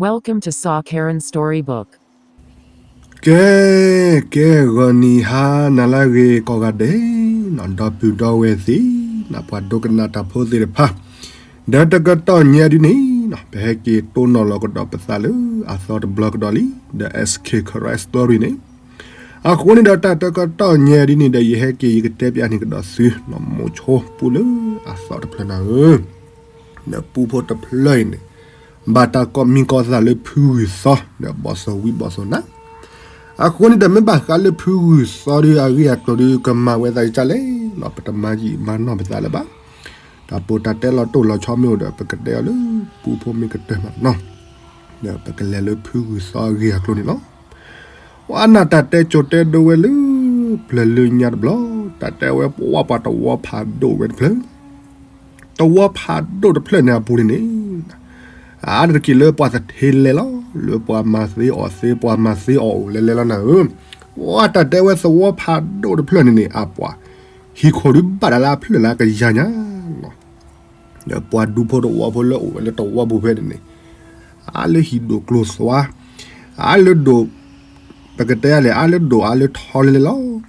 Welcome to Saw Karen Storybook. ကဲ, ကဲ ဂီၤနံၤဟါနၤလၢအဂ့ၤကိးဂၤဒဲး, ဒီပုၢ်ဒီဝဲၢ်သ့ၣ်နီၤ, ပှၤဒိကနၣ်တၢ်ဖိသ့ၣ်တဖၣ်, ဒီးတကတီၢ်ညါဒ်န့ၣ်နီၤ, ပဟဲက့ၤတိၢ်နီၣ်လီၤကဒီးပသးလၢအသီတဘျီကဒီးလံ, ဒီး S K Karen Story န့ၣ်, အဃိန့ၣ်ဒီးတၢ်တကတီၢ်ညါဒ်န့ၣ်ဒီး ယဟဲက့ၤယကတဲပျးန့ၢ်ကဒီးသုနီၤ, မိၤဆိပူလၢအသီတဖျၢၣ်နၤဧၢ ဒီးပူဖိတဖျၢၣ်အံၤန့ၣ်, ဘၣ်တၢ်ကိးမံၤကိးသးလၢဖုဂုၢ်သီ, ဒီးဘီၣ်စီၤဝံဘီၣ်စီၤနါ, အဃိန့ၣ်ဒီးမ့ၢ်ဘၣ်ဃးလၢဖုဂုၢ်သီဒီးအဂ့ၢ်အကျိၤဒီး ကမၤဝဲသးဒ်လဲၣ်နီၤ, ပတမၤယံာ်မၤနီၢ်ပသးလၢၤဘၣ်, တၢ်ပိာ်တၢ်တဲလီၤတိၢ်လီၤဆီမ့ၢ်အိၣ်ဒီး ပကတဲအီၤလၢပူဖိမ့ၢ်ကတၢၢ်မးနီၤ, ဒီးပကလဲၤလၢဖုဂုၢ်သီအဂ့ၢ်အကျိၤန့ၣ်လီၤ. ပှၤနၢ်တၢ်တဲကိၤတဲဒိဝဲလၢ ပျၢၤလၢညါတဘျီ, တၢ်တဲဝဲပှၢ်ပှၤတဝီဖးဒိၣ်ဝဲတဖျၢၣ်, တဝီဖးဒိၣ်တဖျၢၣ်န့ၣ်အပူၤန့ၣ်န့ၣ်, အါတက့ၢ်လၢပှၤသထ့လဲၤလီၤ, လၢပှၤမၤသ့အီၣ်သ့ ပှၤမၤသ့အီၣ်အိၣ်လဲၤလဲၤလီၤနၤဧၢ, ပှၤတၢ်တဲဝဲသဝီဖးဒိၣ်တဖျၢၣ်န့ၣ်န့ၣ် အပှၤ ဟံၣ်ခိၣ်ဒုးဘၣ်ဒၣ်လၢအဖျၢၣ်လၢအကယၤညါ ဒီးပှၤဒူဖိတဝီဖိလၢအိၣ်ဝဲလၢတဝီပူၤဖဲန့ၣ်န့ၣ်, အါလၢဟံၣ်ဒိၣ်ကျိၤသွါ, အါလၢဒိၣ်, ပကတဲလဲၣ် အါလၢဒိၣ်အါလၢထီလဲၤလဲၤလီၤ.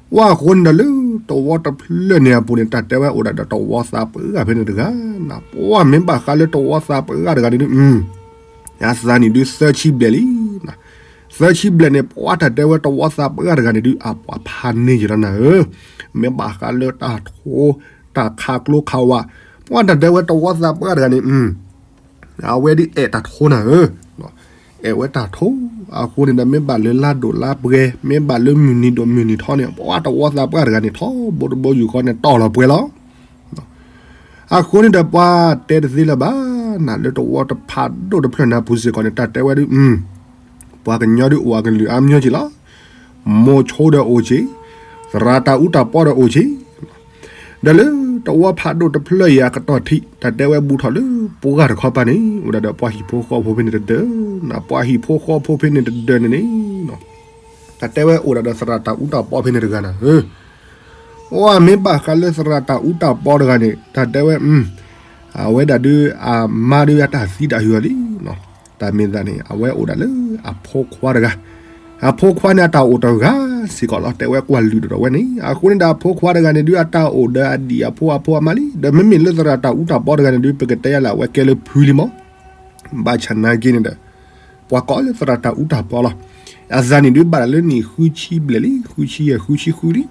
ပှၤအဃိန့ၣ်ဒီးလၢတဝီတဖျၢၣ်န့ၣ်အပူၤန့ၣ် တၢ်တဲဝဲအိၣ်ဒၣ်ဒီးတဝီသးပှၢ်ဖဲန့ၣ်တဂၤ, ပှၤမ့ၢ်ဘၣ်ဃးလၢတဝီသးပှၢ်တဂၤန့ၣ်ဒုး, အသးနံၣ်ဒုးသၢဆံဘျဲၣ်လံ သၢဆံဘျဲၣ်န့ၣ် ပှၤတၢ်တဲဝဲတဝီသးပှၢ်တဂၤန့ၣ်ဒုး အပှၤဖးန့ၢ်ယဲလီၤနၤဧၢ, မ့ၢ်ဘၣ်ဃးလၢတၢ်ထိ, တၢ်ခးကျိခးဝး, ပှၤတၢ်တဲဝဲတဝီသးပှၢ်တဂၤန့ၣ်, အဝဲဒုးအဲၣ်တၢ်ထိနၤဧၢ, အဲၣ်ဝဲတၢ်ထိ, အဃိန့ၣ်ဒီးမ့ၢ်ဘၣ်လၢလါဒိၣ်လါပှဲၤ, မ့ၢ်ဘၣ်လၢမုၢ်နံၤဒိၣ်မုၢ်နံၤထီန့ၣ် ပှၤတဝီသးပှၢ်တဂၤန့ၣ် ထီဘိတဘိယူၢ်ဃီန့ၣ်တီၢ်လီၤပှဲၤလီၤ. အဃိန့ၣ်ဒီးပှၤတဲတသ့လၢၤဘၣ်, နၤလၢတဝီတဖးဒိၣ်တဖျၢၣ်န့ၣ်အပူၤစ့ၢ်ကီးန့ၣ် တၢ်တဲဝဲဒုး, ပှၤကညီဒုးအိၣ်အကလုာ်အါမညီက့ၤလီၤ, မိၤဆိဒီးအိၣ်က့ၤ, သရၣ်တၢ်အူတၢ်ပီဒီးအိၣ်က့ၤ, ဒီးလၢတဝီဖးဒိၣ်တဖျၢၣ်အံၤအကတီၢ်ထံး တၢ်တဲဝဲဘူးထီၣ်လၢပှၢ်တခီပၤန့ၣ် အိၣ်ဒၣ်ဒီးပှၤဟံၣ်ဖိဃီဖိဖဲန့ၣ်တဒၢ, ပှၤဟံၣ်ဖိဃီဖိဖဲန့ၣ်တဒၢန့ၣ်န့ၣ် တၢ်တဲဝဲအိၣ်ဒၣ်ဒီးသရၣ်တၢ်အူတၢ်ပီဖဲန့ၣ်တဂၤနၤဧၢ, ပှၤမ့ၢ်ဘၣ်ဃးလၢသရၣ်တၢ်အူတၢ်ပီတဂၤန့ၣ် တၢ်တဲဝဲ, အဝဲဒၣ်ဒုးအမါဒုးအတၢ်သံတၢ်ဟုၣ်အီၤလံ, တၢ်မ့ၢ်သးန့ၣ် အဝဲအိၣ်ဒၣ်လၢအဖိခွါတဂၤ, အဖိခွါန့ၣ်အတၢ်အိၣ်တဂၤစ့ၢ်ကီးလီၤ, တဲဝဲကွၢ်လုၢ်ဒီးဝဲန့ၣ်, အဃိန့ၣ်ဒီးအဖိခွါတဂၤန့ၣ်ဒုး အတၢ်အိၣ်ဒီးအဒံၣ်အဖိအဖိအမါလံ, ဒီးမ့မ့ၢ်လၢသရၣ်တၢ်အူတၢ်ပီတဂၤန့ၣ်ဒုး ပကတဲယၤလၢအဝဲကဲလၢဖုလံမး, ဘၣ်ဆၣ်နာ်က့န့ၣ်ဒီး ပှၤကိးလၢသရၣ်တၢ်အူတၢ်ပီလီၤ, အသးနံၣ်ဒုးဘၣ်ဒၣ်လၢနံၣ်ဃုဆံဘျဲၣ်လံ, ဃုဆံယဲၢ် ဃုဆံဃုလံ,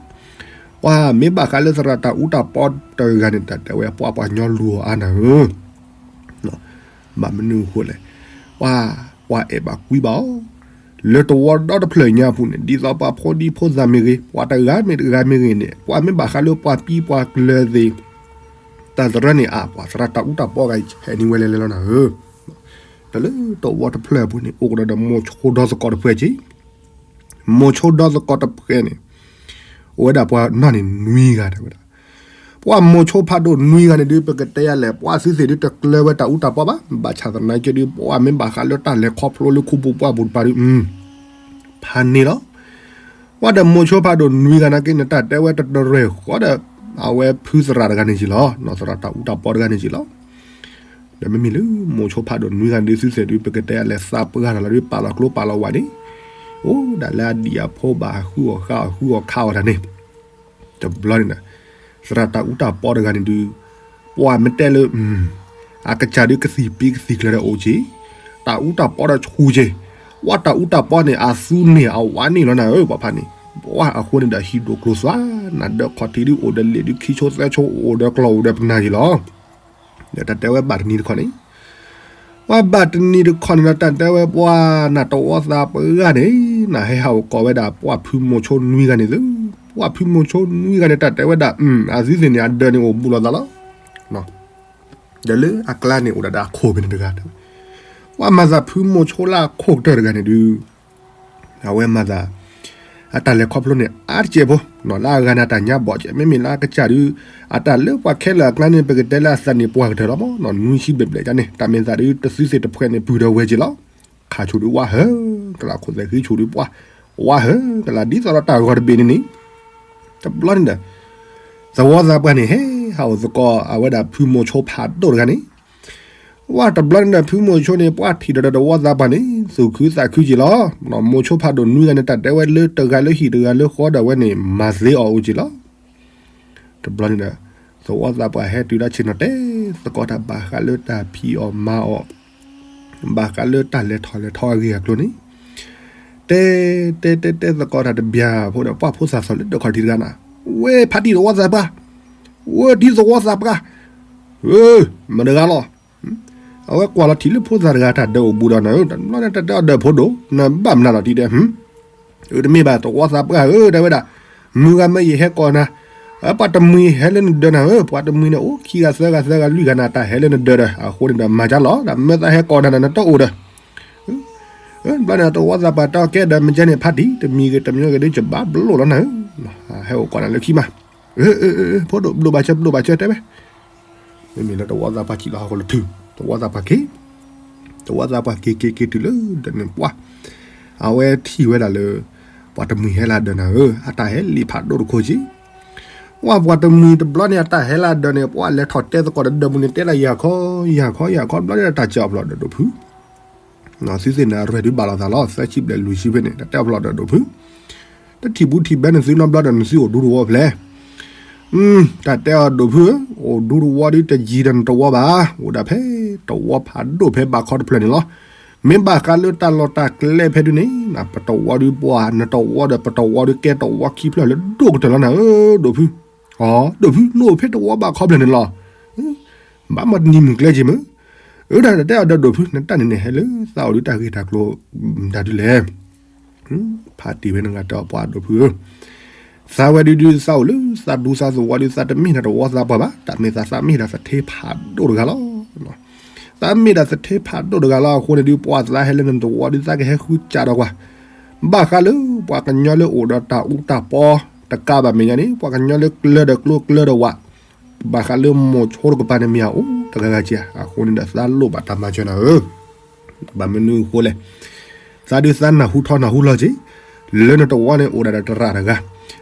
ပှၤမ့ၢ်ဘၣ်ဃးလၢသရၣ်တၢ်အူတၢ်ပီတဂၤန့ၣ် တၢ်တဲဝဲပှၤပှၤကညီလူၤအီၤအါနၤဧၢ ဘၣ်မနုၤအဃိလဲၣ်, ပှၤ, ပှၤအဲၣ်ဘၣ်ကွံဘၣ်အီၤ, လၢတဝီဒီတဖျၢၣ်ညါအပူၤန့ၣ် ဒ်သိးပှၤဖိဒံဖိသၣ်မ့ၢ်ဂ့ၤ, ပှၤတဂၤမ့ၢ်တဂၤမ့ၢ်ဂ့ၤန့ၣ် ပှၤမ့ၢ်ဘၣ်ဃးလၢပှၤပံၤပှၤကျၢၤသ့ၣ်, တၢ်သရၣ်န့ၣ်အပှၤသရၣ်တၢ်အူတၢ်ပီဂၤအံၤ ဟဲနံၤဝဲလဲၤလဲၤလီၤနၤဧၢ, ဒီးလၢတဝီတဖျၢၣ်အပူၤန့ၣ် အိၣ်ကဒီးဒီးမိၤဆိဒီသကိးတဖျၢၣ်က့ၤ မိၤဆိဒီသကိးတဖျၢၣ်န့ၣ်, အိၣ်ဝဲဒၣ်ပှၤနီၢ်န့ၣ်နွံဂၤတဲဝဲဒၣ်, ပှၤမိၤဆိဖးဒိၣ်နွံဂၤန့ၣ်ဒုး ပကတဲယၤလဲၣ် ပှၤသုသ့ၣ်ဒုးတကျၢၤဝဲတၢ်အူတၢ်ပီဘၣ်, ဘၣ်ဆၣ်သနာ်က့ဒုး ပှၤမ့ၢ်ဘၣ်ဃးလၢတၢ်လဲၤခီဖျိလၢခူပူၤပှၢ်ပူၤတပၤဒုး, ဖးန့ၢ်လီၤ, ပှၤဒီးမိၤဆိဖးဒိၣ်နွံဂၤနာ်က့န့ၣ် တၢ်တဲဝဲတတရဲၣ်ဃီဒီး, အဝဲဖုသရၣ်တဂၤန့ၣ်က့ၤလီၤ, နီၢ်သရၣ်တၢ်အူတၢ်ပီတဂၤန့ၣ်က့ၤလီၤ ဒီးမ့မ့ၢ်လၢမိၤဆိဖးဒိၣ်နွံဂၤဒုး သုသ့ၣ်ဒုး ပကတဲယၤလဲၣ် သးပှၢ်တၢ်လီၤဒုး ပာ်လီၤကျိပာ်လီၤဝးန့ၣ်, အိၣ်ဒၣ်လၢအဒံၣ်အဖိဘၣ်ဟုအီၣ်ဃါအီၣ်ဟုအီၣ်ခးအီၣ်တၢ်န့ၣ်, တဘျီန့ၣ်ဒီး, သရၣ်တၢ်အူတၢ်ပီတဂၤန့ၣ်ဒုး, ပှၤမ့ၢ်တဲလၢ, အကစၢ်ဒုးကသံၣ်ပံကသံၣ်ကျၢၤဒီးအိၣ်က့ၤ, တၢ်အူတၢ်ပီဒီးဆူၣ်က့ၤ, ပှၤတၢ်အူတၢ်ပီန့ၣ် အသူန့ၢ်အဝါန့ၢ်လီၤနၤဧၢ ပှၤဖးန့ၣ်, ပှၤအဃိန့ၣ်ဒီးဟံၣ်ဒိၣ်ကျိၤသွါ, နၤဒၢခီၣ်ထံးဒုးအိၣ်ဒီးလ့ၣ်ဒုးခံဆိသၢဆိ အိၣ်ဒီးကျီၢ်အိၣ်ဒီးပနၢ်က့ၤလီၤ ဒီးတၢ်တဲဝဲဘၣ်တနံၤတခီန့ၣ်, ပှၤဘၣ်တနံၤတခီန့ၣ်ဒီး တၢ်တဲဝဲပှၤနၢ်တဝီသးပှၢ်တဂၤန့ၣ်, နဟဲဟးအိၣ်ကိးဝဲဒၣ်ပှၤဖုမိၤဆိနွံဂၤန့ၣ်သု, ပှၤဖုမိၤဆိနွံဂၤန့ၣ် တၢ်တဲဝဲဒၣ်, အသုသ့ၣ်န့ၣ် အဒၢးန့ၣ်အိၣ်ဘူးလိာ်သးလီၤ, ဒီးလၢအကျါန့ၣ်အိၣ်ဒၣ်ဒီးအခိၣ်ဖဲန့ၣ်တဂၤ, ပှၤမၤသးဖုမိၤဆိလၢအခိၣ်ကတၢၢ်တဂၤန့ၣ်ဒုး အဝဲမၤသး, အတၢ်လဲၤခီဖျိန့ၣ် အါတစဲးဖိ, လၢအဂၤန့ၣ် အတၢ်ညါဘီၣ်ကဲး မ့မ့ၢ်လၢအကစၢ်ဒုး, အတၢ်လၢပှၤခဲလၢာ်အကျါန့ၣ် ပကတဲလၢအသးန့ၣ်ပှၢ်ကတၢၢ်လီၤမး, နွံဆံဘျဲၣ်ဘျဲၣ်န့ၣ် တၢ်မ့ၢ်သးဒုး တသုသ့ၣ်တဖှဲးန့ၣ် ပုၢ်ဒီးဝဲက့ၤလီၤ, ခးဆိဒုးဝါဟၢ, ကလၢခိၣ်သဲးဃ့ဆိဒုးပှၢ်, ဝါဟၢ, ကလၢဒ်သိးဒီးတၢ်ဂီၤတဘ့ၣ်န့ၣ်န့ၣ်, တဘျီန့ၣ်ဒီး, သဝီသးပှၢ်န့ၣ် ဟဲဟးအိၣ်သကိးအဝဲဒၣ်ဖုမိၤဆိဖးဒိၣ်တဂၤန့ၣ်, ဝဲတဘျီန့ၣ်ဒီး ဖုမိၤဆိန့ၣ် ပှၢ်ထံၣ်ဒီးတဝီသးပှၢ်န့ၣ် သူၣ်ခုသးခုက့ၤလီၤ. မိၤဆိဖးဒိၣ်နွံဂၤန့ၣ် တၢ်တဲဝဲလၢတဂၤလၢဟံၣ်တဂၤလၢဃီဒီးဝဲန့ၣ် မၤသ့အီၤအိၣ်က့ၤလီၤ. တဘျီန့ၣ်ဒီး သဝီသးပှၢ်ဟဲတုၤလၢဆ့ၣ်နီၤ တဲသကိးတၢ်ဘၣ်ဃးလၢတၢ်ဖံးအီၣ်မၤအီၣ်, ဘၣ်ဃးလၢတၢ်လဲၤထီၣ်လဲၤထီအဂ့ၢ်အကျိၤန့ၣ်, တဲ တဲတဲတဲသကိးတၢ်တဘျီဖိဒီး ပှၢ်ဖိသၣ်သီၣ်လၢဒၢးခီၣ်ထံးတဂၤန့ၣ်, ဝဲဖးတံၢ်သဝီသးပှၢ်, ဝဲတံၢ်သဝီသးပှၢ်, မတၤတဂၤလီၤ. အဝဲကွၢ်လီၤထံၣ်လၢဖိသၣ်တဂၤတၢ်ဒၢးအိၣ်ဘူးဒီးနၤဧၢ, တဘျီန့ၣ်တၢ်တဲအီၤ ဒီးဖိဒိၣ်, နဘၣ်မနုၤလီၤတံၢ်တဲ တမ့ၢ်ဘၣ်သဝီသးပှၢ်ဧၢ တဲဝဲဒၣ်, မုၢ်ဂၤမ့ၢ်ယဟဲကိးနၤ, ပှၤတမှံၤဟဲလၢနဒၢးနၤဧၢ, ပှၤတမှံၤန့ၣ်အိၣ်ခံဂၤသၢဂၤသၢဂၤလွံၢ်ဂၤန့ၣ် တၢ်ဟဲလၢနဒၢးဒီး အဃိန့ၣ်ဒီးမၤကၢ်လီၤ, ဒီးမ့ၢ်သးဟဲကိးနၤဒီးနတအိၣ်ဒီး ဘျီန့ၣ်သဝီသးပှၢ်တဲအီၤ ကဲဒီးမ့ၢ်ကဲန့ၣ် ဖးတံၢ် တမံၤဂ့ၤတမံၤဂ့ၤဒုး ယဘၣ်ဘျိၣ်လီၤနၤဧၢ, ဟဲအိၣ်ကိးနၤလၢခံမး, ဘျိၣ်ဘၣ်စၢၤ ဘျိၣ်ဘၣ်စၢၤတဲဝဲ, မ့မ့ၢ်လၢသဝီသးပှၢ်စံးလီၤဟီၣ်ခိၣ်လီၤထုး, သဝီသးပှၢ်က့ၤ, သဝီသးပှၢ်က့ၤက့ၤက့ၤတုၤလၢဒီးန့ၣ်ပှၢ်, အဝဲထံၣ်ဝဲဒၣ်လၢ ပှၤတမှံၤဟဲလၢဒၢးနၤဧၢ, အတၢ်ဟဲလံာ်ဖးဒိၣ်တခိၣ်က့ၤ ဝဲပှၤတမှံၤတဘျီန့ၣ် အတၢ်ဟဲလၢဒၢးန့ၣ် ပှၤလဲၤထီၣ်တဲသကိးဒီးဒၢးပူၤန့ၣ် တဲဒၣ်ယၤခီ ယၤခီ ယၤခီ ဘျီဒၣ်တၢ်စၢၤအဖျိးဒီးဒိၣ်ဖု, သုသ့ၣ်န့ၣ် အရဲၣ်ဒုးဘၣ်လီၤသးလီၤ သၢဆံဘျဲၣ်လွံၢ်ဆံဖဲန့ၣ် တၢ်တဲအဖျိးဒီးဒိၣ်ဖု, တထံၣ်ဘူးထံၣ်ဘဲနသုနီတဘျီဒီးနသုအိၣ်ဒူသဝီဖဲလဲၣ် တၢ်တဲအီၤဒိၣ်ဖုဧၢ, အိၣ်ဒူသဝီဒုးတယံၤဒီးနတဝီဘၣ်, အိၣ်ဒၣ်ဖဲတဝီဖးဒိၣ်ဖဲဘးခီတဖျၢၣ်န့ၣ်လီၤ. မ့ၢ်ဘၣ်ဃးလၢတၢ်လီၢ်တၢ်ကျဲဖဲဒုန့ၣ် ပတဝီဒုးပှၤ နတဝီဒီးပတဝီဒုးကဲတဝီခံဖျၢၣ်လၢဒိၣ်ကတၢၢ်လီၤနၤဧၢ ဒိၣ်ဖု, အီ ဒိၣ်ဖု နအိၣ်ဖဲတဝီဘးခီဖျၢၣ်န့ၣ်လီၤ. ဘၣ်မၤတနံၤမုၢ်ကျဲက့ၤမုၢ်, အၢ တၢ်တဲအီၤဒီးဒိၣ်ဖု နတၢ်န့ၣ်န့ၣ်ဟဲလၢသးအိၣ်ဒုးတၢ်ဂ့ၢ်တၢ်ကျိၤ မတၤဒုလဲၣ် ဖးတံၢ်ဝဲနဂၤတဲအီၤပှၤဒိၣ်ဖုဧၢ, သးဝဲဒုဒုသးအိၣ်လၢသးဒူသးသဝီဒု သးတမ့ၢ်ဒၣ်တဝီသးပှၢ်ဘၣ်, တၢ်မ့ၢ်သးသးမ့ၢ်ဒၣ်သထ့ဖးဒိၣ်တဂၤလီၤ. သးမ့ၢ်ဒၣ်သထ့ဖးဒိၣ်တဂၤလီၤအဃိန့ၣ်ဒု ပှၤသးဟဲလၢနတဝီဒု သးကဟဲဃုစးဒီးကွၢ်, ဘၣ်ဃးလၢပှၤကညီလၢအိၣ်ဒီးတၢ်အူတၢ်ပီ တကးဘၣ်မဲာ်ညါန့ၣ် ပှၤကညီလၢကျၢၤဒီးကျိကျၢၤဒီးဝး ဘၣ်ဃးလၢမိၤဆိတကပၤန့ၣ်မ့ၢ်အအိၣ်တဂၤဂၤက့ၤဧါ, အဃိန့ၣ်ဒီးသးလိၣ်ဘၣ်တၢ်မၤစၢၤနၤဧၢ, ဘၣ်မနုၤအဃိလဲၣ်, သးဒုးသးနၢ်ဟူထီၣ်နၢ်ဟူလီၤက့ၤ, လၢနတဝီန့ၣ်အိၣ်ဒၣ်ဒီးတရၣ်တဂၤ,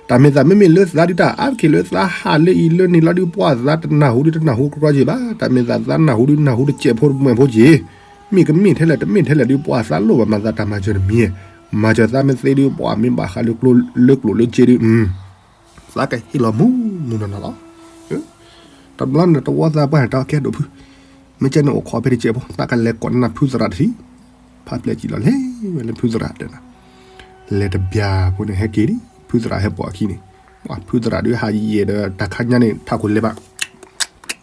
တၢ်မ့ၢ်သးမ့မ့ၢ်လၢသးဒုးတၢ်အါတက့ၢ်လၢသးဟးလၢအံၤလၢန့ၣ်လီၤဒုး ပှၤသးတနၢ်ဟူဒုးတနၢ်ဟူကြီက့ၤဘၣ်, တၢ်မ့ၢ်သးသးနၢ်ဟူဒုးနၢ်ဟူတစဲးဖိတမှဲၤဖိက့ၤ, မ့ၢ်ကမ့ၢ်ထဲလဲၣ်တမ့ၢ်ထဲလဲၣ်ဒုး ပှၤသးလိၣ်ဘၣ်မၤသးတၢ်မၤစၢၤတမံၤ, မၤစၢၤသးမ့ၢ်သ့ဒုး ပှၤမ့ၢ်ဘၣ်ဃးလၢကျိၤလၢကျိၤလၢစ့ဒုး သးကဟ့ၣ်လီၤမူမူနီၢ်နီၢ်လီၤ. တဘျီန့ၣ်တဝီသးပှၢ်န့ၣ် တၢ်ကဲဒိၣ်ဖု, မ့ၢ်ကဲန့ၣ်အိၣ်ခိးဖဲတစဲးဖိ သးကလဲၤကိးနၤဖုသရၣ်တထံၣ်, ဖးပျဲၢ်စံးလီၤလဲၤဝဲလၢဖုသရၣ်တဲနၤ, လဲၤတဘျီဖိန့ၣ်ဟဲက့ၤလံ, ဖုသရၣ်ဟဲပိာ်အခံန့ၣ်, ဖုသရၣ်ဒုးဟးယံာ်ဒီးတၢ်ခါညါန့ၣ် ထးခိၣ်လဲၤဘၣ်,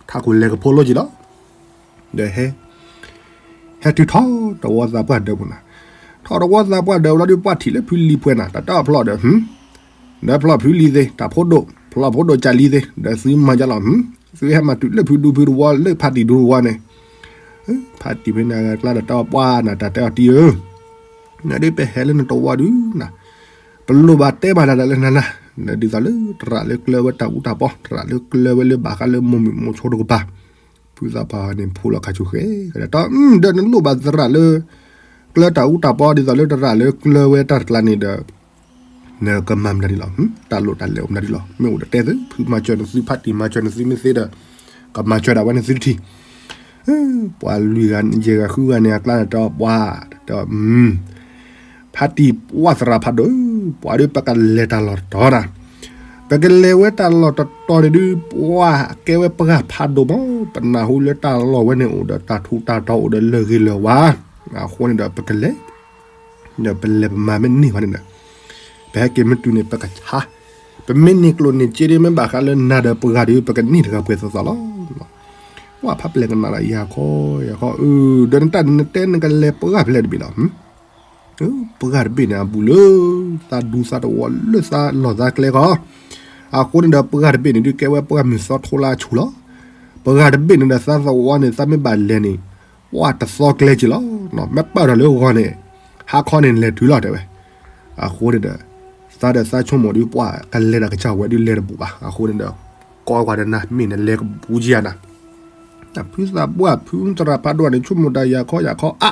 ထးခိၣ်လဲၤကဖိလိက့ၤလီၤ. ဒီးဟဲ ဟဲတုၤထီၣ်တဝီသးပှၢ်ဒၢးပူၤနၤ, ထီၣ်တဝီသးပှၢ်ဒၢးပူၤလီၤဒုး ပှၢ်ထံၣ်လၢဖုလံၤပှဲၤနၤ တၢ်တဲအဖျီၣ်ဒီး ဒီးဖျီၣ်ဖုလံၤသ့ တၢ်ဖိဒိၣ် ဖျီၣ်ဖိဒိၣ်ကၢ်လံၤသ့ ဒီးသုမၤယါလီၤ, သုဟဲမၤတုၤလၢဖုဒူဖုတဝီလၢဖးတံၢ်ဒူတဝီန့ၣ်, ဖးတံၢ်ဖဲန့ၣ်အကျါဒီးတဲအီၤပှၢ်နၤ တၢ်တဲအီၤတံၢ်ဧၢ, နဒုးပဟဲလၢနတဝီဒုးနၤ, ပလိၣ်ဘၣ်တဲဘၣ်နၤဒၣ်လၢနၤနၤ, ဒ်သိးလၢတရၣ်လၢကျၢၤဝဲတၢ်အူတၢ်ပီ တရၣ်လၢကျၢၤဝဲလၢဘၣ်ဃးလၢမိၢ်မုၣ်မိၢ်ဆိတကပၤ, ဖုသးပှၢ်န့ၣ်ဖိလီၤခါဆူၣ်ဃဲ, ဒီးတဲအီၤ ဒီးနလိၣ်ဘၣ်သရၣ်လၢ ကျၢၤတၢ်အူတၢ်ပီ ဒ်သိးလၢတရၣ်လၢကျၢၤဝဲတၢ်တကျါန့ၣ်ဒီး နကမၤမနုၤဒ်လီၤ, တၢ်လိၣ်တၢ်လဲၤအိၣ်မနုၤဒ်လီၤ, မ့ၢ်အိၣ်ဒီးတဲသု ဖုမၤစၢၤနသု ဖးတံၢ်မၤစၢၤနသုမ့ၢ်သ့ဒီး ကမၤစၢၤဒၣ်ဝဲနသုတထံၣ်, ပှၤလွံၢ်ဂၤယဲၢ်ဂၤဃုဂၤန့ၣ်အကျါန့ၣ်တဲအီၤပှၢ်, တဲအီၤ ဖးတံၢ်ပှၢ်သရၣ်ဖးဒိၣ်, ပှၤဒုးပကလဲၤတၢ်လီၢ်တတီၤနၤ, ပကလဲၤဝဲတၢ်လီၢ်တတီၤန့ၣ်ဒုး ပှၤကဲဝဲပှၢ်ဖးဒိၣ်မး, ပနၢ်ဟူလၢတၢ်လီၢ်ဝဲန့ၣ်အိၣ်ဒီးတၢ်ထူးတၢ်တီၤအိၣ်ဒီးလၢၢ်ဂ့ၤလၢၢ်ဝါ, အဃိန့ၣ်ဒီးပကလဲၤ ဒီးပလဲၤပမၤမ့ၢ်န့ၢ်ဝဲန့ၣ်ဒီး ပဟဲက့ၤမ့ၢ်တုၤန့ၣ် ပကဆါ, ပမ့ၢ်န့ၢ်ကျိၣ်န့ၢ်စ့ဒ် မ့ၢ်ဘၣ်ဃးလၢနၤဒီးပှၤဒီး ပကန့ၢ်တဂၤပှဲၤသိးသိးလီၤ. ပှၤဖးပျဲၢ်ကနၣ်လၢယၤခီယၤခီ, အၢ ဒီးနတၢ်န့ၣ်နတဲနကလဲၤပှၢ်ဖဲလဲၣ်တဘ့ၣ်လီၤ. ပှၤတဘ့ၣ်န့ၣ်အဘူးလၢ သးဒူသးတဝီလၢသးလီၢ်သးကျဲခီ, အဃိန့ၣ်ဒီးပှၤတဘ့ၣ်န့ၣ်ဒုးကဲဝဲပှၤမုၢ်သီထိလၢအဆူၣ်လီၤ. ပှၤတဘ့ၣ်န့ၣ်ဒီးသးသဝီန့ၣ် သးမ့ၢ်ဘၣ်လဲၤန့ၣ် ပှၤတသီကျဲက့ၤလီၤ. မ့ၢ်ပာ်ဒီးလၢဂီၤန့ၣ် ဟါခီန့ၣ်လဲၤတုၤလီၤတဲဝဲ. အဃိန့ၣ်ဒီး သးဒီးသးဆိကမိၣ်ဒုးပှၤကလဲၤတၢ်ကစၢ်ဝဲဒုးလဲၤတဘူးဘၣ်. အဃိန့ၣ်ဒီး ကိးကွၢ်ဒီးနၤ မ့ၢ်နလဲၤကဘူးကယၤနၤ တၢ်ဖုသးပှၢ်ဖုသရၣ်ဖးဒိၣ်န့ၣ် ဆိကမိၣ်တၢ်ယၤခီယၤခီအါ,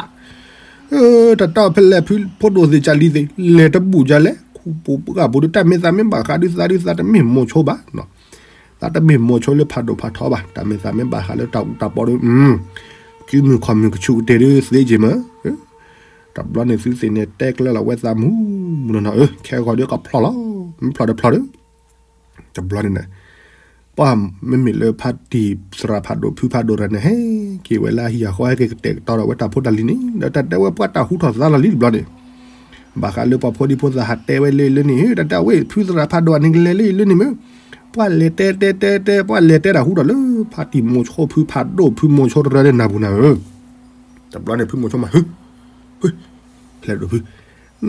တၢ်တၢ်ဖဲလဲၣ်ဖုဖိဒိၣ်သ့ၣ်ကၢ်လံၤသ့ၣ် လဲၤတဘူးကလဲၣ် ခူပူၤပှၢ်ပူၤဒုး တၢ်မ့ၢ်သးမ့ၢ်ဘၣ်ဃးဒုးသးဒုးသးတမ့ၢ်မိၤဆိဘၣ်, သးတမ့ၢ်မိၤဆိလၢဖးဒိၣ်ဖးထီဘၣ်, တၢ်မ့ၢ်သးမ့ၢ်ဘၣ်ဃးလၢတၢ်အူတၢ်ပီဒုး, ကုမုၢ်ခီၣ်မုၢ်ကဆူးကတ့ၢ်ဒုးသ့က့ၤမး, တဘျီန့ၣ်သုသ့ၣ်န့ၣ်တဲကျၢၤလီၤဝဲသးမူမူနီၢ်နီၢ်, အၢ ခဲဂီၤဒုးကဖျီၣ်လီၤ, မ့ၢ်ဖျီၣ်တဖျီၣ်ဒီး တဘျီန့ၣ်န့ၣ် ပှၢ်မ့မ့ၢ်လၢဖါတံၢ်သရၣ်ဖးဒိၣ်ဖုဖးဒိၣ်တဂၤန့ၣ် ဟဲက့ၤဝဲလၢဟံၣ်အဃီ ဟဲက့ၤကတဲာ်ကတီၤဒီးဝဲတၢ်ဖိတၢ်လံၤန့ၣ် ဒီးတၢ်တဲဝဲပှၢ်တၢ်ဟူထီၣ်သါလီၤလံတဘျီန့ၣ်, ဘၣ်ဃးလၢပှၤဖိဒံဖိသၣ်ဟးတဲဝဲလၢလၢန့ၣ် တၢ်တဲဝဲဖုသရၣ်ဖးဒိၣ်အန့ၣ်ကလဲၤလၢလၢန့ၣ်မ့ၢ်, ပှၢ်လဲၤတဲတဲတဲတဲ ပှၢ်လဲၤတဲတၢ်ဟူထီၣ်လၢ ဖါတံၢ်မိၤဆိဖုဖးဒိၣ်ဖုမိၤဆိတရၢလၢနၢ်ပူၤနၤဧၢ, တဘျီန့ၣ်ဖုမိၤဆိမး ဟ့ ဖဲဒိၣ်ဖု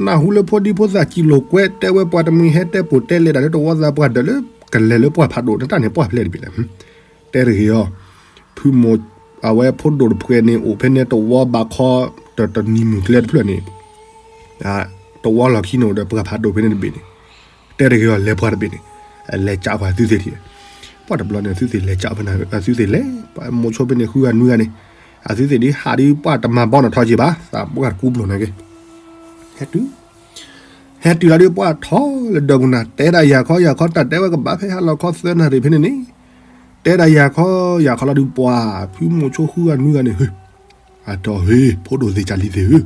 နၢ်ဟူလၢဖိဒံဖိသၣ်စံၣ်လိာ်ကွဲ တဲဝဲပှၤတမှံၤဟဲတဲပိာ်တဲလဲၤတၢ်လၢတဝီသးပှၢ်ဒၢးလၢ ကလဲၤလၢပှၢ်ဖးဒိၣ်နတၢ်န့ၣ်ပှၢ်ဖျဲးတဘ့ၣ်လဲၣ်, တဲတဂ့ၤအီၤ, ဖုမိၤ အဝဲဖိဒိၣ်တဖှဲးန့ၣ် အိၣ်ဖဲန့ၣ်တဝီဘးခီ တနံၤမုၢ်ကျဲတဖျၢၣ်န့ၣ် တဝီလီၢ်ခံန့ၣ်အိၣ်ဒီးပှၢ်ဖးဒိၣ်ဖဲန့ၣ်တဘ့ၣ်န့ၣ်, တဲတဂ့ၤအီၤ လဲၤပှၢ်တဘ့ၣ်န့ၣ်, လဲၤကးပှၤသုသ့ၣ်ထံၣ်, ပှၢ်တဘျီန့ၣ်သုသ့ၣ်လဲၤကးဖဲန့ၣ် သုသ့ၣ်လဲၤ ပှၢ်မိၤဆိဖဲန့ၣ်ဃုဂၤနွံဂၤန့ၣ်, အသုသ့ၣ်ဒ်ဟးဒ်ပှၢ်တမၤဘီနထီက့ၤဘၣ် သးပှၢ်တကူပျိာ်န့ၣ်က့ၤ, ဟဲတုၤ ဟဲတုၤလီၤဒုးပှၢ်ထီၣ်လၢဒၢးပူၤနၤ တဲဒၣ်ယၤခီယၤခီ တၢ်တဲဝဲကဘၣ်ဖဲဟါလီၤခီသၢနၣ်ရံၣ်ဖဲန့ၣ်န့ၣ်, တဲဒၣ်ယၤခီယၤခီလီၤဒုးပှၢ် ဖုမိၤဆိဃုဂၤနွံဂၤန့ၣ် ဟ့ အတီၢ်ဟ့ ဖိဒိၣ်သ့ၣ်ကၢ်လံသ့ၣ်ဧၢ,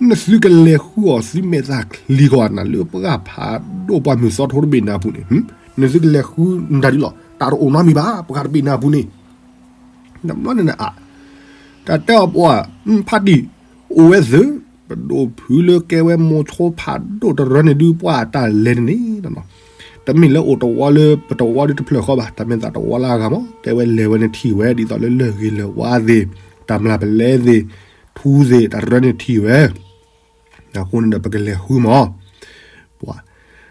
နသုကလဲၤဃုအီၤသုမဲာ်သၣ်ချံကီးနၤလၢပှၢ်ဖးဒိၣ်ပှၢ်မုၢ်သီထိတဘ့ၣ်နၢ်ပူၤန့ၣ်, နသုကလဲၤဃုနတၢ်ဒ်လီၤ တၢ်တအိၣ်နီတမံၤဘၣ် ပှၢ်တဘ့ၣ်နၢ်ပူၤန့ၣ် တဘျီန့ၣ်န့ၣ်အါ, တၢ်တဲအီၤပှၤ ဖါတံၢ် အိၣ်ဝဲသု, ပဒိၣ်ဖုလၢကဲဝဲမိၤဆိဖးဒိၣ်တရၢန့ၣ်ဒုးပှၢ်တၢ်လဲၤန့ၣ်န့ၣ်, တမ့ၢ်လၢအိၣ်တဝီလၢပတဝီဒုးတဖျၢၣ်ဃီဘၣ် တၢ်မ့ၢ်သးတဝီလၢအဂၤမး တဲဝဲလဲၤဝဲန့ၣ်ထံၣ်ဝဲ ဒ်သိးလၢလၢၢ်ဂ့ၤလၢၢ်ဝါသ့ၣ်, တၢ်မျၢ်ပလဲသ့ၣ်, ထူသ့ၣ် တၢ်တရၢန့ၣ်ထံၣ်ဝဲ အဃိန့ၣ်ဒီးပကလဲၤဃုမး, ပှၤ,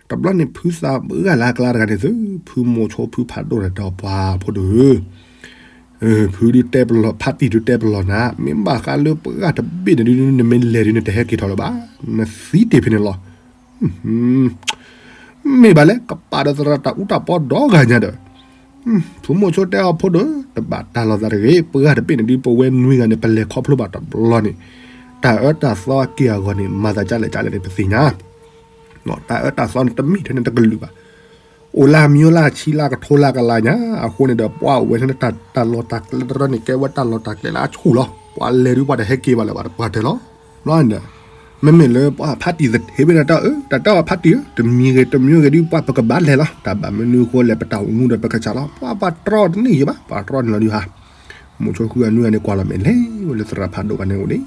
တဘျီန့ၣ်ဖုသးပှၢ်လၢအကျါတဂၤန့ၣ်သု, ဖုမိၤဆိဖုဖးဒိၣ်န့ၣ်ဒီးပှၤဖိဒိၣ်ဧၢ, ဖုဒုးတဲပလီၢ် ဖါတံၢ်ဒုးတဲပလီၢ်နၤ မ့ၢ်ဘၣ်ဃးလၢပှၢ်တဘ့ၣ်န့ၣ်ဒုး နမ့ၢ်လဲၤဒုးနတဟဲက့ၤထီၣ်လၢၤဘၣ်, နသံတ့ၢ်ဖဲန့ၣ်လီၤ, မ့ၢ်ဘၣ်လဲၣ် ကပာ်ဒီးသရၣ်တၢ်အူတၢ်ပီဒီဂၤညါဒီး ဖုမိၤဆိတဲအီၤဖိဒိၣ် တဘၣ်တၢ်လီၤသးတဂ့ၤ ပှၢ်တဘ့ၣ်န့ၣ်ဒုး ပဝဲနွံဂၤန့ၣ် ပလဲၤခီဖျိဘၣ်တဘျီန့ၣ်, တၢ်အၢတၢ်သီက့ၤအဂီၢ်န့ၣ် မၤသးဒ်လဲၣ်ဒ်လဲၣ်န့ၣ် ပသ့ၣ်ညါ, တၢ်အၢတၢ်သီန့ၣ် တမ့ၢ်ထဲန့ၣ်တကလုာ်ဘၣ်, အိၣ်လၢအမံၤလၢအဆံလၢအကထိလၢအကလါညါ, အဃိန့ၣ်ဒီး ပှၢ်အိၣ်ဝဲထဲန့ၣ် တၢ်လီၢ်တၢ်ကျဲတရၢန့ၣ် ကဲဝဲတၢ်လီၢ်တၢ်ကျဲလၢအဆူၣ်လီၤ, ပှၢ်လဲၤဒုးပှၢ်တဟဲက့ၤဘၣ်လၢၤဘၣ် တပှၢ်တၢၢ်လီၤ, ဘျီန့ၣ်ဒီး မ့မ့ၢ်လၢပှၢ်ဖါတံၢ်ဟ့ၣ်ဝဲဒၣ်တၢ်အၢ တၢ်တဲအီၤဖါတံၢ်ဧၢ တမံၤဂ့ၤတမံၤဂ့ၤဒုး ပှၢ်ပကဘၣ်လဲၤလီၤ တၢ်ဘၣ်မနုၤအဃိလဲၣ် ပတၢ်အိၣ်မူဒီးပကစၢ်လီၤ ပှၢ်ပှၢ်တြီတန့ၢ်ယံၤဘၣ် ပှၢ်တြီန့ၣ်လီၤဒုးဟါ, မိၤဆိဃုဂၤနွံဂၤန့ၣ် ကွၢ်လီၤမဲာ်လဲၤဝဲလၢသရၣ်ဖးဒိၣ်ဂၤန့ၣ်အိၣ်န့ၣ်,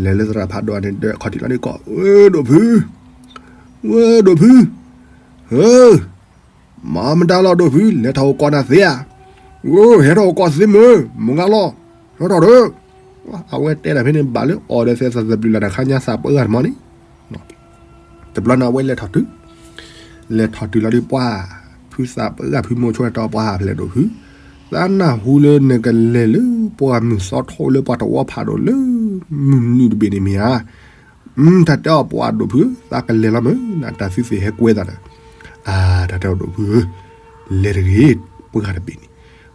လဲၤလၢသရၣ်ဖးဒိၣ်ဂၤန့ၣ် ဒၢးခီၣ်ထံးလီၤဒုးကိး အၢ ဒိၣ်ဖု, ဝဲဒိၣ်ဖု, ဧၢ မၤမတၤလီၤဒိၣ်ဖု လဲၤထီၣ်အိၣ်ကိးနၤသ့ဧါ, အိ ဟဲထီၣ်အိၣ်ကိးသ့မ့ၢ် မုၢ်ဂၤလီၤ, ဟဲထီၣ်ဒီး, အဝဲတဲဒၣ်ဖဲန့ၣ် ဘၣ်လၢအီၤဒီးသဲသးသဘျုးလၢ်တခါညါသးပှၢ်ဂၤတမီၤန့ၣ်, တဘျီန့ၣ်အဝဲလဲၤထီၣ်တုၤ, လဲၤထီၣ်တုၤလီၤဒုးပှၢ်, ဖုသးပှၢ်ဂၤဖုမိၤဆိတဲအီၤပှၢ်ဖဲလဲၣ်ဒိၣ်ဖု, သးနၢ်ဟူလၢနကလဲၤလၢပှၢ်မုၢ်သီထိလၢပှၢ်တဝီဖးဒိၣ်လၢ မုၢ်နုာ်တဘ့ၣ်န့ၣ်မ့ၢ်ဧါ တၢ်တဲအီၤပှၢ်ဒိၣ်ဖုဧၢ, သးကလဲၤလီၤမ့ၢ် နတၢ်သုသ့ၣ်ဟဲကွဲသးဒီး, အါ တၢ်တဲအီၤဒိၣ်ဖုဧၢ, လဲၤတဂ့ၤ, ပှၢ်တဘ့ၣ်န့ၣ်,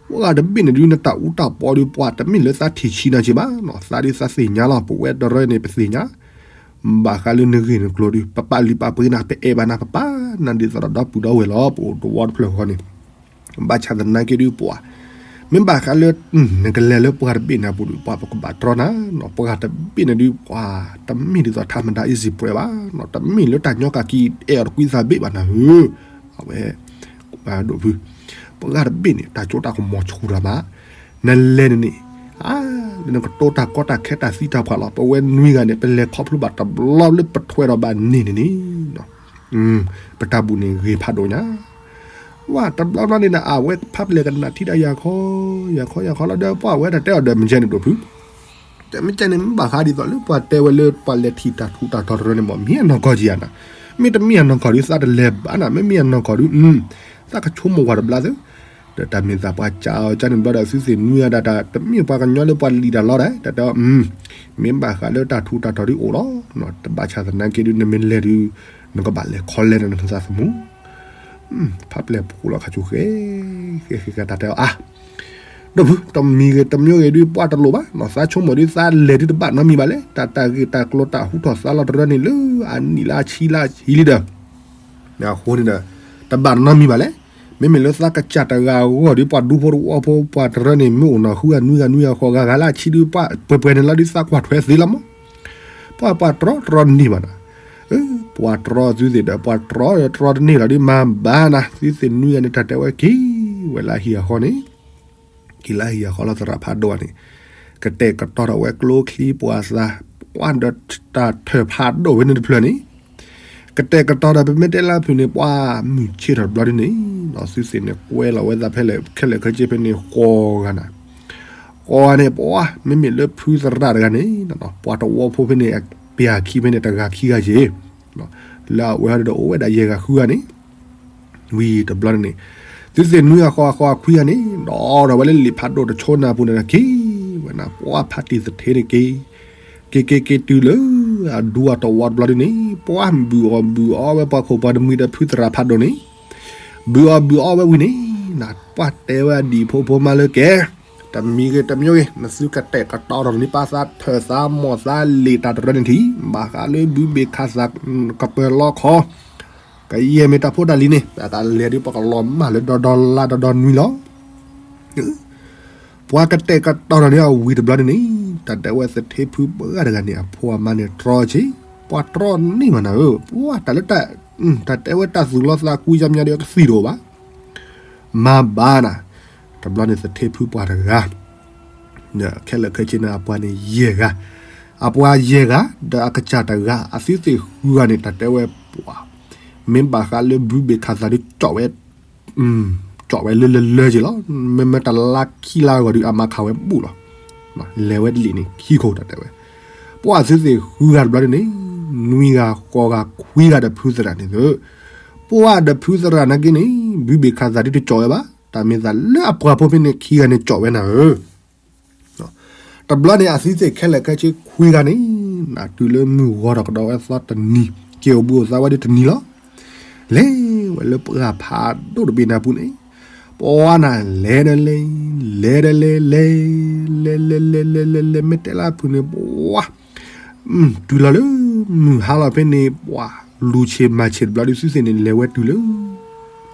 ပှၢ်တဘ့ၣ်န့ၣ်ဒုး နတၢ်အူတၢ်ပီဒုးပှၢ် တမ့ၢ်လၢသးထံၣ်ဆံးနၤက့ၤဘၣ်နီၤ, သးဒုးသးသ့ၣ်ညါလီၤ, ပဝဲတရၢန့ၣ် ပသ့ၣ်ညါ, ဘၣ်ဃးလၢနဂ့ၢ်နကျိၤဒုး ပပာ်လုၢ်ပာ်ပှ့ၤနၤ ပအဲၣ်ဘၣ်နၤ ပပာ်နၤဒ်သိးဒီးဒီပုၢ်ဒီဝဲၢ်လီၤ, ပအိၣ်တဝီတဖျၢၣ်ဃီန့ၣ် ဘၣ်ဆၣ်သနာ်က့ဒုးပှၤ, မ့ၢ်ဘၣ်ဃးလၢ နကလဲၤလၢပှၢ်တဘ့ၣ်န့ၣ်အပူၤဒုး ပှၤပကဘၣ်တြီနၤနီၤ, ပှၢ်တဘ့ၣ်န့ၣ်ဒုးပှၤ တမ့ၢ်ဒ်သိးထးမတၤအ့စံးပှဲၤဘၣ်, တမ့ၢ်လၢတၢ်ညီကၢ်ကံအဲၣ်အီၤတကွံသးဘ့ၣ်ဘၣ်နၤဧၢ, အဝဲ ဒိၣ်ဖု, ပှၢ်တဘ့ၣ်န့ၣ် တၢ်စိတၢ်ကမီၤဆူၣ်တၢ်ဘၣ်, နလဲၤန့ၣ်န့ၣ်, အါ လၢနကတိတၢ်ကီတၢ်ခဲတၢ်သံတၢ်ပှၢ်လီၤ, ပဝဲနွံဂၤန့ၣ် ပလဲၤခီဖျိဘၣ်တဘျီလၢပထွဲဒီးဘၣ်န့ၣ်န့ၣ်န့ၣ် ပတၢ်ဘူၣ်န့ၣ်ဂ့ၤဖးဒိၣ်ညါ, ဝဲတဘျီဘျီန့ၣ် အဝဲဖးပျဲၢ်ကနၣ်ထံတၢ်ယၤခီ, ယၤခီယၤခီလီၤဒီး ပှၢ်ဝဲတၢ်တဲအီၤဒီး မ့ၢ်ကဲန့ၣ်ဒိၣ်ဖု, တမ့ၢ်ကဲန့ၣ် မ့ၢ်ဘၣ်ဃးဒ်သိးလၢပှၤတဲဝဲလၢပှၤလဲၤထံၣ်တၢ်ထူးတၢ်တီၤတရၢန့ၣ်မ့ၢ် မ့ၢ်အနီၢ်ကီၢ်ကယၤနၤ, မ့ၢ်တမ့ၢ်အနီၢ်ကီၢ်ဒုး သးတလဲၤဘၣ်နၤ, မ့မ့ၢ်အနီၢ်ကီၢ်ဒုး သးကဆိကမိၣ်ဝဲတဘျီသု, ဒီးတၢ်မ့ၢ်သးပှၤကးအီၤကန့ၣ်ဘျီဒီး သုသ့ၣ်နွံဂၤဒၣ်တၢ် တမ့ၢ်ပှၤကညီလၢပှၤလံၣ်တၢ်လီတၢ်, တၢ်တဲအီၤ မ့ၢ်ဘၣ်ဃးလၢတၢ်ထူးတၢ်တီၤဒုးအိၣ်လီၤ, တဘၣ်ဆၣ်သနာ်က့ဒုး နမ့ၢ်လဲၤဒုး နကဘၣ်လဲၤခီလဲၤနသးသမူ, ဖးပျဲၢ်ဖိလီၤခါဆူၣ်ဃဲ, ဃဲဃဲဃဲတၢ်တဲအီၤအါ ဒိၣ်ဖု တမံၤဂ့ၤတမံၤဂ့ၤဒုး ပှၢ်တလိၣ်ဘၣ်နီၤ, သးဆိကမိၣ်ဒုး သးလဲၤဒုးတဘၣ်နီတမံၤဘၣ်လဲၣ်, တၢ်တၢ်ဂ့ၢ်တၢ်ကျိၤတၢ်ဟူထီၣ်သါလီၤတရၢန့ၣ် လၢအနံၣ်လၢအဆံလၢအဆံလံဒီး, အဃိန့ၣ်ဒီး တဘၣ်နီတမံၤဘၣ်လဲၣ်, မ့မ့ၢ်လၢသးကစၢ်တဂၤအဂီၢ်ဒီး ပှၤဒူဖိတဝီဖိ ပှၤတရၢန့ၣ် မ့ၢ်အိၣ်နီၢ်ဃုဂၤနွံဂၤနွံဂၤဃိးဂၤဂၤလၢအဆံဒုး ပှၤပှဲၤပှဲၤန့ၣ်လီၤဒုး သးကွၢ်ထွဲသ့လီၤမး. ပှၤပှၤတြီတြီန့ၢ်ဘၣ်နၤ, ပှၤတြီသုသ့ၣ်ဒီး ပှၤတြီတြီတန့ၢ်လီၤဒုး မၤဘၣ်နၤ သုသ့ၣ်နွံဂၤန့ၣ် တၢ်တဲဝဲက့ၤဝဲလၢအဟံၣ်အဃီန့ၣ် က့ၤလၢအဟံၣ်အဃီလီၤသရၣ်ဖးဒိၣ်န့ၣ် ကတဲာ်ကတီၤဒီးဝဲကျိချံမျိာ်သၣ် ပှၤဒီးတၢ်ထၢၣ်ဖးဒိၣ်ဝဲန့ၣ်တဖျၢၣ်န့ၣ် ကတဲာ်ကတီၤဒီးပမ့ၢ်တဲလၢဖုၣ်န့ၣ် ပှၤမုၢ်ဆ့ၣ်ထီၣ်တဘျီဒ်န့ၣ် သုသ့ၣ်န့ၣ် ကွဲလီၤဝဲသးဖဲလဲၣ် ခဲလၢာ်ခဲဆ့ဖဲန့ၣ် ဃိးဂၤနၤ, ဃိးဂၤန့ၣ် ပှၤမ့မ့ၢ်လၢဖုသရၣ်တဂၤန့ၣ် ပှၤတဝီဖိဖဲန့ၣ် ပျၢ်ခံဖဲန့ၣ် တဂၤခံဂၤက့ၤ လၢအဝဲဟီဒီးအိၣ်ဝဲဒၣ်ယဲၢ်ဂၤဃုဂၤန့ၣ် ဝံၤတဘျီန့ၣ်န့ၣ် သုသ့ၣ်နွံဂၤဃိးဂၤခွံဂၤန့ၣ် ဒီးဒီးဝဲလၢလံာ်ဖးဒိၣ်တဆိနၤပူၤန့ၣ်ဒီး က့ၤဝဲနၤ ပှၤဖးတံၢ်သထ့န့ၣ်က့ၤ က့ၤက့ၤက့ၤတုၤလၢ အဒူအတဝီတဘျီဒ်န့ၣ် ပှၤဘုၣ်အီၣ်ဘုၣ်အီဝဲပှၤခိၣ်ပှၤတမှံၤဒီးဖုသရၣ်ဖးဒိၣ်န့ၣ် ဘုၣ်အီၣ်ဘုၣ်အီဝဲဝံၤန့ၣ် နပှၤတဲဝဲအဒံၣ်ဖိဖိမါလၢကဲ တမံၤဂ့ၤတမံၤဂ့ၤ နသုကတဲာ်ကတီၤထီၣ်န့ၢ်ပၢ်သးထၢၣ်သးမိၢ်သးလ့ၣ်တၢ်တရၢန့ၣ်ထံၣ် ဘၣ်ဃးလၢဘုဘ့ၣ်ခးသး ကပၢၤလီခီ ကယဲၢ်မ့ၢ်တၢ်ဖိတၢ်လံၤန့ၣ် ပတၢ်လဲၤဒ်ပကလီၤမၢ်လၢဒီဒီလါဒီဒီနွံလီၤ. ပှၤကတဲာ်ကတီၤထီၣ်န့ၢ်အဝံၤတဘျီန့ၣ်န့ၣ် တၢ်တဲဝဲသထ့ဖုပှၢ်တဂၤန့ၣ် အဖိအမါန့ၣ်တြီဆံး ပှၤတြီန့ၢ်မးနၤဧၢ ပှၤတၢ်လၢတၢ် တၢ်တဲဝဲတၢ်သူၣ်လီသးကွံယါမးဒီးကသံၣ်တအိၣ်ဘၣ် မၤဘၣ်နၤ, တဘျီန့ၣ်သထ့ဖုပှၢ်တဂၤ ခဲလၢာ်ခဲဆ့န့ၣ် အပှၤန့ၣ်ယဲၢ်ဂၤ, အပှၤယဲၢ်ဂၤ ဒီးအကစၢ်တဂၤ အသုသ့ၣ်ဃုဂၤန့ၣ် တၢ်တဲဝဲပှၤ မ့ၢ်ဘၣ်ဃးလၢဘုဘ့ၣ်ခးသးဒ်ကၠီၣ်ဝဲ ကၠီၣ်ဝဲလၢလၢလၢက့ၤလီၤ. မ့မ့ၢ်တလါခံလါအဂီၢ်ဒီး အမါခးဝဲဘူၣ်လီၤ. လဲၤဝဲတလံာ်န့ၣ် ခံခိၣ်တၢ်တဲဝဲ, ပှၤသုသ့ၣ်ဃုဂၤတဘျီန့ၣ် နွံဂၤဃိးဂၤခွံဂၤဒီးဖုသရၣ်န့ၣ်သၢ, ပှၤဒီးဖုသရၣ်နာ်က့န့ၣ် ဘုဘ့ၣ်ခးသးဒ်တကၠီၣ်ဝဲဘၣ်, တၢ်မ့ၢ်သးလၢအပှၤဖိဖဲန့ၣ်ခံဂၤန့ၣ်ကၠီၣ်ဝဲနၤဧၢ တဘျီန့ၣ် အသုသ့ၣ်ခဲလၢာ်ခဲဆ့ခွံဂၤန့ၣ် နတုၤလၢမုၢ်ဂီၤထီၣ်ကဒီးဝဲသီတနံၤ, က့ၤအိၣ်ဘှံးအိၣ်သါဝဲဒ်တနံၤလီၤ. လဲၤဝဲလၢပှၢ်ဖးဒိၣ်တဘ့ၣ်နၤပူၤန့ၣ်, ပှၤနၤလဲၤဒီးလဲၤ, လဲၤဒီးလဲၤ, လဲၤ, လဲၤလဲၤလဲၤလဲၤလဲၤ မ့ၢ်တဲလၢဖုၣ်န့ၣ် ပှၤ တုၤလီၤလၢ မုၢ်ဟါလီၤဖဲန့ၣ် ပှၤလူၤဆ့ၣ်မၤဆ့ၣ်တဘျီဒ်သုသ့ၣ်န့ၣ် လဲၤဝဲတုၤလၢ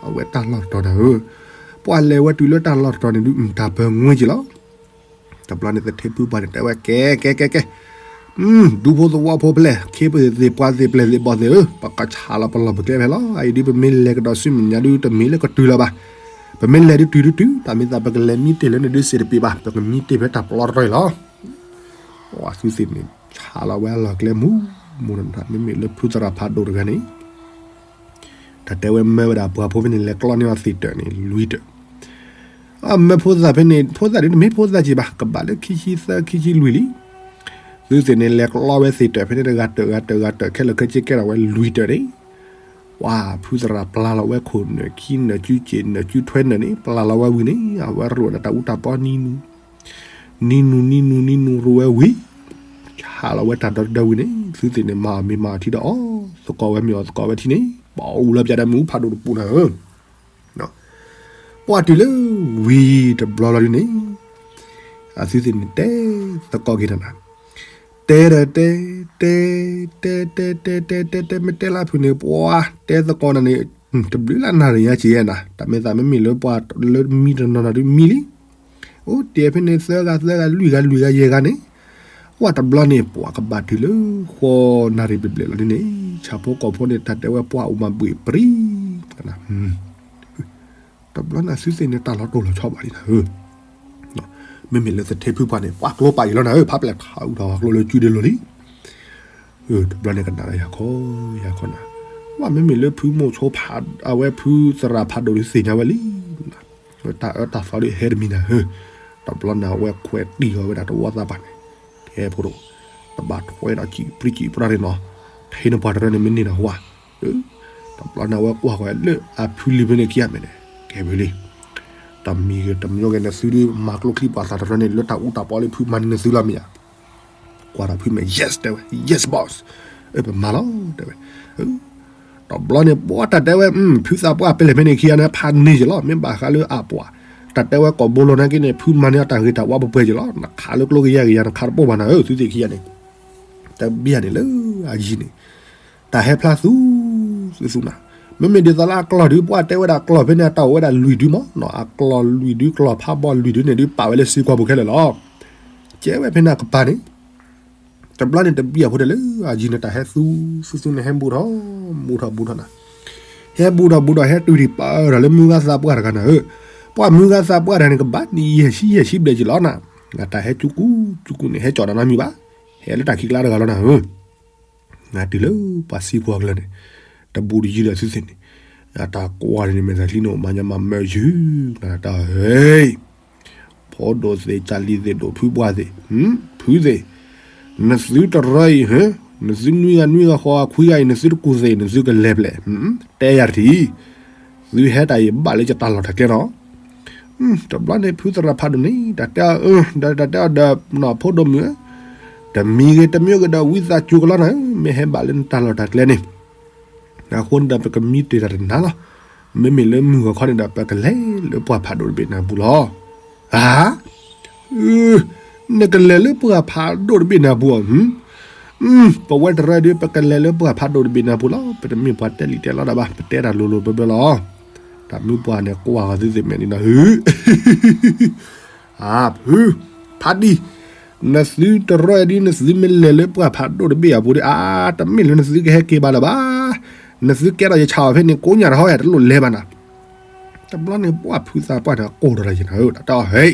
အဝဲတၢ်လီၢ်တတီၤနၤဧၢ, ပှၤလဲၤဝဲတုၤလၢတၢ်လီၢ်တတီၤန့ၣ်ဒုး တၢ်ပၢၤငွ့က့ၤလီၤ. တဘျီန့ၣ်သထ့ဖုပှၢ်န့ၣ် တဲဝဲကဲကဲကဲကဲ, ဒူဖိသဝီဖိဖဲလဲၣ် ခ့ပသ့ၣ်ပှၤသ့ၣ်ပျဲၢ်သ့ၣ်ဘီၣ်သ့ၣ်ဧၢ, ပကဆးလီၤပလီၢ်ပကျဲဖဲလီၤ. အအံၤဒုး ပမ့ၢ်လဲၤကဒီးဆူမဲာ်ညါဒုး တမ့ၢ်လၢကတုၤလၢၤဘၣ်. ပမ့ၢ်လဲၤဒုးတုၤဒုးတုၤ, တၢ်မ့ၢ်သးပကလဲၤမံတ့ၢ်လၢန့ၣ်ဒုး စ့ၣ်တပ့ၤဘၣ်ပကမံတ့ၢ်ဖဲတၢ်ပျီတရီလီၤ. ပှၤသုသ့ၣ်န့ၣ် ဆးလီၤဝဲအလီၢ်ကျဲမူးမူးနၤ, မ့မ့ၢ်လၢဖုသရၣ်ဖးဒိၣ်တဂၤန့ၣ် တၢ်တဲဝဲမၢဝဲဒၣ်ပှၤဖိဖဲန့ၣ် လဲၤကျီန့ၢ်အီၤသ့ၣ်တၢၢ်န့ၣ် လွံၢ်တၢၢ်. အမၢဖိသၣ်ဖဲန့ၣ် ဖိသၣ်ဒုးတမ့ၢ်ဖိသၣ်က့ၤဘၣ်, ကဘၣ်လၢခံဆံသၢခံဆံလွံၢ်လံ. သုသ့ၣ်န့ၣ် လဲၤကျီဝဲသ့ၣ်တၢၢ်ဖဲန့ၣ် တဂၤတၢၢ်ဂၤတၢၢ်ဂၤတၢၢ် ခဲလၢာ်ခဲဆ့ကဲထီၣ်ဝဲလွံၢ်တၢၢ်န့ၣ်, ပှၤဖုသရၣ်ပျၢ်လီၤဝဲခိၣ်နၢၣ်ခံနၢၣ် စုစ့ၣ်နၢၣ် စုထွဲနၢၣ်န့ၣ် ပျၢ်လီၤဝဲဝံၤန့ၣ် အဝဲရိၣ်ဝဲဒၣ်တၢ်အူတၢ်ပီနံၤနူၤ နံၤနူၤနံၤနူၤနံၤနူၤရိၣ်ဝဲဝံၤ, ဆးလီၤဝဲတၢ်ဒီတဒၢဝံၤန့ၣ် သုသ့ၣ်န့ၣ် မၤအီၣ်မ့ၤမၤအီၣ်ထံဒီးအီၣ်သကိးဝဲမ့ၤအီၣ်သကိးဝဲထံန့ၣ် ပအူလၢပျၢၤဒီးမ့ၣ်အူဖးဒိၣ်တပူၤနၤဧၢ. ပှၤတုၤလၢဝံၤတဘျီလီၤဒ်န့ၣ် အသုသ့ၣ်န့ၣ်တဲသကိးက့ၤနၤနၤ, တဲဒီးတဲ, တဲ, တဲ, တဲ, တဲ, တဲ, တဲ, တဲ, မ့ၢ်တဲလၢဖုၣ်န့ၣ် ပှၤတဲသကိးနၤန့ၣ် တဘျုးလၢနၣ်ရံၣ်ညါက့ၤနၤ, တၢ်မ့ၢ်သးမ့မ့ၢ်လၢပှၤလၢမံတနီၤနီၤဒုးမံလံ. အိၣ်တဲဖဲန့ၣ် သၢဂၤသၢဂၤ လွံၢ်ဂၤလွံၢ်ဂၤ ယဲၢ်ဂၤန့ၣ်, ပှၤတဘျီန့ၣ် ပှၤကဘၣ်တုၤလၢ ဃီနၣ်ရံၣ်ဘျဲၣ်ဘျဲၣ်လီၤဒ်န့ၣ်, ဆၣ်ဖိကီၢ်ဖိန့ၣ် တၢ်တဲဝဲပှၤအိၣ်မးဘှ့ၣ်ပြံ တဘျီန့ၣ် အသုသ့ၣ်န့ၣ် တၢ်လီၤတိၢ်လီၤဆီဘၣ်လံနၤဧၢ. မ့မ့ၢ်လၢသထ့ဖုပှၢ်န့ၣ် ပှၤကျိပာ်အံၤလီၤနၤဧၢ, ဖးပျဲၢ်ထးအူထီၣ်ဟးကျိလၢကုဒ့လိၤလံ. တဘျီန့ၣ်ကနၣ်ဒီးယၤခီ ယၤခီနၤ, ဝဲမ့မ့ၢ်လၢဖုမိၢ်ဆိဖး အဝဲဖုသရၣ်ဖးဒိၣ်ဒုးသ့ၣ်ညါဝဲလံ. တၢ်အၢတၢ်သီဒုးဟဲတမံၤနၤဧၢ. တဘျီန့ၣ် အဝဲခွဲးတံၢ်ဃီၤဝဲဒၣ်တဝီသးပှၢ်န့ၣ်, ကဲဖိဒိၣ်, တဘၣ်ထွဲဒီးစံၣ်ပြံစံၣ်ပြါန့ၣ်နီၤ, ထဲန့ၣ်ပှၤတရၢန့ၣ်မ့ၢ်န့ၢ်နၤဝါ တဘျီန့ၣ် အဝဲကွၢ်ဃီၤလၢအဖုလံၤဖဲန့ၣ်ခံဂၤမဲာ်န့ၣ်, ကဲဝဲလံ, တမံၤဂ့ၤတမံၤဂ့ၤ နသုဒုးမၤကျိချံပှၤသးတရၢန့ၣ် လၢတၢ်အူတၢ်ပီလၢဖုမၤန့ၢ်နသုလီၤမ့ၢ်ဧါ. ကွၢ်ဒီးဖုမဲာ် yes တဲဝဲ yes boss, ပမၤလီၤတဲဝဲ. တဘျီန့ၣ် ပှၤတၢ်တဲဝဲ ဖုသးပှၢ်ပလဲၣ်ဖဲန့ၣ်ခံဂၤန့ၣ် ဖးန့ၢ်က့ၤလီၤ, မ့ၢ်ဘၣ်ဃးလၢအပှၤ တၢ်တဲဝဲကိာ်ဘိလိၤနာ်က့န့ၣ် ဖုမၤန့ၢ်အတၢ်ဂ့ၤတၢ်ဝါပှဲၤပှဲၤက့ၤလီၤ, နခးလၢကျိကယၤကယၤ နခးတပိၢ်ဘၣ်နၤဧၢ သုသ့ၣ်ခံဂၤန့ၣ်, တဘျီန့ၣ်လၢအယံၤန့ၣ် တၢ်ဟဲဖျါသူ သူသူနၤ, မ့မ့ၢ်ဒ်သိးလၢအကျီၢ်ဒု ပှၢ်တဲဝဲဒၣ်အကျီၢ်ဖဲန့ၣ် အတၢ်အိၣ်ဝဲဒၣ်လွံၢ်ဒုမးနီၤ, အကျီၢ်လွံၢ်ဒု ကျီၢ်ဖးဘီလွံၢ်ဒုန့ၣ်ဒု ပာ်ဝဲလၢစ့ကွီၢ်ပူၤခဲလၢာ်လီၤ. ကဲဝဲဖဲန့ၣ်အကပၤန့ၣ် တဘျီန့ၣ်တဘံၣ်အဖိဒၣ်လၢအယံၤန့ၣ် တၢ်ဟဲသူသူသူန့ၣ် ဟဲဘူးထီၣ်ဘူးထီၣ်ဘူးထီၣ်နၤ, ဟဲဘူးထီၣ်ဘူးထီၣ် ဟဲတုၤဒံးပၢၢ်ထီၣ်လၢမုၢ်ဂၤသးပှၢ်တဂၤနၤဧၢ, ပှၢ်မုၢ်ဂၤသးပှၢ်တဂၤန့ၣ် ကဘၣ်နံၣ်ယဲၢ်ဆံယဲၢ်ဆံဘျဲၣ်က့ၤလီၤနၤ, အတၢ်ဟဲကၠူကူကၠူကူန့ၣ် ဟဲကၠီၣ်တၢ်နီတမံၤဘၣ်, ဟဲလၢတၢ်ခံကျါတဂၤလီၤနၤဧၢ နၤတုၤလၢပှၤစံကွၢ်ကလၢာ်န့ၣ်, တဘူးတယံၤဒီးသုသ့ၣ်န့ၣ်, အတၢ်ကွၢ်န့ၣ် မဲာ်သးချံန့ၣ် မၤညါမၤမၢယုၢ် နတၢ်ဟဲ, ဖိဒိၣ်သ့ၣ် ကၢ်လံၤသ့ၣ် ဒိၣ်ဖုပှၢ်သ့ၣ်, ဖုသ့ၣ်, နသုတရၢအံၤ, နသုနွံဂၤနွံဂၤဃီဂၤခွံဂၤအံၤ နသုတကူၣ်သ့ၣ် နသုကလဲၤဖျဲၣ်, တဲယၤတထံၣ်, သုဟဲတၢ်အံၤဘၣ်လၢယတၢ်လီၢ်တၢ်ကျဲနီၤ တဘျီန့ၣ် ဖုသရၣ်ဖးဒိၣ်န့ၣ် တၢ်တဲအီၤ, တၢ်တဲအီၤဒီး ဖိဒိၣ်မုၣ်ဧၢ, တမံၤဂ့ၤတမံၤဂ့ၤဒီး ဝံသးစူၤကလီနၤဧၢ, မ့ၢ်ဟဲဘၣ်လၢနတၢ်လီၢ်တၢ်ကျဲန့ၣ်, အဃိန့ၣ်ဒီးပကမံတ့ၢ်တၢ်တနၤလီၤ. မ့မ့ၢ်လၢမုၢ်ဂီၤခီန့ၣ်ဒီး ပကလဲၤလၢပှၢ်ဖးဒိၣ်တဘ့ၣ်နၤပူၤလီၤ. ဧါ, နကလဲၤလၢပှၢ်ဖးဒိၣ်တဘ့ၣ်နၤပူၤဧါ, ပဝဲတရၢဒုး ပကလဲၤလၢပှၢ်ဖးဒိၣ်တဘ့ၣ်နၤပူၤလီၤ. ပတမ့ၢ်ပှၤတဲလံာ်တဲလီတၢ်ဘၣ်, ပတဲတၢ်လိၤလိၤဘျီဘျီလီၤ. တၢ်မုၢ်ပှၢ်န့ၣ် ကွၢ်ဂီၤသုသ့ၣ်မဲာ်န့ၣ်ဒီး ဟု အဖု, ဖးဒံၣ်, နသုတရၢဒုး နသုမ့ၢ်လဲၤလၢပှၢ်ဖးဒိၣ်တဘ့ၣ်အပူၤဒီး အါ တမ့ၢ်လၢနသုကဟဲက့ၤဘၣ်လၢၤဘၣ်. နသုကဲထီၣ်ယဆၣ်အီၤဖဲန့ၣ် ကိးညၣ်တဟီ တလိၣ်လဲၤဘၣ်နၤ. တဘျီန့ၣ် ပှၢ်ဖုသးပှၢ်န့ၣ် ကိးထီၣ်တၢ်ယနၤဧၢ, တၢ်တဲအီၤ ဟဲ,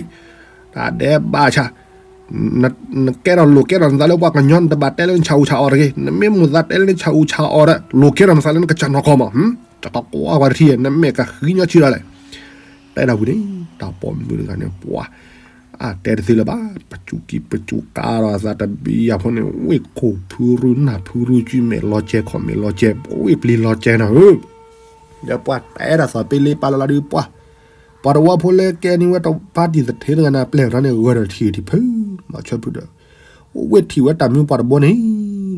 တၢ်ဒဲးဘးဆၣ် နကဲထီၣ်လိာ်ကဲထီၣ်နသးလၢပှၤကညီ နတဘၣ်တဲလၢနဆၣ်အူဆၣ်အီၤတဂ့ၤ, နမ့ၢ်မိၣ်သးတဲလၢနဆၣ်အူဆၣ်အီၤဒီး လိာ်ကဲထီၣ်နသးလၢနကစၢ်နီၢ်ကီၢ်မး, တၢ်တကွၢ်ပှၤတထံၣ် နမ့ၢ်ကဃံညီဆံးဒီးလဲၣ်. တဲဒၣ်ဝံၤန့ၣ် တၢ်ပိာ်မုၣ်တဂၤန့ၣ် ပှၤ အတဲတသ့လၢၤဘၣ်, ပစူးကံပစူးကါဒီးအသးတဘံၣ်အဖီန့ၣ် ဝ့ၢ်ခိၣ်ဖုရူနၢ်ဖုရူ စုမဲာ်လီၤကဲ ခီၣ်မဲာ်လီၤကဲ ဝ့ၢ်ပျံၤလီၤကဲနီၤဧၢ. ဒီးပှၤတဲဒၣ်သီၣ်ပ့လ့ပာ်လီၤလီၤဒုးပှၢ်, ပှၤတဝီဖိလၢကဲန့ၢ်ဝဲတၢ်ဖါတံၢ်သထ့တဂၤန့ၣ် အပျဲၢ်အဘီန့ၣ် ဂၢၢ်ဒီးထံၣ်ထံၣ်ဖု မၤဆၢဖုဒီး ဝ့ၢ်ထံၣ်ဝဲတၢ်မုၢ်ပှၢ်တဘိန့ၣ်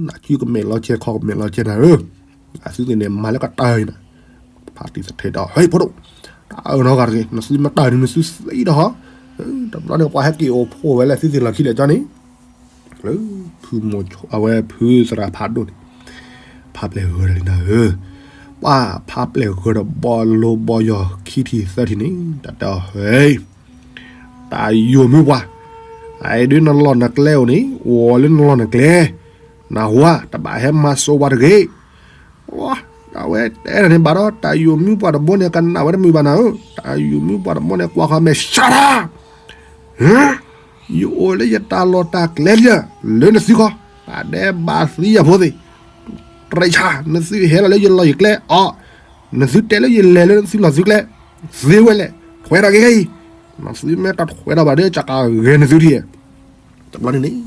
နစုကမဲာ်လီၤကဲ ခီၣ်မဲာ်လီၤကဲနၤဧၢ. အသုသ့ၣ်န့ၣ် မၤလၢကတၢၢ်အံၤနၤ, ဖါတံၢ်သထ့ဒီး ဟဲဖိဒိၣ်, တၢ်အၢနီတဂၤတဂ့ၤ, နသုမ့ၢ်တၢၢ်ဒုး နသုသံဒီးဟီ, တဘျီန့ၣ် ပှၤဟဲက့ၤအိၣ်ဖှိၣ်ဝဲလၢသုသ့ၣ်လီၢ်ခံလဲၣ်ကၠီန့ၣ် လၢဖုမိၢ်ဆိ အဝဲဖုသရၣ်ဖးဒိၣ်န့ၣ် ဖါပျဲၢ်ဂၢၢ်ဒီးလံနၤဧၢ. ပှၢ်ဖါပျဲၢ်ဂၢၢ်ဒီးဘီလိဘီယီၤခံထံၣ်သၢထံၣ်န့ၣ် တၢ်တဲအီၤ ဟဲ, တၢ်ယိာ်မုၢ်ပှၢ်, အအံၤဒုးနလီၢ်နကျဲအိၣ်န့ၣ် အိၣ်လၢနလီၢ်နကျဲ, နၢ်ဟူဧါ, တဘၣ်ဟဲမၤစိးပှၤတဂ့ၤ. အဝဲတဲတၢ်န့ၣ်ဘၣ်ဒီး တၢ်ယိာ်မုၢ်ပှၢ်တဘိန့ၣ် ကနၣ်ဝဲတမုာ်ဘၣ်နၤဧၢ, တၢ်ယိာ်မုၢ်ပှၢ်တဘိန့ၣ် ကွၢ်ဃီမဲာ် ရှါထါ ယအိၣ်လၢယတၢ်လီၢ်တၢ်ကျဲလံ, လၢနသုခီ, တၢ်ဒဲးဘးသံယၤဖိသ့ၣ်, တရံးဆါ နသုဟဲလီၤလၢယလီၢ်ယကျဲအီၤ, နသုတဲလၢယလဲၤလၢနသုလီၢ်သုကျဲ, သ့ဝဲလဲၣ်, ထွဲထီၣ်က့ၤခဲအံၤ, နသုမ့ၢ်တထွဲထီၣ်ဘၣ်ဒီး ကကဂဲၤနသုထံၣ် တဘျီန့ၣ်န့ၣ်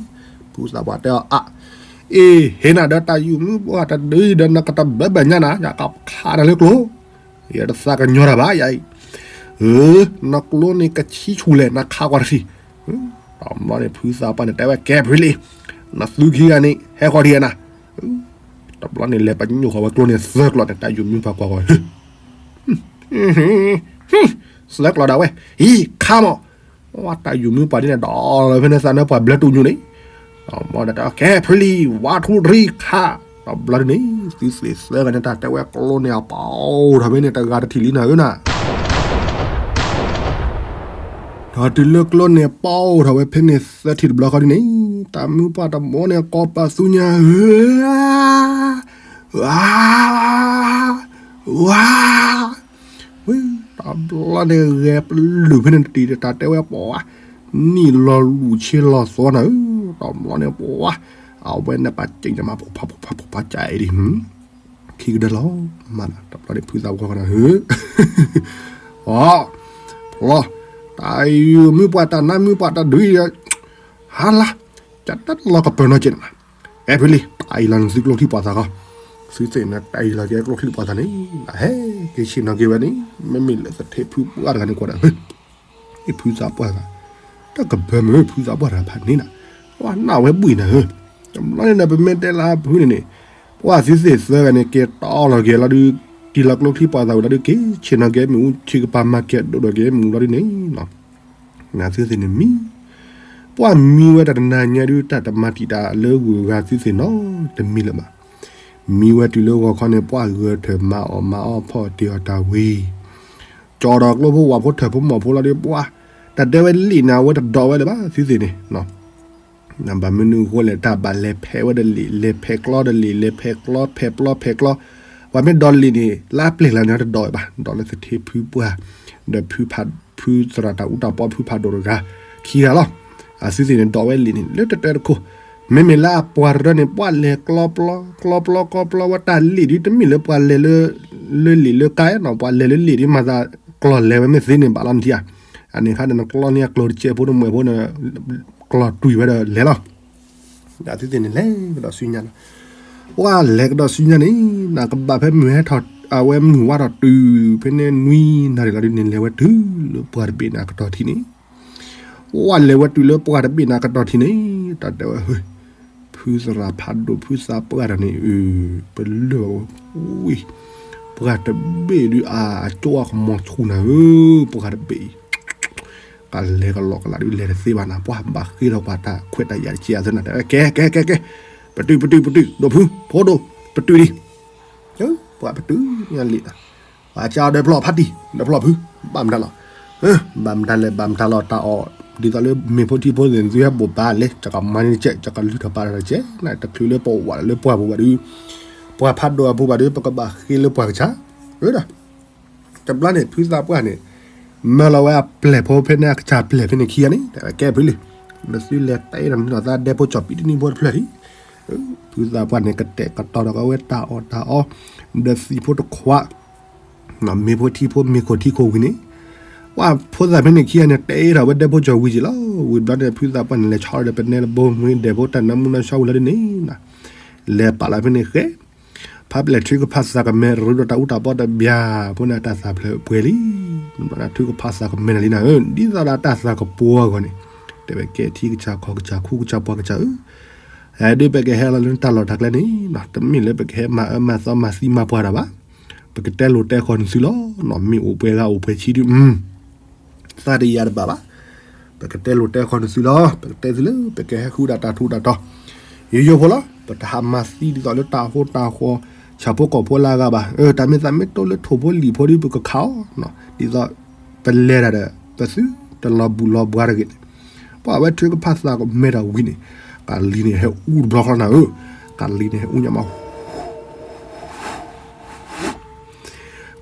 ဖုသးပှၢ်တဲအီၤ အါ, အ့ ဟ့ၣ်နၤဒီးတၢ်ယိာ်မုၢ်ပှၢ်တဒုဒီး နကတဘၢဘၣ်ညါနၤ, ယကခးနၤလၢကျိ, ယတသးကညီၤတၢ်ဘၣ်ယၤအံၤ, ဧၢ, နကျိန့ၣ်ကဆံဆူၣ်လဲၣ် နခးကွၢ်တထံၣ်, တဘျီန့ၣ် ဖုသးပှၢ်န့ၣ် တဲဝဲ ကဲဖုလံ, နသုခံဂၤန့ၣ် ဟဲဃီၤထံၣ်နၤ, တဘျီန့ၣ် လဲၤပညိၣ်ဃီၤဝဲကျိန့ၣ်သၢကျီၢ်န့ၣ် တၢ်ယိာ်မုၢ်ပှၢ်ကွၢ်ဃီၤ သၢကျီၢ်ဒၣ်ဝဲ, ဟံးခါမး, ဝဲတၢ်ယိာ်မုၢ်ပှၢ်ဒ်န့ၣ် ဒီးလၢဖဲန့ၣ်သးန့ၣ်ပှၤဘျၢတူၢ်ညိၣ်န့ၣ်, ဒီးမ့ၢ်ဒီးတဲအီၤ ကဲဖုလံ ဝါထူရံခါ, တဘျီဒ်န့ၣ် သုသ့ၣ်သၢဂၤန့ၣ် တၢ်တဲဝဲကျိန့ၣ်အပီၣ်ထီၣ်ဖဲန့ၣ် တဂၤတထံၣ်လံနၤဧၢနၤ ဒီးတုၤလၢကျိန့ၣ်ပီၣ်ထီၣ်ဝဲဖဲန့ၣ်သၢထံၣ်တဘျီဃီဒ်န့ၣ်, တၢ်မုၢ်ပှၢ်တဘိန့ၣ် ကိးပသူညါဧၢ, ဝါ, ဝါ, ဝံၤ တဘျီန့ၣ်ဂဲၤပလူၤဖဲန့ၣ်တထံၣ် တၢ်တဲဝဲပှၤ, နံၣ်လီၤလူၢ်ဆ့လီၤသီနၤဧၢ, တဘျီန့ၣ်ပှၤ, အဝဲန့ၣ်ပှၤက့ၤန့ၣ်မး ဖိဖးဖိဖးဖိဖးကၠးအံၤဒ် ခံကဒၢလီၤ, မၤနၤ တဘျီန့ၣ်ဖုသးပှၢ်ဃီနၤဧၢ, အီ, ဖျီ, တၢ်ယိာ်မုၢ်ပှၢ်တၢ်နါမုၢ်ပှၢ်တဒုအံၤ, ဟါလၢ, ကတၢၢ်လီၤကပၢၤနီၢ်က့ၤန့ၣ်မး, အဲဖုလံ တၢ်အံၤလီၤနသုကျိချံပှၤသးဃီ, သုသ့ၣ်န့ၣ် တၢ်အံၤလီၤက့ၤကျိချံပှၤသးန့ၣ်, ဟဲက့ၤဆ့ၣ်နီၤက့ၤဝဲန့ၣ် မ့မ့ၢ်လၢသထ့ဖုပှၢ်တဂၤန့ၣ်ကွၢ်ဒၣ် ဖုသးပှၢ်ဂၤ, တၢ်ကဘၢမုၢ်ဖုသးပှၢ်တဂၤဖးန့ၣ်နၤ, ဝဲနၢ်ဝဲဘှံးနၤဧၢ, တဘျီန့ၣ်ဒီး ပမ့ၢ်တဲလၢဖုန့ၣ်န့ၣ်, ပှၢ်သုသ့ၣ်သၢဂၤန့ၣ် က့ၤတီလီၤက့ၤလီၤဒုး, က့ၤလီၤကျိချံပှၤသးဝံၤလီၤဒုး က့ၤဆ့ၣ်နီၤက့ၤမ့ၣ်အူဆ့ကပၤမၤကဲဒိၣ်ဒီးက့ၤမ့ၣ်အူလီၤဒုးန့ၣ်, နသုသ့ၣ်န့ၣ်မံ, ပှၢ်မံဝဲတၢ်တနၤညါဒုး တၢ်တမၤတံာ်တာ်လၢဂုၤဂၤသုသ့ၣ်နီတမံၤလၢၤဘၣ်, မံဝဲတုၤလၢဂီၤခီန့ၣ် ပှၢ်ဂၢၢ်ထၢၣ်မၤအီၣ်မၤအီၣ်ဖီၣ်တ့ၢ်အီၣ်တၢ်ဝံၤ ကၠီဒီးကျိဖိဝၤဖိထၢၣ်ဖိမီၢ်ဖိလီၤဒီး ပှၢ် တၢ်တဲဝဲလံာ်န့ၣ် အဝဲတဒိးဝဲလၢၤဘၣ် သုသ့ၣ်န့ၣ် ဘၣ်မနုၤအဃိလဲၣ် တၢ်ဘၣ်လဲၤဖဲးဝဲဒီးလံာ် လဲၤဖဲးကျီဒီးလံာ် လဲၤဖဲးကျီ ဖဲးပျီ ဖဲးကျီ ပှၤမ့ၢ်ဒိးလံာ်န့ၣ် လၢပျဲၢ်လၢန့ၣ် တဒိးဝဲဘၣ် ဒိးလၢသထ့ဖုပှၢ် ဒီးဖုဖး ဖုသရၣ်တၢ်အူတၢ်ပီဖုဖးဒိၣ်တဂၤ ခံဂၤလီၤ. အသုသ့ၣ်န့ၣ် ဒိးဝဲလံာ်န့ၣ် လၢတတဲတခိၣ် မ့မ့ၢ်လၢအပှၤတရၢန့ၣ် ပှၢ်လဲၤကျီပျီ ကျီပျီ ကျီပျီဝဲတၢ်လံာ်ဒ်တမ့ၢ်လၢပှၤလဲၤလၢ လၢလံာ်လၢကါနီၤ ပှၤလဲၤလၢလံာ်ဒ်မၤသး ကျီၢ်လဲၤဝဲမ့ၢ်သ့န့ၣ် ဘၣ်လီၤနထံၣ်ဧါ အန့ၣ်ခါဒီးနကျီန့ၢ်အကျိၤတကဲးဖိတမှဲးဖိန့ၣ် ကျီၢ်တွံၢ်ဝဲဒီးလဲၤလီၤ. အသုသ့ၣ်န့ၣ်လဲၤကဒီးဆူညါန့ၣ် ပှၢ်လဲၤကဒီးဆူညါန့ၣ် နကဘၣ်ဖဲမုၢ်ဟဲထီၣ် အဝဲမုၢ်ဝါထီၣ်တုၤဖဲန့ၣ်နွံနၣ်ရံၣ်လီၤဒ်န့ၣ် လဲၤဝဲတုၤလၢပှၢ်တဘ့ၣ်န့ၣ်အကတီၢ်ထံးန့ၣ် ပှၢ်လဲၤဝဲတုၤလၢပှၢ်တဘ့ၣ်န့ၣ်အကတီၢ်ထံးန့ၣ် တၢ်တဲဝဲ ဖုသရၣ်ဖးဒိၣ်ဖုသးပှၢ်တၢ်န့ၣ် ပလၢၢ်ဝဲ ပှၢ်တဘ့ၣ်ဒုးအကၠိအကမီၤဆူၣ်နၤဧၢ ပှၢ်တဘ့ၣ်အံၤ ကလဲၤကလီကလးဒုးလဲၤတသ့ဘၣ်နၤ ပှၢ်ဘၣ်ဃ့ထီၣ်ပှၤတၢ်ခွဲးတၢ်ယာ်တကဲအသနၤ တဲဝဲ ကဲ ကဲ ကဲ ကဲ ပတုာ် ပတုာ် ပတုာ် ဒိၣ်ဖု ဖိဒိၣ် ပတုာ်လံ ပှၢ်ပတုာ်ညါလံာ် ပှၢ်ကၢဒီးဖျီၣ်ဖးတံၢ် ဒီးဖျီၣ်ဖု ဘၣ်မတၤလီၤ ဘၣ်မတၤလဲၣ် ဘၣ်မတၤလီၤ တၢ်အီၣ် ဒ်သိးလၢမ့ၢ်ဖိထံဖိသ့ၣ်န့ၣ် သုဟဲဘိးဘၣ်လဲၣ် ကကမၤန့ၣ်တကဲး ကကလုၢ်ထီၣ်ပာ်တၢ်တကဲး နတချုးလၢပဝဲလၢပှၢ်ပူၤဘၣ်ဒုး ပှၢ်ဖးဒိၣ်အပူၤဘၣ်ဒုး ပကဘၣ်ဃ့လၢပှၢ်ကစၢ် ဒီး တဘျီန့ၣ် ဖုသးပှၢ်န့ၣ် မၢလီၤဝဲအပျဲၢ်ဖိဖဲန့ၣ် အကစၢ်ပျဲၢ်ဖဲန့ၣ်ခံဂၤန့ၣ် တဲဝဲကဲဖုလံ နသုလဲၤတဲဒီးနသးဒဲဖိကၠီၣ်ပံတနံၣ်ဖိတဖျၢၣ်လံ ဖုသးပှၢ်န့ၣ် ကတဲာ်ကတီၤဒီးကဝဲတၢ်အီၣ်တၢ်အီ ဒီးသံးဖိတခွး မ့ၢ်ဖိထံဖိမ့ၢ်ခိၣ်ထံခိၣ်ဝံၤန့ၣ် ပှၢ်ဖိသၣ်ဖဲန့ၣ်ခံဂၤန့ၣ် တဲထီၣ်ဝဲဒဲဖိကၠီၣ်ဝံၤက့ၤလီၤ ဝံၤဘျီန့ၣ် ဖုသးပှၢ်န့ၣ် လဲၤဆီဒီးပနဲလၢဘိမ့ၢ်ဒဲးဖိတၢ်နါမူနါဆှီဝံၤလီၤဒ်န့ၣ် လဲၤပာ်လီၤဖဲန့ၣ်ဃဲ ဖးပျဲၢ်ထုကဖၣ်သးကမဲ ရူဒီးတၢ်အူတၢ်ပီတဘျီ ဖိန့ၣ်တၢ်သးဖျၢၣ်ပှဲၤလံ ဘျီန့ၣ်ထုကဖၣ်သးကမဲနၤလံနၤဧၢ ဒ်သိးဒီးတၢ်သးကပှီၤအဂီၢ်န့ၣ် တဲဝဲကဲထံကစၢ်ခီကစၢ်ခူကစၢ်ပှၢ်ကစၢ်ဧၢ ဟဲဒုးပကဟဲလီၤလၢတၢ်လီၢ်တၢ်ကျဲန့ၣ် တမ့ၢ်လၢပကဟဲမၤအၢမၤသီမၤသံမၤပှၢ်တၢ်ဘၣ် ပကတဲလိာ်တဲဃီၤနသုလီၤ မ့ၢ်အိၣ်ပှဲၤဂၤအိၣ်ပှဲၤဆံဒုး သးတယၤတဘၣ်ဘၣ် ပကတဲလိာ်တဲဃီၤနသုလီၤ ပကတဲသုလၢ ပကဟဲဃုဒၣ်တၢ်ထူးတၢ်တီၤ ယိယိဖိလီၤ ပတဟးမၤသံဒ်သိးလၢတၢ်ဟိတၢ်ဃီ ဆၣ်ဖိကီၢ်ဖိလၢအဂၤဘၣ် တၢ်မ့ၢ်သးမ့ၢ်တိၢ်လၢထိၣ်ဖိလံာ်ဖိဒ်ပကခးအီၤ ဒ်သိး ပလဲၤတၢ်ဒီး ပသုတလီၤဘူၣ်လီၤဘှါတဂ့ၤန့ၣ် ပှၢ်ဝဲထုကဖၣ်သးကမဲတၢ်ဝံၤန့ၣ် ကးလံၤန့ၣ်ဟဲအူတဘျီဃီနၤဧၢ ကးလံၤန့ၣ်ဟဲအူညါမး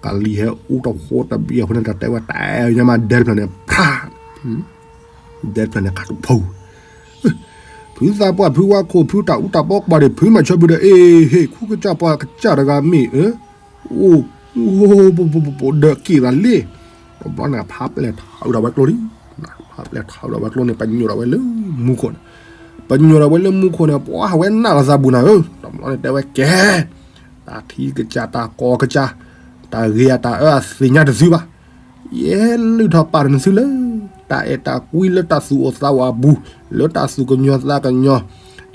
ကးလံၤဟဲအူတဃိတဘ့ၣ်အဃိန့ၣ် တၢ်တဲဝဲတၢ်ညါမး ဒဲတဖျၢၣ်န့ၣ် ဖး ဒဲတဖျၢၣ်န့ၣ် ခးတဖီ ဖုသးပှၢ်ဖုဝါခိၣ်ဖုတၢ်အူတၢ်ပီကွၢ်ဒီး ဖုမၤဆၢဘုဒီး အ့ၣ် ဟ့ၣ် ခူကစၢ်ပှၢ်ကစၢ်တဂၤမ့ၢ် အိၣ် အိၣ် ဒီးက့ၣ်သးလ့ တဘျီန့ၣ် ဖးပျဲၢ်ထးအုးဒၣ်ဝဲကျိလံ ဖးပျဲၢ်ထးအုးဒၣ်ဝဲကျိန့ၣ် ပညိၣ်ဒၣ်ဝဲလၢမူခိၣ်န့ၣ် ပညိၣ်ဒၣ်ဝဲလၢမူခိၣ်န့ၣ် ပှၤဝဲနၢ်လီၤသးဘူးနၤဧၢ တဘျီန့ၣ်တဲဝဲကဲ တၢ်ထံကစၢ်တၢ်ကီကစၢ် တၢ်ဂ့ၤအတၢ်အၢအသ့ၣ်ညါတသုဘၣ် ယဲလုၢ်ထီၣ်ပာ်တနသုလၢ တၢ်အဲၣ်တၢ်ကွံလၢတၢ်သူၣ်အိၣ်သးအိၣ်အပူၤ လၢတၢ်သူၣ်ကညီၤသးကညီၤ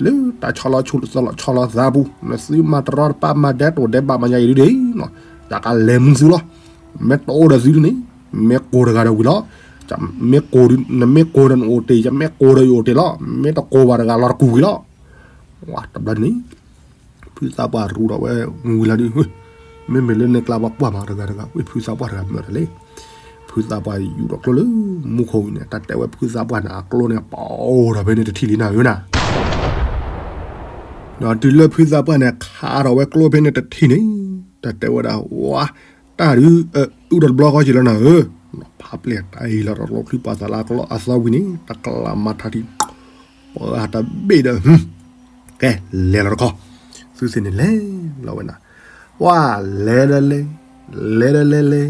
လၢတၢ်ဆီလီၤဆီသလီၤဆီလီၤသးအပူၤ နသုမၤတရီတပါမၤဒဲးတိၢ်ဒဲးဘၣ်မၤညါအံၤဒ်န့ၣ် တၢ်ကလဲၤမူသုလီၤ မ့ၢ်တအိၣ်ဒီးသုဒ်န့ၣ် မ့ၢ်ကိၢ်တဂၤဒီးဝံၤလီၤ မ့ၢ်ကိၢ် နမ့ၢ်ကိၢ်ဒီးနအိၣ်တ့ၢ် ယမ့ၢ်ကိၢ်ဒီးယအိၣ်တ့ၢ်လီၤ မ့ၢ်တကိၢ်ဘၣ်တဂၤလီၤတကူၣ်ဝံၤလီၤ တဘျီန့ၣ် ဖုသးပှၢ်ရူဒီးဝဲဝံၤလီၤဒုး မ့မ့ၢ်လၢန့ၣ်ကျါပှၤကွၢ်မးတဂၤတဂၤ ဝဲဖုသးပှၢ်တဂၤမၢတၢ်လံ ဖုသးပှၢ်ယူၢ်ဒီးကျိလၢမူခိၣ်ဝံၤန့ၣ် တၢ်တဲဝဲဖုသးပှၢ်န့ၣ် အကျိန့ၣ် ပအိၣ်ဒီးဖဲန့ၣ်တထံၣ်လံနၤဧၢနၤ ဒီးတုၤလၢဖုသးပှၢ်န့ၣ် ခးဒီးဝဲကျိဖဲန့ၣ်တထံၣ်န့ၣ် တၢ်တဲဝဲဒၣ် ဝါ တၢ်ဒုး အုၣ်ဒီးတဘျီဃီက့ၤလီၤနၤဧၢ ဖးပျဲၢ်တၢ်အံၤလီၤဒီးကျိချံပှၤသးလၢအကျိအသီဝံၤန့ၣ် တၢ်ကလးမၤထါထံ ပှၤတဘ့ၣ်ဒီး ကဲ လဲၤလီၤတခီ သုသ့ၣ်န့ၣ်လဲၤလီၤဝဲနၤ ဝါ လဲၤဒီးလဲၤ လဲၤဒီးလဲၤလဲၤ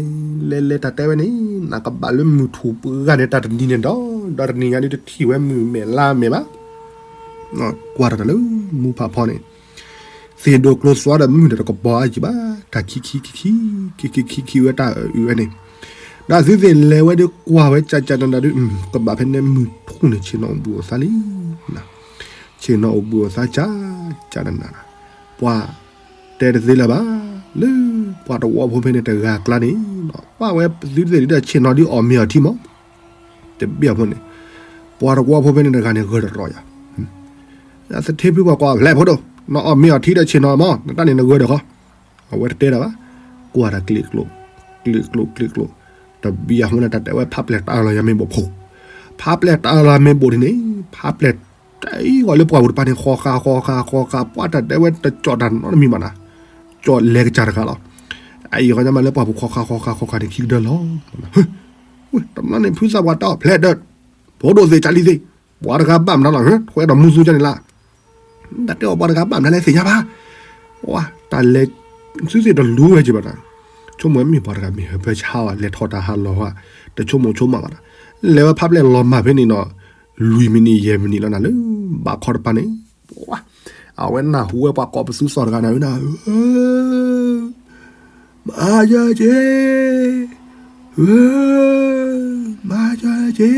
လဲၤလဲၤ တၢ်တဲဝဲန့ၣ် နကဘၣ်လၢမုၢ်ထူၣ်ပှၢ်န့ၣ် တၢ်တနံၤန့ၣ်ဒီး ဒီးတနံၤညါဒုးတထံၣ်ဝဲမုၢ်မဲာ်လါမဲာ်ဘၣ် ကွၢ်တၢ်လၢမူဖးဖီန့ၣ် သ့ၣ်ဒိၣ်ကျိသွါဒီးမုၢ်ဒီးတကပီၤအါယံၤဘၣ် တၢ်ခံခံခံခံ ခံခံခံခံဝဲတၢ်အုၣ်ဝဲန့ၣ် ဒီးသုသ့ၣ်လဲၤဝဲဒုးကွၢ်ဝဲကၠးကၠးနၤနၤဒုး ကဘၣ်ဖဲန့ၣ်မုၢ်ထူၣ်န့ၣ် ဆ့ၣ်နီၤအိၣ်ဘှံးအိၣ်သါလံ ဆ့ၣ်နီၤအိၣ်ဘှံးအိၣ်သါကၠးကၠးနၤနၤ ပှၤတဲတသ့လၢၤဘၣ် လၢပှၤတဝီဖိဖဲန့ၣ်တဂၤအကျါန့ၣ် ပှၤဝဲသုသ့ၣ်ဒုးဒီးဆ့ၣ်နီၤဒုးအီၣ်မ့ၤအီထံမး တဘ့ၣ်အဖိန့ၣ် ပှၤတဝီဖိဖဲန့ၣ်တဂၤန့ၣ် ဂၢၢ်တရီယၤ သထ့ဖုပှၤကွၢ်ဖျဲၣ်ဖိဒိၣ် နအီၣ်မ့ၤအီထံဒီးဆ့ၣ်နီၤမး နတၢ်န့ၣ်နဂၢၢ်ဒီးဃီ. အဝဲတတဲတၢ်ဘၣ်, ကွၢ်တၢ်ကျ့ကျိ, ကျ့ကျိ ကျ့ကျိ, တဘံယၤဖိန့ၣ် တၢ်တဲဝဲဖးပျဲၢ်တၢ်အၢၣ်လီၤယၤမ့ၢ်ဘိၣ်ဖိ, ဖးပျဲၢ်တၢ်အၢၣ်လီၤမ့ၢ်ဘိၣ်ဒ်န့ၣ် ဖးပျဲၢ်တအံၤဂီၤလၢပှၢ်ပူၤတပၤန့ၣ် ဃီဃာ်ဃီဃာ်ဃီဃာ် ပှၤတၢ်တဲဝဲတကၠီၣ်တၢ်နီတမံၤဘၣ်နၤ, ကၠီၣ်လဲၤကစၢ်တဂၤလီၤ. အအံၤဂီၤညါမးလၢပှၢ်ပူၤဃီဃာ်ဃီဃာ်ဃီဃာ်န့ၣ် ခံကဒၢလီၤ. တဘျီန့ၣ် ဖုသးပှၢ်တဲအီၤဖျဲးဒီး ဖိဒိၣ်သ့ၣ် ကၢ်လံၤသ့ၣ်, ပှၤတဂၤဘၣ်မနုၤလီၤ, ထွဲဒီးမူသူကန့ၣ်လၢ တၢ်တဲအီၤပှၤတဂၤဘၣ်မနုၤလဲၣ်သ့ၣ်ညါဘၣ်. ဝဲ တၢ်လဲၤ သုသ့ၣ်တလူဝဲက့ၤဘၣ်တၢ်, ဆိကမိၣ်ဝဲမ့ၢ်ပှၤတဂၤမ့ၢ်ဟၢဖၢဆါဝဲ လဲၤထီၣ်တၢ်ဟးလီၤဝဲ, တဆိကမိၣ်ဆိကမးဘၣ်တၢ်, လဲၤဝဲဖးပျဲၢ်လီၤမၢ်ဖဲန့ၣ်ဒီး လွံၢ်မံးနံးယဲၢ်မံးနံးလီၤနၤလၢ ဘးခီတပၤန့ၣ်, ဝဲ အဝဲနၢ်ဟူဝဲပှၤကိးပသူသီၣ်တဂၤနၤဧၢနၤဧၢ မၤယၤက့ၤ, မၤယၤက့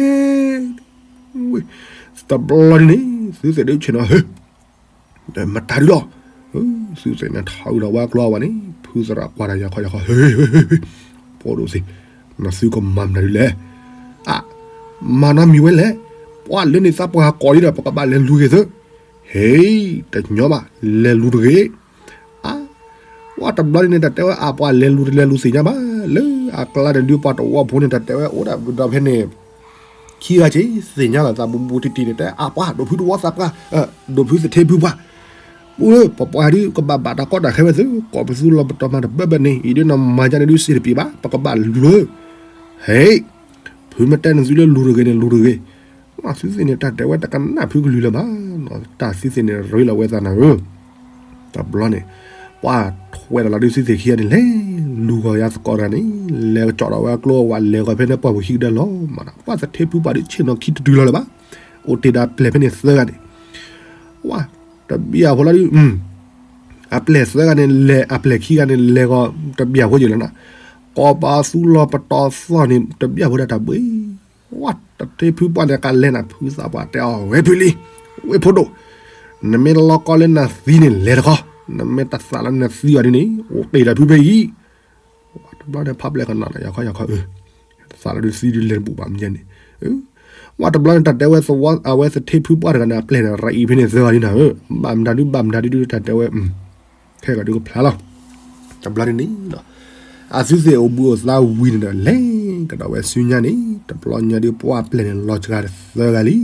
ၤ, တဘျီန့ၣ် သုသ့ၣ်ဒုးဆ့ၣ်နီၤ မတၤဒုလီၤ. သုသ့ၣ်န့ၣ်ထီၣ်ဝံၤဒီးဝဲကျီဝဲန့ၣ် ဖုသရၣ်ကွၢ်တၢ်ယၤခီယၤခီ, ဖိဒိၣ်သ့ၣ်, နသုကမၤမနုၤဒ်လဲၣ်. အ, မၤနီတမံၤဝဲလဲၣ်, ပှၤလၢန့ၣ်သးပှၢ်ကိးဒံးဒီး ပကဘၣ်လဲၤလူၤဂ့ၤသု, ဟ့, တညီဘၣ်, လဲၤလူၤတဂ့ၤ. အ, ဝဲတဘျီန့ၣ် တၢ်တဲဝဲအပှၤလဲၤလူၤ တလဲၤလူၤသ့ၣ်ညါဘၣ်, လၢအကျါန့ၣ်ဒုးပှၤတဝီဖိန့ၣ် တၢ်တဲဝဲအိၣ်ဒၣ်ဒီးဖဲန့ၣ် ခံဂၤက့ၤ သ့ၣ်ညါလီၤသးဘူးဘူးတံၢ်တံၢ်န့ၣ် တဲအပှၤဒိၣ်ဖုတဝီသးပှၢ်, ဒိၣ်ဖုသထ့ဖုပှၢ်, အိၣ် ပပှၤဒုးကဘၣ်ဘၣ်တၢ်ကီတၢ်ခဲဝဲသု, ကိးပသူလီၤပတီၢ်မၤတဘၢဘၢန့ၣ် အံၤဒုးနမၤယါန့ၣ်ဒုးစ့တပံးဘၣ် ပကဘၣ်လူၤ, ဟ့, ဖုမ့ၢ်တဲနသုလၢလူၤတဂ့ၤန့ၣ် လူၤတဂ့ၤ. သုသ့ၣ်န့ၣ် တၢ်တဲဝဲတကနၣ်ဖုကလုၢ်လၢၤဘၣ်, တၢ်သုသ့ၣ်န့ၣ်ရ့လီၤဝဲသးနၤဧၢ. တဘျီန့ၣ် ပှၤထွဲဒီးလီၤဒုးသုသ့ၣ်ခံဂၤန့ၣ် လဲၤလူၤဂီၤယါသကိးတဂၤန့ၣ် လဲၤကကၠီၣ်ဒီးဝဲကျိဝဲ လဲၤဂီၤဖဲန့ၣ်ပှၢ်ပူၤခံကဒၢလီၤမး, ပှၤသထ့ဖုပှၢ်ဒုးဆ့ၣ်နီၤခံတတုၤလီၤလၢၤဘၣ်, အိၣ်တ့ၢ်ဒီးအပျဲၢ်ဖဲန့ၣ်သၢဂၤန့ၣ်, ဝဲ တဘံယၤဖိလီၤဒုး အပျဲၢ်သၢဂၤန့ၣ်လဲၤ အပျဲၢ်ခံဂၤန့ၣ်လဲၤဂီၤ တဘံယၤဖိယံၤလီၤနၤ, ကိးပသူလီၤပတီၢ်သီၣ်န့ၣ် တဘံယၤဖိဒၣ်တၢ်ဘှ့ၣ်, ဝဲ သထ့ဖုပှၢ်န့ၣ် ကလဲၤနၤ ဖုသးပှၢ်တဲအီၤ ဝဲဖုလံ, ဝဲဖိဒိၣ်, နမ့ၢ်လီၤကီလၢနသံန့ၣ်လဲၤတခီ, နမ့ၢ်တသးလၢနသံအီၤဒ်န့ၣ် အိၣ်တ့ၢ်ဒီးဖုဖဲအံၤ. တဘျီန့ၣ် ဖးပျဲၢ်ကနီၤဒီး ယၤခီယၤခီ, တသးလၢဒုးသံဒုးလဲၤတဘူၣ်ဘၣ်မ့ၢ်န့ၣ်, ဝဲတဘျီန့ၣ် တၢ်တဲဝဲသဝီ အဝဲသထ့ဖုပှၢ်တဂၤန့ၣ် အပျဲၢ်န့ၣ် ရအံၤဖဲန့ၣ်သၢဂၤဒ်နၤဧၢ, ဘၣ်မတၤဒု ဘၣ်မတၤဒုဒု တၢ်တဲဝဲ ခဲဂၤဒုကဖျါလီၤ. တဘျီန့ၣ်န့ၣ် အသုသ့ၣ်အိၣ်ဘှံးအိၣ်သါဝံၤန့ၣ်ဒီး လဲၤကဒီးဝဲဆူညါန့ၣ် တဘျီညါဒုးပှၢ်ပျဲၢ်န့ၣ် လီၤစှၤဒီးသၢဂၤလံ,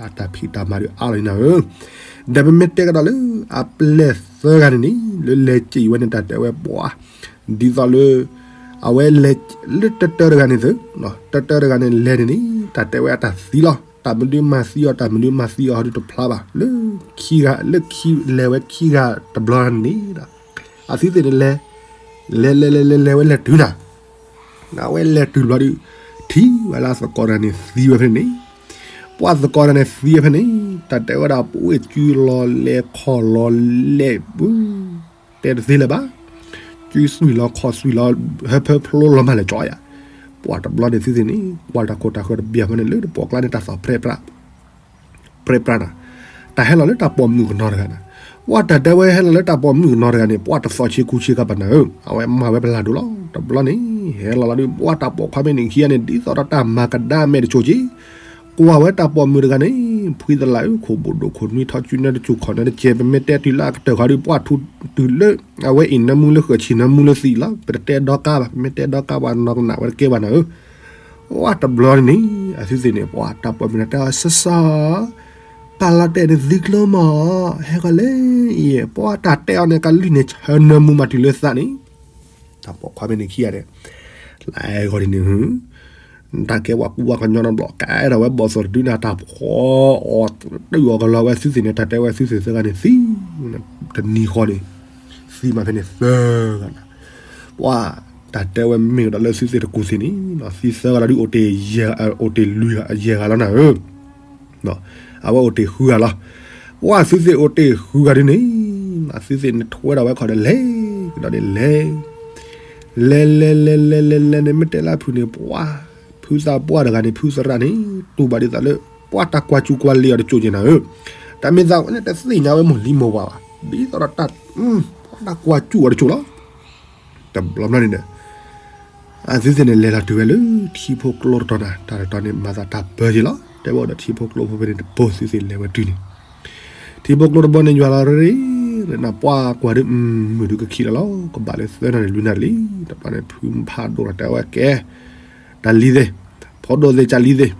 အတၢ်ဖံးတၢ်မၤဒုးအါလီၤန့ၣ်နၤဧၢ, ဒီးပမ့ၢ်တဲကဒီးလၢ အပျဲၢ်သၢဂၤန့ၣ်န့ၣ် လၢလဲၤစ့ၢ်ဝဲန့ၣ် တၢ်တဲဝဲပှၤ ဒ်သိးလၢ အဝဲလဲၤ လၢတၢတၢတဂၤန့ၣ်သု, တၢတၢတဂၤန့ၣ်လဲၤန့ၣ်န့ၣ် တၢ်တဲဝဲအတၢ်သံလီၤ, တၢ်မနုၤမၤသံအီၤ တၢ်မနုၤမၤသံအီၤဟီဒုးတဖျါဘၣ်, လၢခံဂၤ လၢခံ လဲၤဝဲခံဂၤတဘျီန့ၣ်န့ၣ်ဒီး အသုသ့ၣ်န့ၣ်လဲၤ လဲၤလဲၤလဲၤလဲၤလဲၤဝဲလဲၤတုၤနၤ, အဝဲလဲၤတုၤဘျီဒုး ထံၣ်ဝဲလၢသကိးတဂၤန့ၣ်သံဝဲဖဲန့ၣ်န့ၣ်, ပှၤသကိးတဂၤန့ၣ်သံဝဲဖဲန့ၣ်, တၢ်တဲဝဲဒၣ်ပဝဲၢ်စုလီၤလဲၤခီၣ်လီၤလဲၤပူၤ တဲတသ့လၢၤဘၣ်, စုသွံၣ်လီၤခီၣ်သွံၣ်လီၤ ဟၢဖၢဖျိလီၤမၢ်လဲၤကၠီယၤ, ပှၤတဘျီန့ၣ်သုသ့ၣ်န့ၣ် ကွၢ်တၢ်ခိၣ်တၢ်ဃၢတဘျီဖိန့ၣ် လၢတပိာ်ကျါန့ၣ် တၢ်သီၣ်ပြဲပြး ပြဲပြးနၤ, တၢ်ဟဲလီၤလၢတၢ်ပိာ်မုၣ်ကနီၤတဂၤနၤ, ပှၤတၢ်တဲဝဲဟဲလီၤလၢတၢ်ပိာ်မုၣ်ကနီၤတဂၤန့ၣ် ပှၤတသီၣ်ဆ့ကူဆ့ကၤဘၣ်နၤဧၢ, အဝဲမၤဝဲပလၢ်ဒိၣ်လီၤ, တဘျီန့ၣ် ဟဲလီၤလီၤဒုး ပှၤတၢ်ပိာ်ခွါမ့ၢ်န့ၣ်ခံဂၤန့ၣ် ဒ်သိးဒီးတၢ်မၤကဒါမဲာ်တစိၤက့ၤ ကွၢ်ဝဲတၢ်ပိာ်မုၣ်တဂၤန့ၣ် ဖှံသလၢ်ဧၢ ခိၣ်ဘိၣ်ဒိၣ်ခိၣ်နွံထီၣ်စုနဲတစိၤခီၣ်နဲတကဲး ပမ့ၢ်တဲတုၤလၢအကတၢၢ်ခီဒုး ပှၤထူတုၤလၢ အဝဲအံၤနၢမူလၢဃၢၤဆံးနၢမူလၢသံးလီၤ, ပတတဲဒီကါဘၣ်, ပမ့ၢ်တဲဒီကါပှၤနီၢ်ကနၣ်ဝဲတကဲဘၣ်နၤဧၢ, ဝဲတဘျီန့ၣ်န့ၣ် အသုသ့ၣ်န့ၣ် ပှၤတၢ်ပိာ်မုၣ်န့ၣ်တဲအီၤ စီၤစီၤ ပာ်လီၤတဲာ်နသုကျိမး, ဟဲဂီၤလဲၤအံၤ ပှၤတၢ်တဲအီၤန့ၣ် ကလုၢ်န့ၣ်ဆၢနၢမူမးတုၤလၢသးန့ၣ်, တၢ်ပိာ်ခွါမ့ၢ်န့ၣ်ခံဂၤန့ၣ် လဲၤဂီၤဒ်န့ၣ် တၢ်ကဲပှၤကူပှၤကညီနီတဘျီ ကအဲၣ်ဒိးဝဲဘီၣ်သိၣ်တဒုန့ၣ် တၢ်ဖှီၣ်အီၤ တၢ်အီၣ်ကလီၤဝဲသုသ့ၣ်န့ၣ် တၢ်တဲဝဲသုသ့ၣ်သၢဂၤန့ၣ်သံ, တနံၤဃီန့ၣ် သံမးဖဲန့ၣ်သၢဂၤနၤ, ပှၤတၢ်တဲဝဲမ့ၢ်ကဒီးလၢသုသ့ၣ်တကူၢ်သ့ၣ်န့ၣ် သံသၢဂၤလီၤဒုး အိၣ်တ့ၢ်ယဲၢ်ဂၤလီၤနၤဧၢ အဝဲအိၣ်တ့ၢ်ဃုဂၤလီၤ. ပှၤသုသ့ၣ်အိၣ်တ့ၢ်ဃုဂၤဒ်န့ၣ် သုသ့ၣ်န့ၣ်ထွဲဒီးဝဲခီဒီးလဲၤကဒီးန့ၣ်လဲၤ, လဲၤလဲၤလဲၤလဲၤလဲၤလဲၤန့ၣ် မ့ၢ်တဲလၢဖုန့ၣ် ပှၤဖုသးပှၢ်တဂၤန့ၣ် ဖုသရၣ်န့ၣ် တူၢ်ဘၣ်ဒ်သိးလၢ ပှၤတၢ်ကွၢ်စူၣ်ကွၢ်လ့ၤအီၤတစိၢ်က့ၤနၤဧၢ, တၢ်မ့ၢ်သးဝဲန့ၣ် တသ့ၣ်ညါဝဲမိၢ်လံမိၢ်ပှၢ်ဘၣ်, ဒ်သိးဒီးတၢ် ပှၤတၢ်ကွၢ်စူၣ်အီၤတစိၢ်လီၤ. တဘျီဘျီန့ၣ်ဒီး အသုသ့ၣ်န့ၣ်လဲၤလီၤတုၤဝဲလၢထံဖိကျိတတီၤနၤ, တၢ်တတီၤန့ၣ် မၤသးတၢ်ပၢၢ်က့ၤလီၤ. တဲဝဲဒီးထံဖိကျိဖိဖဲန့ၣ်တဘိ သုသ့ၣ်လဲၤဝဲတုၤန့ၣ်, ထံဖိကျိတဘိန့ၣ် ယွၤလီၤရ့ နပှၢ်ကွၢ်ဒုး မုၢ်ဒုးကခံးလီၤလီၤ ကဘၣ်လၢသၢနၣ်ရံၣ်လွံၢ်နၣ်ရံၣ်လံ. တဘျီန့ၣ် ဖုဖးဒိၣ်ဒီးတဲဝဲကဲ တၢ်လံၤသ့ၣ်, ဖိဒိၣ်သ့ၣ်ကၢ်လံၤသ့ၣ်,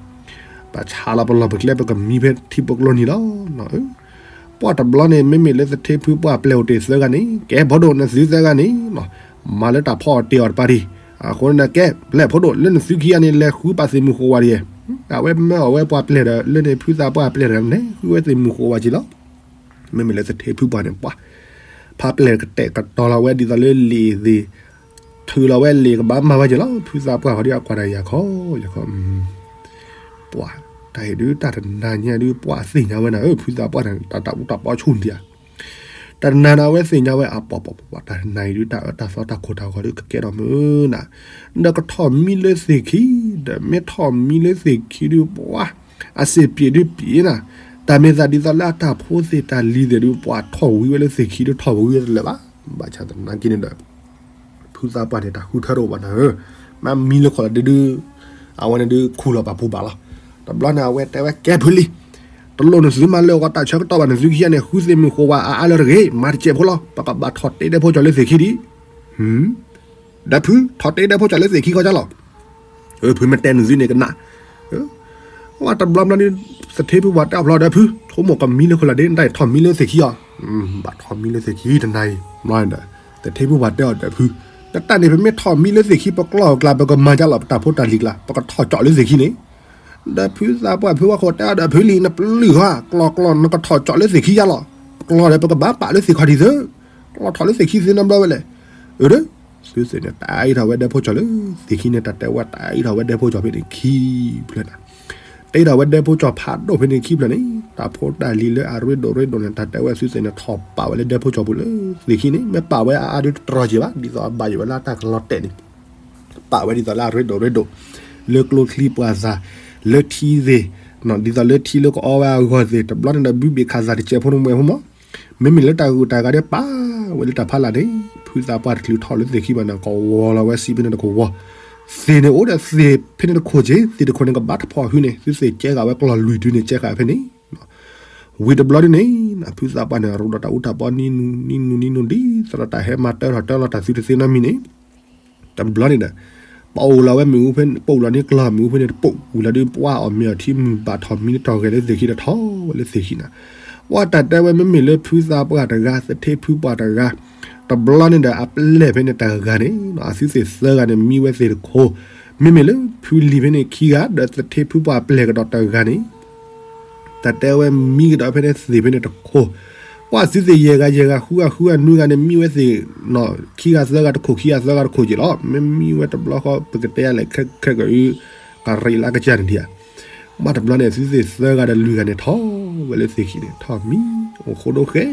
ပဆါလီၤပလီၢ်ပကျဲ ပကမံဖဲထံဖိကျိနံၤလီၤ. ပှၢ်တဘျီန့ၣ် မ့မ့ၢ်လၢသထ့ဖုပှၢ်ပျဲၢ်အိၣ်တ့ၢ်သၢဂၤန့ၣ် ကဲဖိဒိၣ်နသုသၢဂၤန့ၣ် မၤလၢတၢ်ဖီအီၣ်တ့ၢ်အီၣ်တပၤဒံး. အဃိန့ၣ် ကဲပျဲၢ်ဖိဒိၣ် လၢနသုခံဂၤန့ၣ် လဲၤဃုပာ်သ့ၣ်မုၢ်ဃိဝဲဒံး. အဝဲမၢအီၣ်ဝဲပှၢ်ပျဲၢ်ဒီး လၢန့ၣ်ဖုသးပှၢ်ပျဲၢ်တဂၤန့ၣ် ဃုဝဲသ့ၣ်မုၢ်ဃိဝဲက့ၤလီၤ. မ့မ့ၢ်လၢသထ့ဖုပှၢ်န့ၣ် ပှၢ် ဖးပျဲၢ်ကတဲာ်ကတီၤလီၤဝဲဒ်သိးလၢလံာ်သ့ၣ်, ထုးလီၤဝဲလံာ်ကဘၣ်မၤဝဲက့ၤလီၤ. ဖုသးပှၢ်ဃီဒ်အကွၢ်တၢ်ယၤခီ, ယၤခီ, ပှၢ် တၢ်အံၤဒုးတၢ်တနၤညါဒုး ပှၢ်သ့ၣ်ညါဝဲနၤဧၢ, ဖုသးပှၢ်န့ၣ် တၢ်တၢ်အူတၢ်ပီဆူၣ်ဒံးဧါ. တၢ်တနၤန့ၣ် အဝဲသ့ၣ်ညါဝဲအပှၢ်ပှၢ်ပှၢ် တၢ်တနၤအံၤဒုး တၢ်အၢတၢ်သီတၢ်ခိၣ်တၢ်ဂီၤဒုးကကဲထီၣ်မုၢ်နၤ, ဒီးကထီၣ်မံလၢသ့ၣ်ခံ, ဒီးမ့ၢ်ထီၣ်မံလၢသ့ၣ်ခံဒုး ပှၢ် အစ့ၣ်ပံးဒုးပံးနၤ, တၢ်မ့ၢ်သးဒ်သိးလၢအတၢ်ဖိသ့ၣ်တၢ်လံၤသ့ၣ်ဒုး ပှၢ်ထီၣ်ဝံၤဝဲလၢသ့ၣ်ခံဒုး ထီၣ်ဝံၤဝဲတလၢာ်ဘၣ်. ဘၣ်ဆၣ်သနာ်က့န့ၣ်ဒီး ဖုသးပှၢ်န့ၣ် တၢ်ဃုထၢတအိၣ်ဘၣ်နၤဧၢ, မ့ၢ်မံလၢခိၣ်လီၤဒုးဒုး အဝဲန့ၣ်ဒုးခူၣ်လီၤပာ်ဖှိၣ်ဘၣ်လီၤ. တဘျီန့ၣ် အဝဲတဲဝဲကဲဖုလံၤ, တလိၣ်နသုမၤလၢအဂီၢ်တၢ်ဆၢကတီၢ်ဘၣ်, နသုခံဂၤန့ၣ် ဃုသ့ၣ်မုၢ်ဃိဝဲအါအါလၢတဂ့ၤ, မၤတစဲးဖိလီၤ, ပကဘၣ်ထီၣ်တ့ဒဲဖိကၠီၤလၢသ့ၣ်ခံဒံး. ဒီးဖု ထီၣ်တ့ဒဲဖိကၠီၤလၢသ့ၣ်ခံခီကၠီလီၤ. ဖုမ့ၢ်တဲနသုန့ၣ်ကနၣ်. ဝဲတဘျီဘျီန့ၣ် သထ့ဖုပှၢ်တဲအီၤဖျီဒီး ဖု ဆိကမိၣ်ကမံလၢခိၣ်လီၤဒုး နတၢ်အံၤထီၣ်မံလၢသ့ၣ်ခံအီၤ, ဘၣ်ထီၣ်မံလၢသ့ၣ်ခံတနၤအံၤ, ဒီးသထ့ဖုပှၢ်တဲအီၤဒီးဖု, နတၢ်န့ၣ် ပမ့ၢ်ထီၣ်မံလၢသ့ၣ်ခံ ပကျီၢ်ကျါ ပကမၤကၠီလီၤ ပတၢ်ဖိတၢ်လံၤကျါ ပကထီၣ်ကၠီလၢသ့ၣ်ခံန့ၣ်, ဒီးဖုသးပှၢ်ဖုဝဲခိၣ်တဲအီၤဒီးဖုလံၤ နပျုၢ်ဟီ ကျီၢ်ကျီၢ် နကထီၣ်ကၠီလၢသ့ၣ်ခံယါလီၤ, ကျီၢ်ဒီးပကဘၣ်ပာ်လၢသ့ၣ်ခီၣ်ထံးသၢ, ကျီၢ်ထီၣ်လၢသ့ၣ်ခံသ့နီတဘျီဝဲလဲၣ်. အၢ ဒီး သုသ့ၣ်န့ၣ် တၢ်အံးထီၣ်ဝဲဒဲဖိကၠီၤလၢသ့ၣ်ခံန့ၣ် တၢ်တဲဝဲတၢ်အံးထီၣ်ဝဲဒဲဖိကၠီၤဖဲန့ၣ်ခံဖျၢၣ်နၤ, တၢ်အံးထီၣ်ဝဲဒဲဖိကၠီၤဖးဒိၣ်ဖဲန့ၣ်ခံဖျၢၣ်န့ၣ် တၢ်ဖိတၢ်လံၤလၢအရ့ဒိၣ်ရ့ဒိၣ်န့ၣ် တၢ်တဲဝဲသုသ့ၣ်န့ၣ် ထီၣ်ပာ်ဝဲလၢဒဲဖိကၠီၤပူၤလၢသ့ၣ်ခံန့ၣ် မ့ၢ်ပာ်ဝဲအါအါဒုးတတြီၢ်က့ၤဘၣ် ဒ်သိးအဘၣ်ယိၣ်ဝဲလၢတၢ်ကလီၤတဲာ်န့ၣ်, ပာ်ဝဲဒ်သိးလၢအရ့ဒိၣ်ရ့ဒိၣ် လၢကျိချံပှၤသး လၢထံသ့ၣ်, ဒ်သိးလၢထံလၢကအီဝဲအဂီၢ်သ့ၣ် တဘျီန့ၣ်ဒီး ဘုဘ့ၣ်ခးသးတစဲးဖိန့ၣ်မွဲဖိမး မ့မ့ၢ်လၢတၢ်ဂုာ်တၢ်ဂၤဒၣ်ပာ်ဝဲလၢတၢ်ဖးလာ်န့ၣ် ဖုသးပှၢ်တချုးထီၣ်လၢသ့ၣ်ခံဘၣ်န့ၣ် ကဝီၤလီၤဝဲစံးဖဲန့ၣ်တကဝီၤ, သ့ၣ်န့ၣ်အိၣ်ဒီးသ့ၣ်ဖဲန့ၣ်တခိၣ်က့ၤ သ့ၣ်တခိၣ်န့ၣ်ကဘၣ်တဖီၣ်ဟုန့ၣ် သုသ့ၣ်ကဲဃာ်ဝဲကျီၢ်လွံၢ်တုၤန့ၣ် ကဲဃာ်ဖဲန့ၣ်, ဝံၤတဘျီဒ်န့ၣ် ဖုသးပှၢ်န့ၣ် ရူးဒီးတၢ်အူတၢ်ပီနံၤနူၤနံၤနူၤဒ်သိးဒီးတၢ်ဟဲမၤတၢထီၣ်တၢလီၤတၢ်သုတသ့နီတမံၤန့ၣ် တဘျီန့ၣ်ဒီး ပအိၣ်လီၤဝဲမ့ၣ်အူဖဲန့ၣ် ပအိၣ်လီၤန့ၢ်ကျီၢ်မ့ၣ်အူဖဲန့ၣ်တပိာ်ဝံၤလီၤဒုး ပှၢ်အီၣ်မ့ၤအီထံမုၢ်ဘၣ်ထီၣ်မံလၢထီၣ်ဂဲၤလၢသ့ၣ်ခံဒီးထီၣ်ဝဲလၢသ့ၣ်ခံနၤ, ပှၢ်တၢ်တဲဝဲမ့မ့ၢ်လၢဖုသးပှၢ်တဂၤ သထ့ဖုပှၢ်တဂၤ, တဘျီန့ၣ်ဒီးအပျဲၢ်ဖဲန့ၣ်တဂၤန့ၣ် အသုသ့ၣ်သၢဂၤန့ၣ် မံဝဲသ့ၣ်တခိၣ်, မ့မ့ၢ်လၢဖုလံၤဖဲန့ၣ်ခံဂၤ ဒီးသထ့ဖုပှၢ်ပျဲၢ်ကဒီးတဂၤန့ၣ် တၢ်တဲဝဲမံကဒီးဖဲန့ၣ်သ့ၣ်ဖဲန့ၣ်တခိၣ်, ပှၢ်သုသ့ၣ်ယဲၢ်ဂၤယဲၢ်ဂၤဃုဂၤဃုဂၤနွံဂၤန့ၣ် မံဝဲသ့ၣ် ခံဂၤသၢဂၤတခိၣ်ခံဂၤသၢဂၤတခိၣ်က့ၤလီၤ. မ့မံဝဲတဘျီဃီ ပကတဲယၤလဲၣ် ခဲကဲကဲ ကရံးလၢကစၢ်န့ၣ်ဒံးဧါ, မ့ၢ်တဘျီန့ၣ် သုသ့ၣ်သၢဂၤဒီးလွံၢ်ဂၤန့ၣ်ထီၣ်ဝဲလၢသ့ၣ်ခံန့ၣ် ထီၣ်မံ အိၣ်ဃိဒိၣ်ဃဲ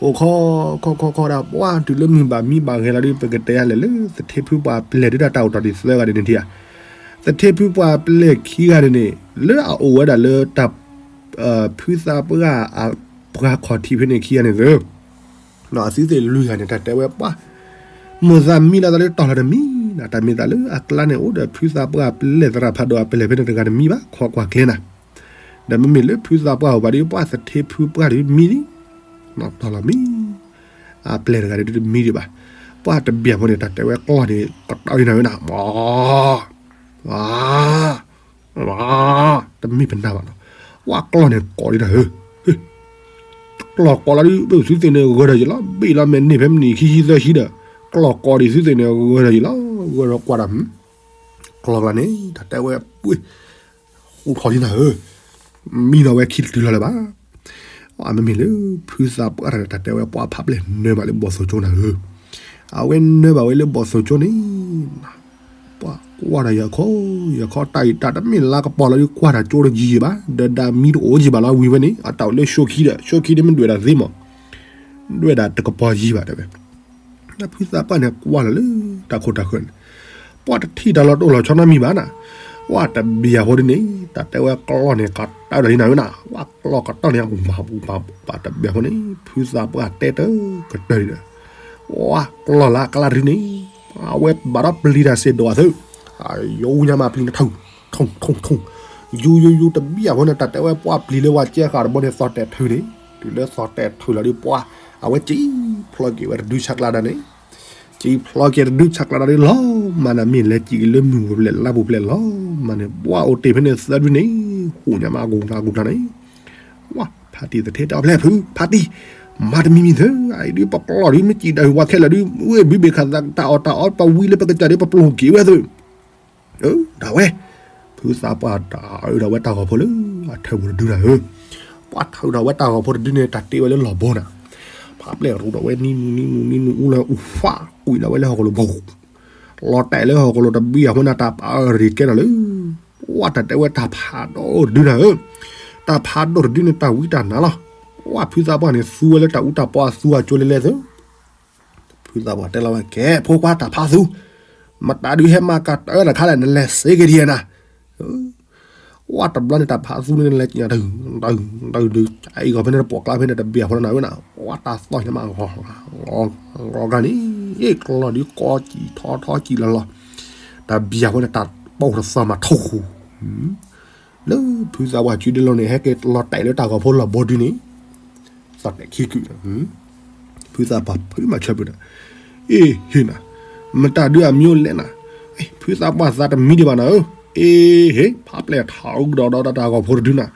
အိၣ်ခီခီခီခီဒီး ပှၢ်တုၤလၢမုၢ်ဘၣ်မံဘၣ်ဂဲၤလီၤဒုး ပကတဲယၤလဲၣ်လၢ သထ့ဖုပှၢ်ပျဲၢ်ဒုးတၢ်အိၣ်တီၢ်ဒံးသၢဂၤန့ၣ်ဒံးဧါ, သထ့ဖုပှၢ်ပျဲၢ်ခံဂၤန့ၣ်န့ၣ် လၢအအိၣ်ဝဲဒၣ်လၢတၢ် ဖုသးပှၢ်အပှၤခီၣ်ထံးဖဲန့ၣ်ခံဂၤန့ၣ်သၢ အသုသ့ၣ်လွံၢ်ဂၤန့ၣ် တၢ်တဲဝဲပှၢ် မိၢ်သးမံလီၤသးလၢတီၢ်လီၤတမံၤနၤ, တၢ်မ့ၢ်သးလၢအကျါန့ၣ် အိၣ်ဒီးဖုသးပှၢ်ပျဲၢ်သရၣ်ဖးဒိၣ်အပျဲၢ်ဖဲန့ၣ်တဂၤတမံၤဘၣ် ခီကွၢ်ကျဲနၤ, ဒီးမ့မ့ၢ်လၢဖုသးပှၢ်အိၣ်ဘၣ်ဒီး ပှၢ်သထ့ဖုပှၢ်ဒုးမံလံ, တီၢ်လီၤမံ အပျဲၢ်တဂၤဒုးတမံဒံးဘၣ်, ပှၢ်တဘျီဖိန့ၣ် တၢ်တဲဝဲကျီၢ်န့ၣ် ကတီၢ်အံၤနၤဝဲနၤ, တမ့ၢ်ပနၢ်ဘၣ်နီၤ, ပှၢ်ကျီၢ်န့ၣ်ကိးဒံးနၤဧၢ, ကျီၢ်ကိးလီၤဒုး သုသ့ၣ်န့ၣ်ဂၢၢ်ဒီးယံၤလီၤ, ဘ့ၣ်လီၤမဲာ်န့ၢ်ဖဲမနံၤခံဆံသၢဆံဒီး ကျီၢ်ကိးဒံးသုသ့ၣ်န့ၣ်ဂၢၢ်ဒီးယံၤလီၤ, ဂၢၢ်ဒီးကွၢ်ဒီး ကျီၢ်ကျါန့ၣ် တၢ်တဲဝဲပှ့ၢ် ဃူထီၣ်လံနၤဧၢ, မံနီၤဝဲခံတတုၤလီၤလၢၤဘၣ်, မ့မ့ၢ်လၢဖုသးပှၢ်တၢ်တဲဝဲပှၢ်ဖးပျဲၢ်နၢဘၣ်လၢဘီၣ်သိၣ်ကၠိနၤဧၢ, အဝဲနၢဘၣ်ဝဲလၢဘီၣ်သိၣ်ကၠိန့ၣ် ပှၢ်ကွၢ်ဒီးယၤခီ, ယၤခီတၢ်အံၤတၢ်တမ့ၢ်လါကပီၤလီၤဒုးကွၢ်တၢ်ကၠိတယံၤဘၣ်, ဒီးဒၣ်မံတအိၣ်ယံၤဘၣ်လီၤဝံၤဝဲန့ၣ် အတၢ်အိၣ်လၢၡိခံဒီး ၡိခံန့ၣ်မ့ၢ်ဒွဲၣ်ဒၣ်သ့မး, ဒွဲၣ်ဒၣ်တကပီၤယံၤဘၣ်တဲဝဲ ဒီးဖုသးပှၢ်န့ၣ်ကွၢ်လီၤလၢတၢ်ခိၣ်တၢ်ဃၢၤန့ၣ်, ပှၢ်တထံၣ်တၢ်လီၤတိၢ်လီၤဆီနီတမံၤဘၣ်နၤ, ပှၢ်တဘျီဖိဒ်န့ၣ် တၢ်တဲဝဲကျီၢ်န့ၣ်ကတီၢ်ဒီးလံနၤဝဲနၤ, ပှၢ်ကျီၢ်ကတီၢ်န့ၣ် ပှၢ်တဘျီဖိန့ၣ် ဖုသးပှၢ်တဲတၢ်ကတၢၢ်ဒီး ပှၢ်ကျီၢ်လၢအကျါတထံၣ်န့ၣ် အဝဲဘၣ်ဒီးပျံၤတၢ်စ့ၢ်ဒိၣ်အသုး, ယိညါမးပျံၤန့ၣ်ထုး, ထုးထုးထုး, ယူယူယူတဘျီဖိန့ၣ် တၢ်တဲဝဲပှၢ်ပျံၤလၢဝဲကဲဃာ်တဘီန့ၣ်သီၣ်တဲာ်ထုးန့ၣ်, တုၤလၢသီၣ်တဲာ်ထုးလီၤဒုးပှၢ် အဝဲစံၣ်ဖျိက့ၤဝဲတဒုဆးကျါဒၣ်န့ၣ်, စံၣ်ဖျိက့ၤတဒုဆးကျါဒၣ်န့ၣ်လီၤမးန့ၣ် မ့ၢ်လဲၤစံၣ်က့ၤလၢမုၢ်ပူၤဖျဲးလါပူၤဖျဲးလီၤမးန့ၣ် ပှၢ်အိၣ်တ့ၢ်ဖဲန့ၣ်သၢဒုန့ၣ်, ဟူးညါမးအကူၤကျါအကူၤကျါန့ၣ်, ဝဲဖါတံၢ်သထ့တဲအီၤဖဲဖု ဖါတံၢ်, မၤတမံၤမံၤသၢ, အအံၤဒုးပကျီၢ်ဒုး မ့ၢ်စံၣ်တၢ်ဟုၣ်ဝါခဲလၢာ်ဒုး ဝ့ၢ်ဘုဘ့ၣ်ခးသးတၢ်အီၣ်တၢ်အီ ပဝံလၢပကစၢ်ဒုး ပပျိၢ်က့ၤဝဲသၢ ဒၣ်ဝဲ, ဖုသးပှၢ်တၢ်အုးဒီးဝဲတၢ်ဂီၤဖိလၢအထၢၣ်ပူၤတဒုနၤဧၢ, ပှၢ်ထၢၣ်ဒီးဝဲတၢ်ဂီၤဖိတဒုန့ၣ် တၢ်တ့ဝဲလၢလီၢ်ဘိနၤ, ဖးပျဲၢ်ရူးဒီးဝဲနံၤနံၤနံၤနံၤနံၤနံၤအူလၢအူဖး ကွံာ်လီၤဝဲလၢဟီၣ်ကလိၤဘိ, လီၤတဲာ်လၢဟီၣ်ကလိၤတဘံၣ်အဃိန့ၣ် တၢ်ပာ်အၢရ့ၣ်ကဲထီၣ်လၢ, ပှၢ်တၢ်တဲဝဲတၢ်ဖးဒိၣ်တဒုနၤဧၢ, တၢ်ဖးဒိၣ်တဒုန့ၣ် တၢ်ဝံတၢ်နါလီၤ, ပှၢ်ဖုသးပှၢ်န့ၣ် သူဝဲလၢတၢ်အူတၢ်ပီအသူအကၠိလဲၤလဲၤသၢ ဖုသးပှၢ်တဲလီၤဝဲ ကဲ ဖိခွါတၢ်ဖးသူ, မတၤဒုးဟဲမၤကတၢၢ်တခါလဲၣ် နလဲၤစ့က့ၤဒံးနၤ, ဝဲတဘျီန့ၣ်တၢ်ဖးသူန့ၣ်လဲၤက့ၤညါတၢ်, တၢ်ဒုး အအံၤဂီၤဖဲန့ၣ်တပိာ်ကျါဖဲန့ၣ် တဘၣ်ဃီလၢနၤဝဲနၤ, ဝဲတၢ်သီၣ်ညါမး ဂီၤဂီၤဂၤန့ၣ်, အ့ၣ်ကျီၢ်ဒုးကီစံၣ်ထီထီစံၣ်လီၤလီၤ, တဘၣ်ဃီန့ၣ် တၢ်ပိာ်တသီၣ်မးထီၣ်ဃူ လၢဖုသးပှၢ်စုဒုလီၤန့ၣ် ဟဲက့ၤလီၤတဲာ်လၢတၢ်ဂီၤဖိလီၢ်ဘိဒုန့ၣ်, သီၣ်တဲာ်ခံကုာ်, ဖုသးပှၢ်ဖုမၤဆၢဖုဒီး, အ့ၣ်ဟ့ၣ်နၤ, မတၤဒုးအမံၤအိၣ်လဲၣ်နၤ, ဖုသးပှၢ်သးတမံၤဒံးဘၣ်နၤဧၢ, အ့ၣ်ဟ့ၣ် ဖးပျဲၢ်ထးအုးကဒီးဒီးတၢ်ဂီၤဖိတဒုနၤ,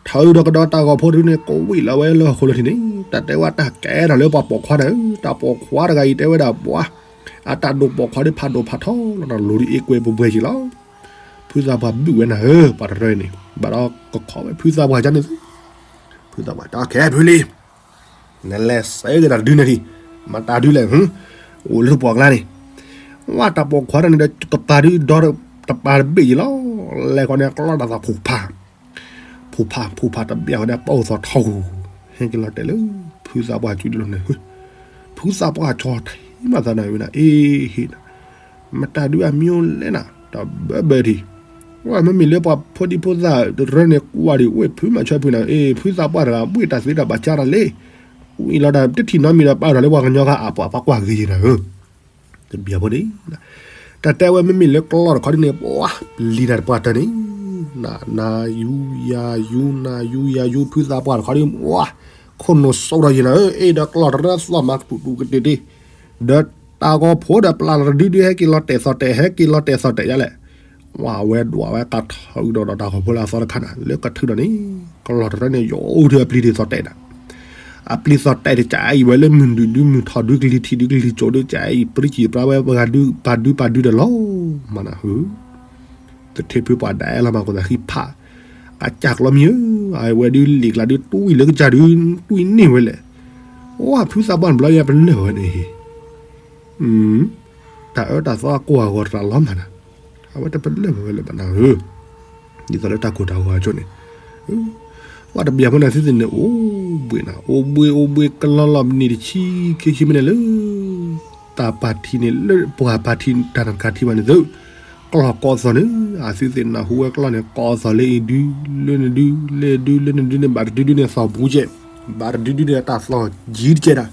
ထးအုးဒီးကဒီးတၢ်ဂီၤဖိတဒုန့ၣ် ကဝံၣ်လီၤဝဲလၢဟီၣ်ခိၣ်လၢထံန့ၣ် တၢ်တဲဝဲတၢ်ကဲထီၣ်လၢပှၤပိာ်ခွါနၤဧၢ, တၢ်ပိာ်ခွါတဂၤအံၤတဲဝဲဒၣ်ပှၤ, အတၢ်ဒိၣ်ပိာ်ခွါဒုးဖးဒိၣ်ဖးထီလီၤ တၢ်လိၤဒုးအ့ၣ်ကွဲပှဲၤပှဲၤက့ၤလီၤ ဖုသးပှၢ်ဘုၣ်ဝဲနၤဧၢ, ပှၤတရၢအံၤန့ၣ် ဘၣ်ဒီးကခီဝဲဖုသးပှၢ်ကန့ၣ်သု, ဖုသးပှၢ်တဲခဲဖုလံ, နလဲၤစ့က့ၤတၢ်တဒုန့ၣ်ဒံး, မတၤဒုလဲၣ်, အိၣ်လၢတပိာ်ကျါန့ၣ်, ဝဲတၢ်ပိာ်ခွါတၢ်န့ၣ်ဒီး ကပၤဒုဒီတပၤတဘ့ၣ်ယံၤလီၤ, လဲၤဃီန့ၣ်ကျီတၢ်သီၣ်ဖူးဖး ဖူးဖးဖူးဖးတဘ့ၣ်ဃီန့ၣ် ပအိၣ်သီၣ်ထီၣ်ဃူ, ဟဲက့ၤလီၤတဲာ်လၢ, ဖုသးပှၢ်စုဒုလီၤန့ၣ်, ဖုသးပှၢ်ဆီထံမၤသးနၤဝဲနၤ အ့ၣ်ဟ့ၣ်နၤ, မတၤဒုးအမံၤအိၣ်လဲၣ်နၤ တၢ်ဘၢဘၢထံး, ဝဲမ့မ့ၢ်လၢပှၤဖိဒံဖိသၣ်တရၢန့ၣ်ကွၢ်ဒံး ဝဲဖုမၤဆၢဖုနၤ အ့ၣ် ဖုသးပှၢ်တဂၤ ဘှ့ၣ်တၢ်သ့တၢ်ဘၣ်ကၢ်တၢ်လံ, ဝံၤလီၤတၢ်တထံၣ်နီတမံၤဒီးပာ်ထီၣ်လၢပှၤကညီခါအပှၤပှၤကွၢ်ဂ့ၤယံၤနၤဧၢ တဘၣ်ဃီန့ၣ်, တၢ်တဲဝဲမ့မ့ၢ်လၢကျီၢ်တခီဒ်န့ၣ် ပှၤပျံၤတၢ်တပှၢ်တၢၢ်န့ၣ်, နယူယၤယူ နယူယၤယူ ဖုသးပှၢ်တခီဒ် ပှၤ, ခိၣ်နူာ်စိဒီးယံၤနၤဧၢ, အ့ၣ်ဒီးကျီၢ်တရၢသီၣ်မၤကတူာ်တူာ်ကတ့ၢ်တ့ၢ်, ဒီးတၢ်ဂီၤဖိဒီးပျၢ်လီၤတဒုဒုဟဲက့ၤလီၤတဲာ်သီၣ်တဲာ် ဟဲက့ၤလီၤတဲာ်သီၣ်တဲာ်ယါလဲၣ်, ဝဲဝဲဒွးဝဲကထီၣ်ဒီးတၢ်ဂီၤဖိလၢအသီတခါနၤ လၢကထုးဒီးန့ၣ်, ကျီၢ်တရၢန့ၣ် ယအိၣ်ဒုးအပျံၤဒုးသီၣ်တဲာ်နၤ အပျံၤသီၣ်တဲာ်တကးအံၤဝဲလၢမုၢ်ဒုးဒုမုၢ်ထီၣ်ဒုကလံၤထံးဒုကလံၤစိးဒုကးအံၤ ပြံကံၤပြါဝဲပှၤဒုပှၤဒုပှၤဒုတလီၤမးနၤဧၢ, သထ့ဖုပှၤဒၣ်အဲၣ်လီၤမၤကီၢ်သးဃံဖး, အကၢ်ကျီမံၤဧၢ, အဝဲဒုလံာ်ကျါဒုတွံၢ်လၢကစၢ်ဒုတွံၢ်န့ၢ်ဝဲလဲၣ်, အိၣ်ဖုသးပှၢ်တဘျီယပလၢၢ်ဝဲန့ၣ် တၢ်အၢတၢ်သီအကိၢ်အဂီၤတရၣ်လီၤမးနၤ, အဝဲတပလၢၢ်ဝဲလၢဘၣ်နၤဧၢ, ဒ်သိးလၢတၢ်ကိၢ်တၢ်ဂီၤအကၠိန့ၣ်, ပှၤတဘၣ်ဃီနၤသုသ့ၣ်န့ၣ် အိၣ်ဘှံးနၤ အိၣ်ဘှံးအိၣ်ဘှံးကလီလီၤမံးနံးတဆံခံဆံမံးနံးလၢ တၢ်ပာ်ထံးန့ၣ် လၢပှၤပာ်ထံးတၢ်နကၤထံးဘၣ်န့ၣ်သု, ကျီၢ်ကိးသီၣ်န့ၣ် အသုသ့ၣ်နၢ်ဟူဝဲကျီၢ်န့ၣ် ကိးသီၣ်လၢအံၤဒု လၢနဒု လၢဒု လၢနဒုန့ၣ် ဘၣ်တဒုဒုန့ၣ်သီၣ်ဘူးကဲ, ဘၣ်တဒုဒုန့ၣ်တၢ်သီၣ်ယံၤတကဲဒၣ်,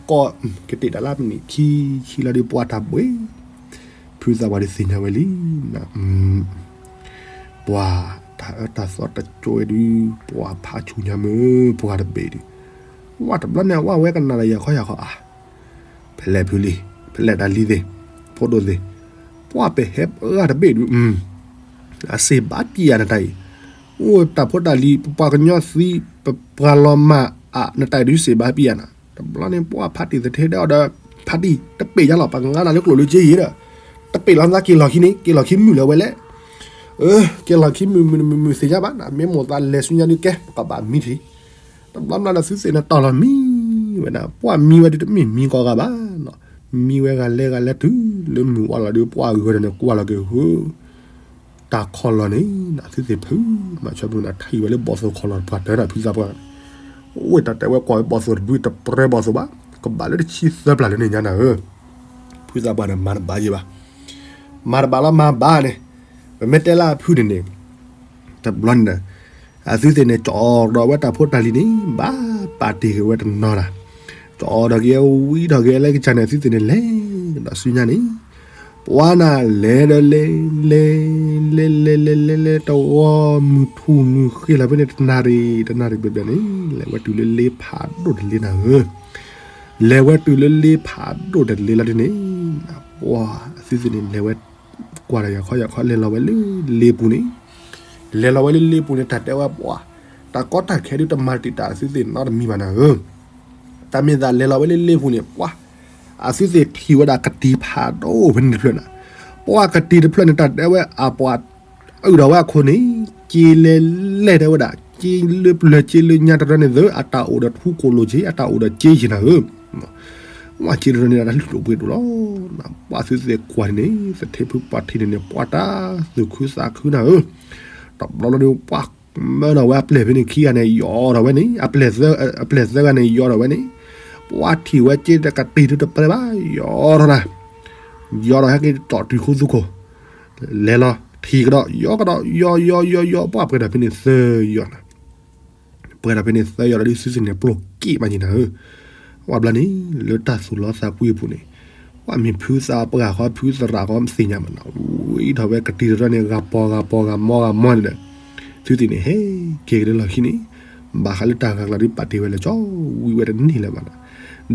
ကိး ကတ့ၢ်တၢ်လၢမံးနံးခံဆံလီၤဒုးပှၤတၢ်ဘှံး, ဖုသးပှၢ်ဒုးသ့ၣ်ညါဝဲလံ ပှၤတၢ်အၢတၢ်သီတကၠိဝဲဒုး ပှၤဖးဆူညါမုၢ် ပှၤတဘ့ၣ်ဒုး, ဝဲတဘျီန့ၣ် အဝဲကနၣ်ဒီးယၤခီယၤခီဧါ, ဖဲလဲၣ်ဖုလံ, ဖဲလဲၣ်တၢ်လံသ့ၣ်, ဖိဒိၣ်သ့ၣ်, ပှၤပဟဲပှၤတဘ့ၣ်ဒုး, အစ့ၢ်ဘၣ်ပျံၤယၤနတၢ်အံၤ, အိၣ်တၢ်ဖိတၢ်လံၤ ပပှၤကညီသံ ပပှၤလီၤမၢ်အါ နတၢ်အံၤဒုးစ့ၢ်ဘၣ်ပျံၤယၤနၤ တဘျီန့ၣ် ပှၤဖးတံၢ်သထ့ဒီး ဖးတံၢ် တပ့ၢ်ယါလီၤ ပှၤငါနၤလၢကျိၣ်လၢစ့ယံၤဒီး, တပ့ၢ်လီၤနၤက့ၤလီၤခံန့ၣ် က့ၤလီၤခံမုၢ်လၢၤဝဲလဲၣ်, က့ၤလီၤခံမုၢ်မုၢ်မုၢ်မုၢ်သ့ၣ်ညါဘၣ် မ့ၢ်မိၢ်သးလဲၤဆူညါဒုးကဲ ပကဘၣ်မံထံး, တဘျီဘျီဒီးသုသ့ၣ်န့ၣ်တီၢ်လီၤမံဝဲဒၣ် ပှၤမံဝဲဒုးတမ့ၢ်မံကိးဂၤဘၣ်, မံဝဲဂၤလဲၤဂၤလဲၤတုၤလၢမုၢ်ဝါလီၤဒုး ပှၤဂၤန့ၣ်ကွၢ်လီၤက့ၤဟိ တၢ်ခီလီၤန့ၣ် သုသ့ၣ်ဖု မၤဆၢဖုနၤထံၣ်ဝဲလၢဘီၣ်သိၣ်ခီလီၤတပှၢ်တၢၢ်နၤ ဖုသးပှၢ်, အိၣ်တၢ်တဲဝဲကွၢ်ဝဲဘီၣ်သိၣ်တဒု တပြဲဘီၣ်သိၣ်ဘၣ်, ကဘၣ်လၢတဆံသၢပျၢ်လၢန့ၣ်ညါနၤဧၢ, ဖုသးပှၢ်န့ၣ်မၤတဘၣ်ယံၤဘၣ်, မၤတဘၣ်လီၤမၤဘၣ်န့ၣ်, ပမ့ၢ်တဲလၢအဖုန့ၣ်န့ၣ်, တဘျီန့ၣ် အသုသ့ၣ်န့ၣ် ကၠီဒီးဝဲတၢ်ဖိတၢ်လံၤန့ၣ် ဘၣ်ပာ်တ့ၢ်က့ၤဝဲတနီၤနၤ, ကၠီဒီးက့ၤဝံၤထီၣ်က့ၤလၢကစၢ်န့ၣ် အသုသ့ၣ်န့ၣ်လဲၤဒီးဆူညါန့ၣ်, ပှၤနၤလဲၤဒီးလဲၤ, လဲၤ, လဲၤလဲၤလဲၤလဲၤလဲၤ တဝီမုၢ်ထူၣ်မုၢ်ဃ့လီၤဖဲန့ၣ် တနၣ်ရံၣ် တနၣ်ရံၣ်ဘျဲၣ်ဘျဲၣ်န့ၣ် လဲၤဝဲတုၤလၢလ့ဖးဒိၣ်တလ့နၤဧၢ, လဲၤဝဲတုၤလၢလ့ဖးဒိၣ်တလ့လီၤဒ်န့ၣ်, ပှၤအသုသ့ၣ်န့ၣ် လဲၤဝဲ ကွၢ်တၢ်ယၤခီယၤခီ လဲၤလီၤဝဲလၢလ့ပူၤန့ၣ်, လဲၤလီၤဝဲလၢလ့ပူၤန့ၣ် တၢ်တဲဝဲပှၤ တၢ်ကီတၢ်ခဲဒုးတမၤတံာ်တာ်အသုသ့ၣ်နီတမံၤဘၣ်နၤဧၢ, တၢ်မ့ၢ်သးလဲၤလီၤဝဲလၢလ့ပူၤန့ၣ် ပှၤ အသုသ့ၣ်ထံၣ်ဝဲဒၣ်ကတံၤဖးဒိၣ်ဖဲန့ၣ်တဖျၢၣ်နၤ, ပှၤကတံၤတဖျၢၣ်န့ၣ် တၢ်တဲဝဲအပှၤ အုၣ်ထီၣ်ဝဲအခိၣ်န့ၣ် က့လဲၤလဲၣ်တဲဝဲဒၣ် က့လၢပျၢၤက့လၢညါတရၢန့ၣ်သၢ အတၢ်အိၣ်ဒီးထူကိၣ်လိာ်က့ အတၢ်အိၣ်ဒီးက့ယံၤနၤဧၢ, ဝဲက့တရၢန့ၣ် တၢ်လုၢ်ဒိၣ်ပှ့ၤဒိၣ်လီၤ, ပှၤသုသ့ၣ်ကွၢ်န့ၣ် သထ့ဖုပှၢ်ထံၣ်န့ၣ်န့ၣ် ပှၤတၢ်သူၣ်ခုသးခုနၤဧၢ, တဘျီလီၤဒီး ပှၤမၢထီၣ်ဝဲအပျဲၢ်ဖဲန့ၣ်ခံဂၤန့ၣ် ယီၤထီၣ်ဝဲန့ၣ် အပျဲၢ်သၢဂၤန့ၣ် ယီၤထီၣ်ဝဲန့ၣ်, ပှၤထံၣ်ဝဲက့တကတံၤဒုးတပျဲဘၣ် ယီၤထီၣ်နၤ, ယီၤထီၣ်ဟဲက့ၤတီၣ်တုၤဃူသူခိၣ်, လဲၤလီၤထံၣ်ကဒီး ယီၤကဒီး ယီၤယီၤယီၤယီၤ ပှၤပှဲၤထီၣ်ဖဲန့ၣ်သၢယီၤနၤ ပှဲၤထီၣ်ဖဲန့ၣ်သၢယီၤဒီး သုသ့ၣ်န့ၣ် ပျိၢ်က့ၣ်မးက့နၤဧၢ, ပှၤဘျီန့ၣ် လၢတၢ်သူၣ်လီသးကွံအပူၤန့ၣ်, ပှၤမ့ၢ်ဖုသးပှၢ်ဃီ ဖုသရၣ်ဃီ မသ့ၣ်ညါမးနၤ, ဝံထီၣ်ဝဲကတံၤတရၢန့ၣ် ဂၤပီၤဂၤပီၤဂၤမီဂၤမီန့ၣ်ဒီး, သုသ့ၣ်န့ၣ် ဟဲက့ၤကလၢလီၢ်ခံန့ၣ်, ဘၣ်ဃးလၢတၢ်ဂၤကျါဒုးပာ်တ့ၢ်ဝဲလၢာ်ကၠီ ဝံဝဲတန့ၢ်လၢၤဘၣ်နၤ,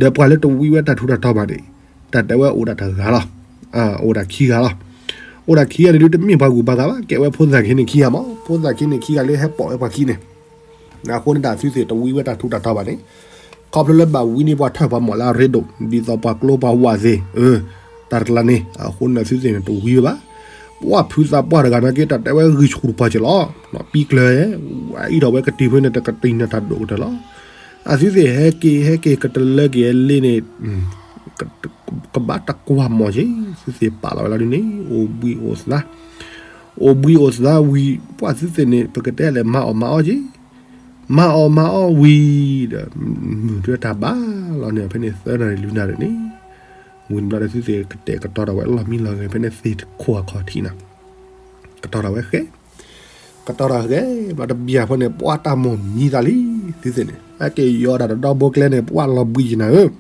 ဒီးပှၤလၢတဝံဝဲတၢ်ထူးတၢ်တီၤဘၣ်န့ၣ်, တၢ်တဲဝဲအိၣ်ဒၣ်တဂၤလီၤ, အိၣ်ဒၣ်ခံဂၤလီၤ, အိၣ်ဒၣ်ခံဂၤန့ၣ်ဒုးတမ့ၢ်ပှၤဂုၤပှၤဂၤဘၣ် ကဲဝဲဖိသၣ်ခံန့ၣ်ခံဂၤမး ဖိသၣ်ခံန့ၣ်ခံဂၤလၢဟဲပိာ်ဝဲပှၤခံန့ၣ်, အဃိန့ၣ်တၢ်သုသ့ၣ်တဝံဝဲတၢ်ထူးတၢ်တီၤဘၣ်န့ၣ်, ခီဖျိလၢဘၣ်ဝံန့ၢ်ပှၤထၢၣ်ပှၤမီၣ်လၢအရ့ဒိၣ် ဒ်သိးပှၤကျိပှၤဝၣ်သ့ၣ်, တၢ်တကျါန့ၣ် အဃိန့ၣ်သုသ့ၣ်န့ၣ်တဝံဝဲဘၣ်, ပှၤဖုသးပှၢ်တဂၤနာ်က့ တၢ်တဲဝဲဂံၢ်ဆူၣ်တပှၢ်က့လီၤ, ပံကျၢၤ, အံၤထီၣ်ဝဲကတံၤဖဲန့ၣ် တကတံၤန့ၣ်တၢ်ဒိၣ်ကတၢၢ်လီၤ, အသုသ့ၣ်ဟဲက့ၤဟဲက့ၤကတလၢက့ၤလ့န့ၣ် ကဘၣ်တကွၢ်မီၣ်က့, သုသ့ၣ်ပာ်လီၤဝဲလီၤဒ်န့ၣ် အိၣ်ဘှံးအိၣ်သါ, အိၣ်ဘှံးအိၣ်သါဝံၤ ပှၤသုသ့ၣ်န့ၣ် ပကတဲလဲၣ်မၤအီၣ်မၤအီၣ်က့, မၤအီၣ်မၤအီၣ်ဝံၤဒီး, မုၢ်တၢတၢ်ဘၣ်လီၤန့ၣ် ဖဲန့ၣ်သၢနၣ်ရံၣ်လွံၢ်နၣ်ရံၣ်န့ၣ်, ဝံၤဘျီဒီးသုသ့ၣ်ကတဲာ်ကတီၤထီၣ်ဝဲလီၢ်မံလီၢ်ဂဲၤဖဲန့ၣ်သ့ၣ်ခိၣ်အခီၣ်ထံးနၤ, ကတီၤထီၣ်ဝဲဃဲ ကတီၤထီၣ်ဂဲၤ ဘျီတဘျီဃီန့ၣ် ပှၤတၢ်မိၣ်မံသးလံ, သုသ့ၣ်န့ၣ် ဟဲက့ၤယီၤတၢ်တဒီဘိကျဲန့ၣ် ပှၤလီၤဘှံးယံၤနၤဧၢ,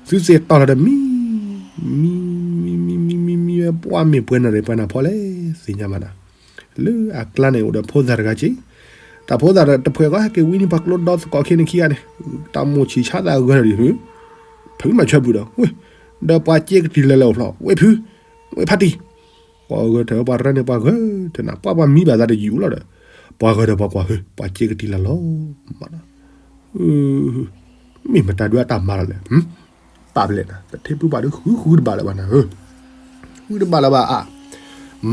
သုသ့ၣ်တီၢ်လီၤတမံ, မံ, မံ, မံ, မံ, မံ, မံဝဲ ပှၤမ့ၢ်ပှဲၤနၣ်ရံၣ်ပှဲၤနၣ်ဖီလဲၣ် သ့ၣ်ညါဘၣ်နၤ, လၢအကျါန့ၣ်အိၣ်ဒီးဖိသၣ်တဂၤက့, တၢ်ဖိသၣ်တဖှဲၣ်ဃီဟဲက့ၤဝံန့ၢ်ပှၤကျိဒီသကိးခဲန့ၣ်ခံဂၤန့ၣ်, တၢ်မိၣ်ဆံးဆါသးဂၢၢ်ဒီး ဖုမၤဆၢဖုဒီး, ဒီးပှၤစ့ကတံၤလၢလၢအိၣ်ဖျီ ဝဲဖု, ဝဲဖါတံၢ်, ပှၤဂၢၢ်ထၢၣ်ပှၤရဲၣ်န့ၣ် ပှၤဂၢၢ်ထၢၣ်နၤ ပှၤပှၤမံဘၣ်သးတယုာ်လီၤဒီး, ပှၤဂၢၢ်ဒီးပှၤကွၢ်ဧၢ ပှၤစ့ကတံၤလၢလီၤ, မ့ၢ်မတၤဒုးအတၢ်မၤလီၤလဲၣ်, ပာ်ပလဲၣ်နၤ သထ့ဖုပှၢ်ဒုးဃုဃုတဘၣ်လၢၤဘၣ်နၤဧၢ, ဃုတဘၣ်လၢၤဘၣ်အါ,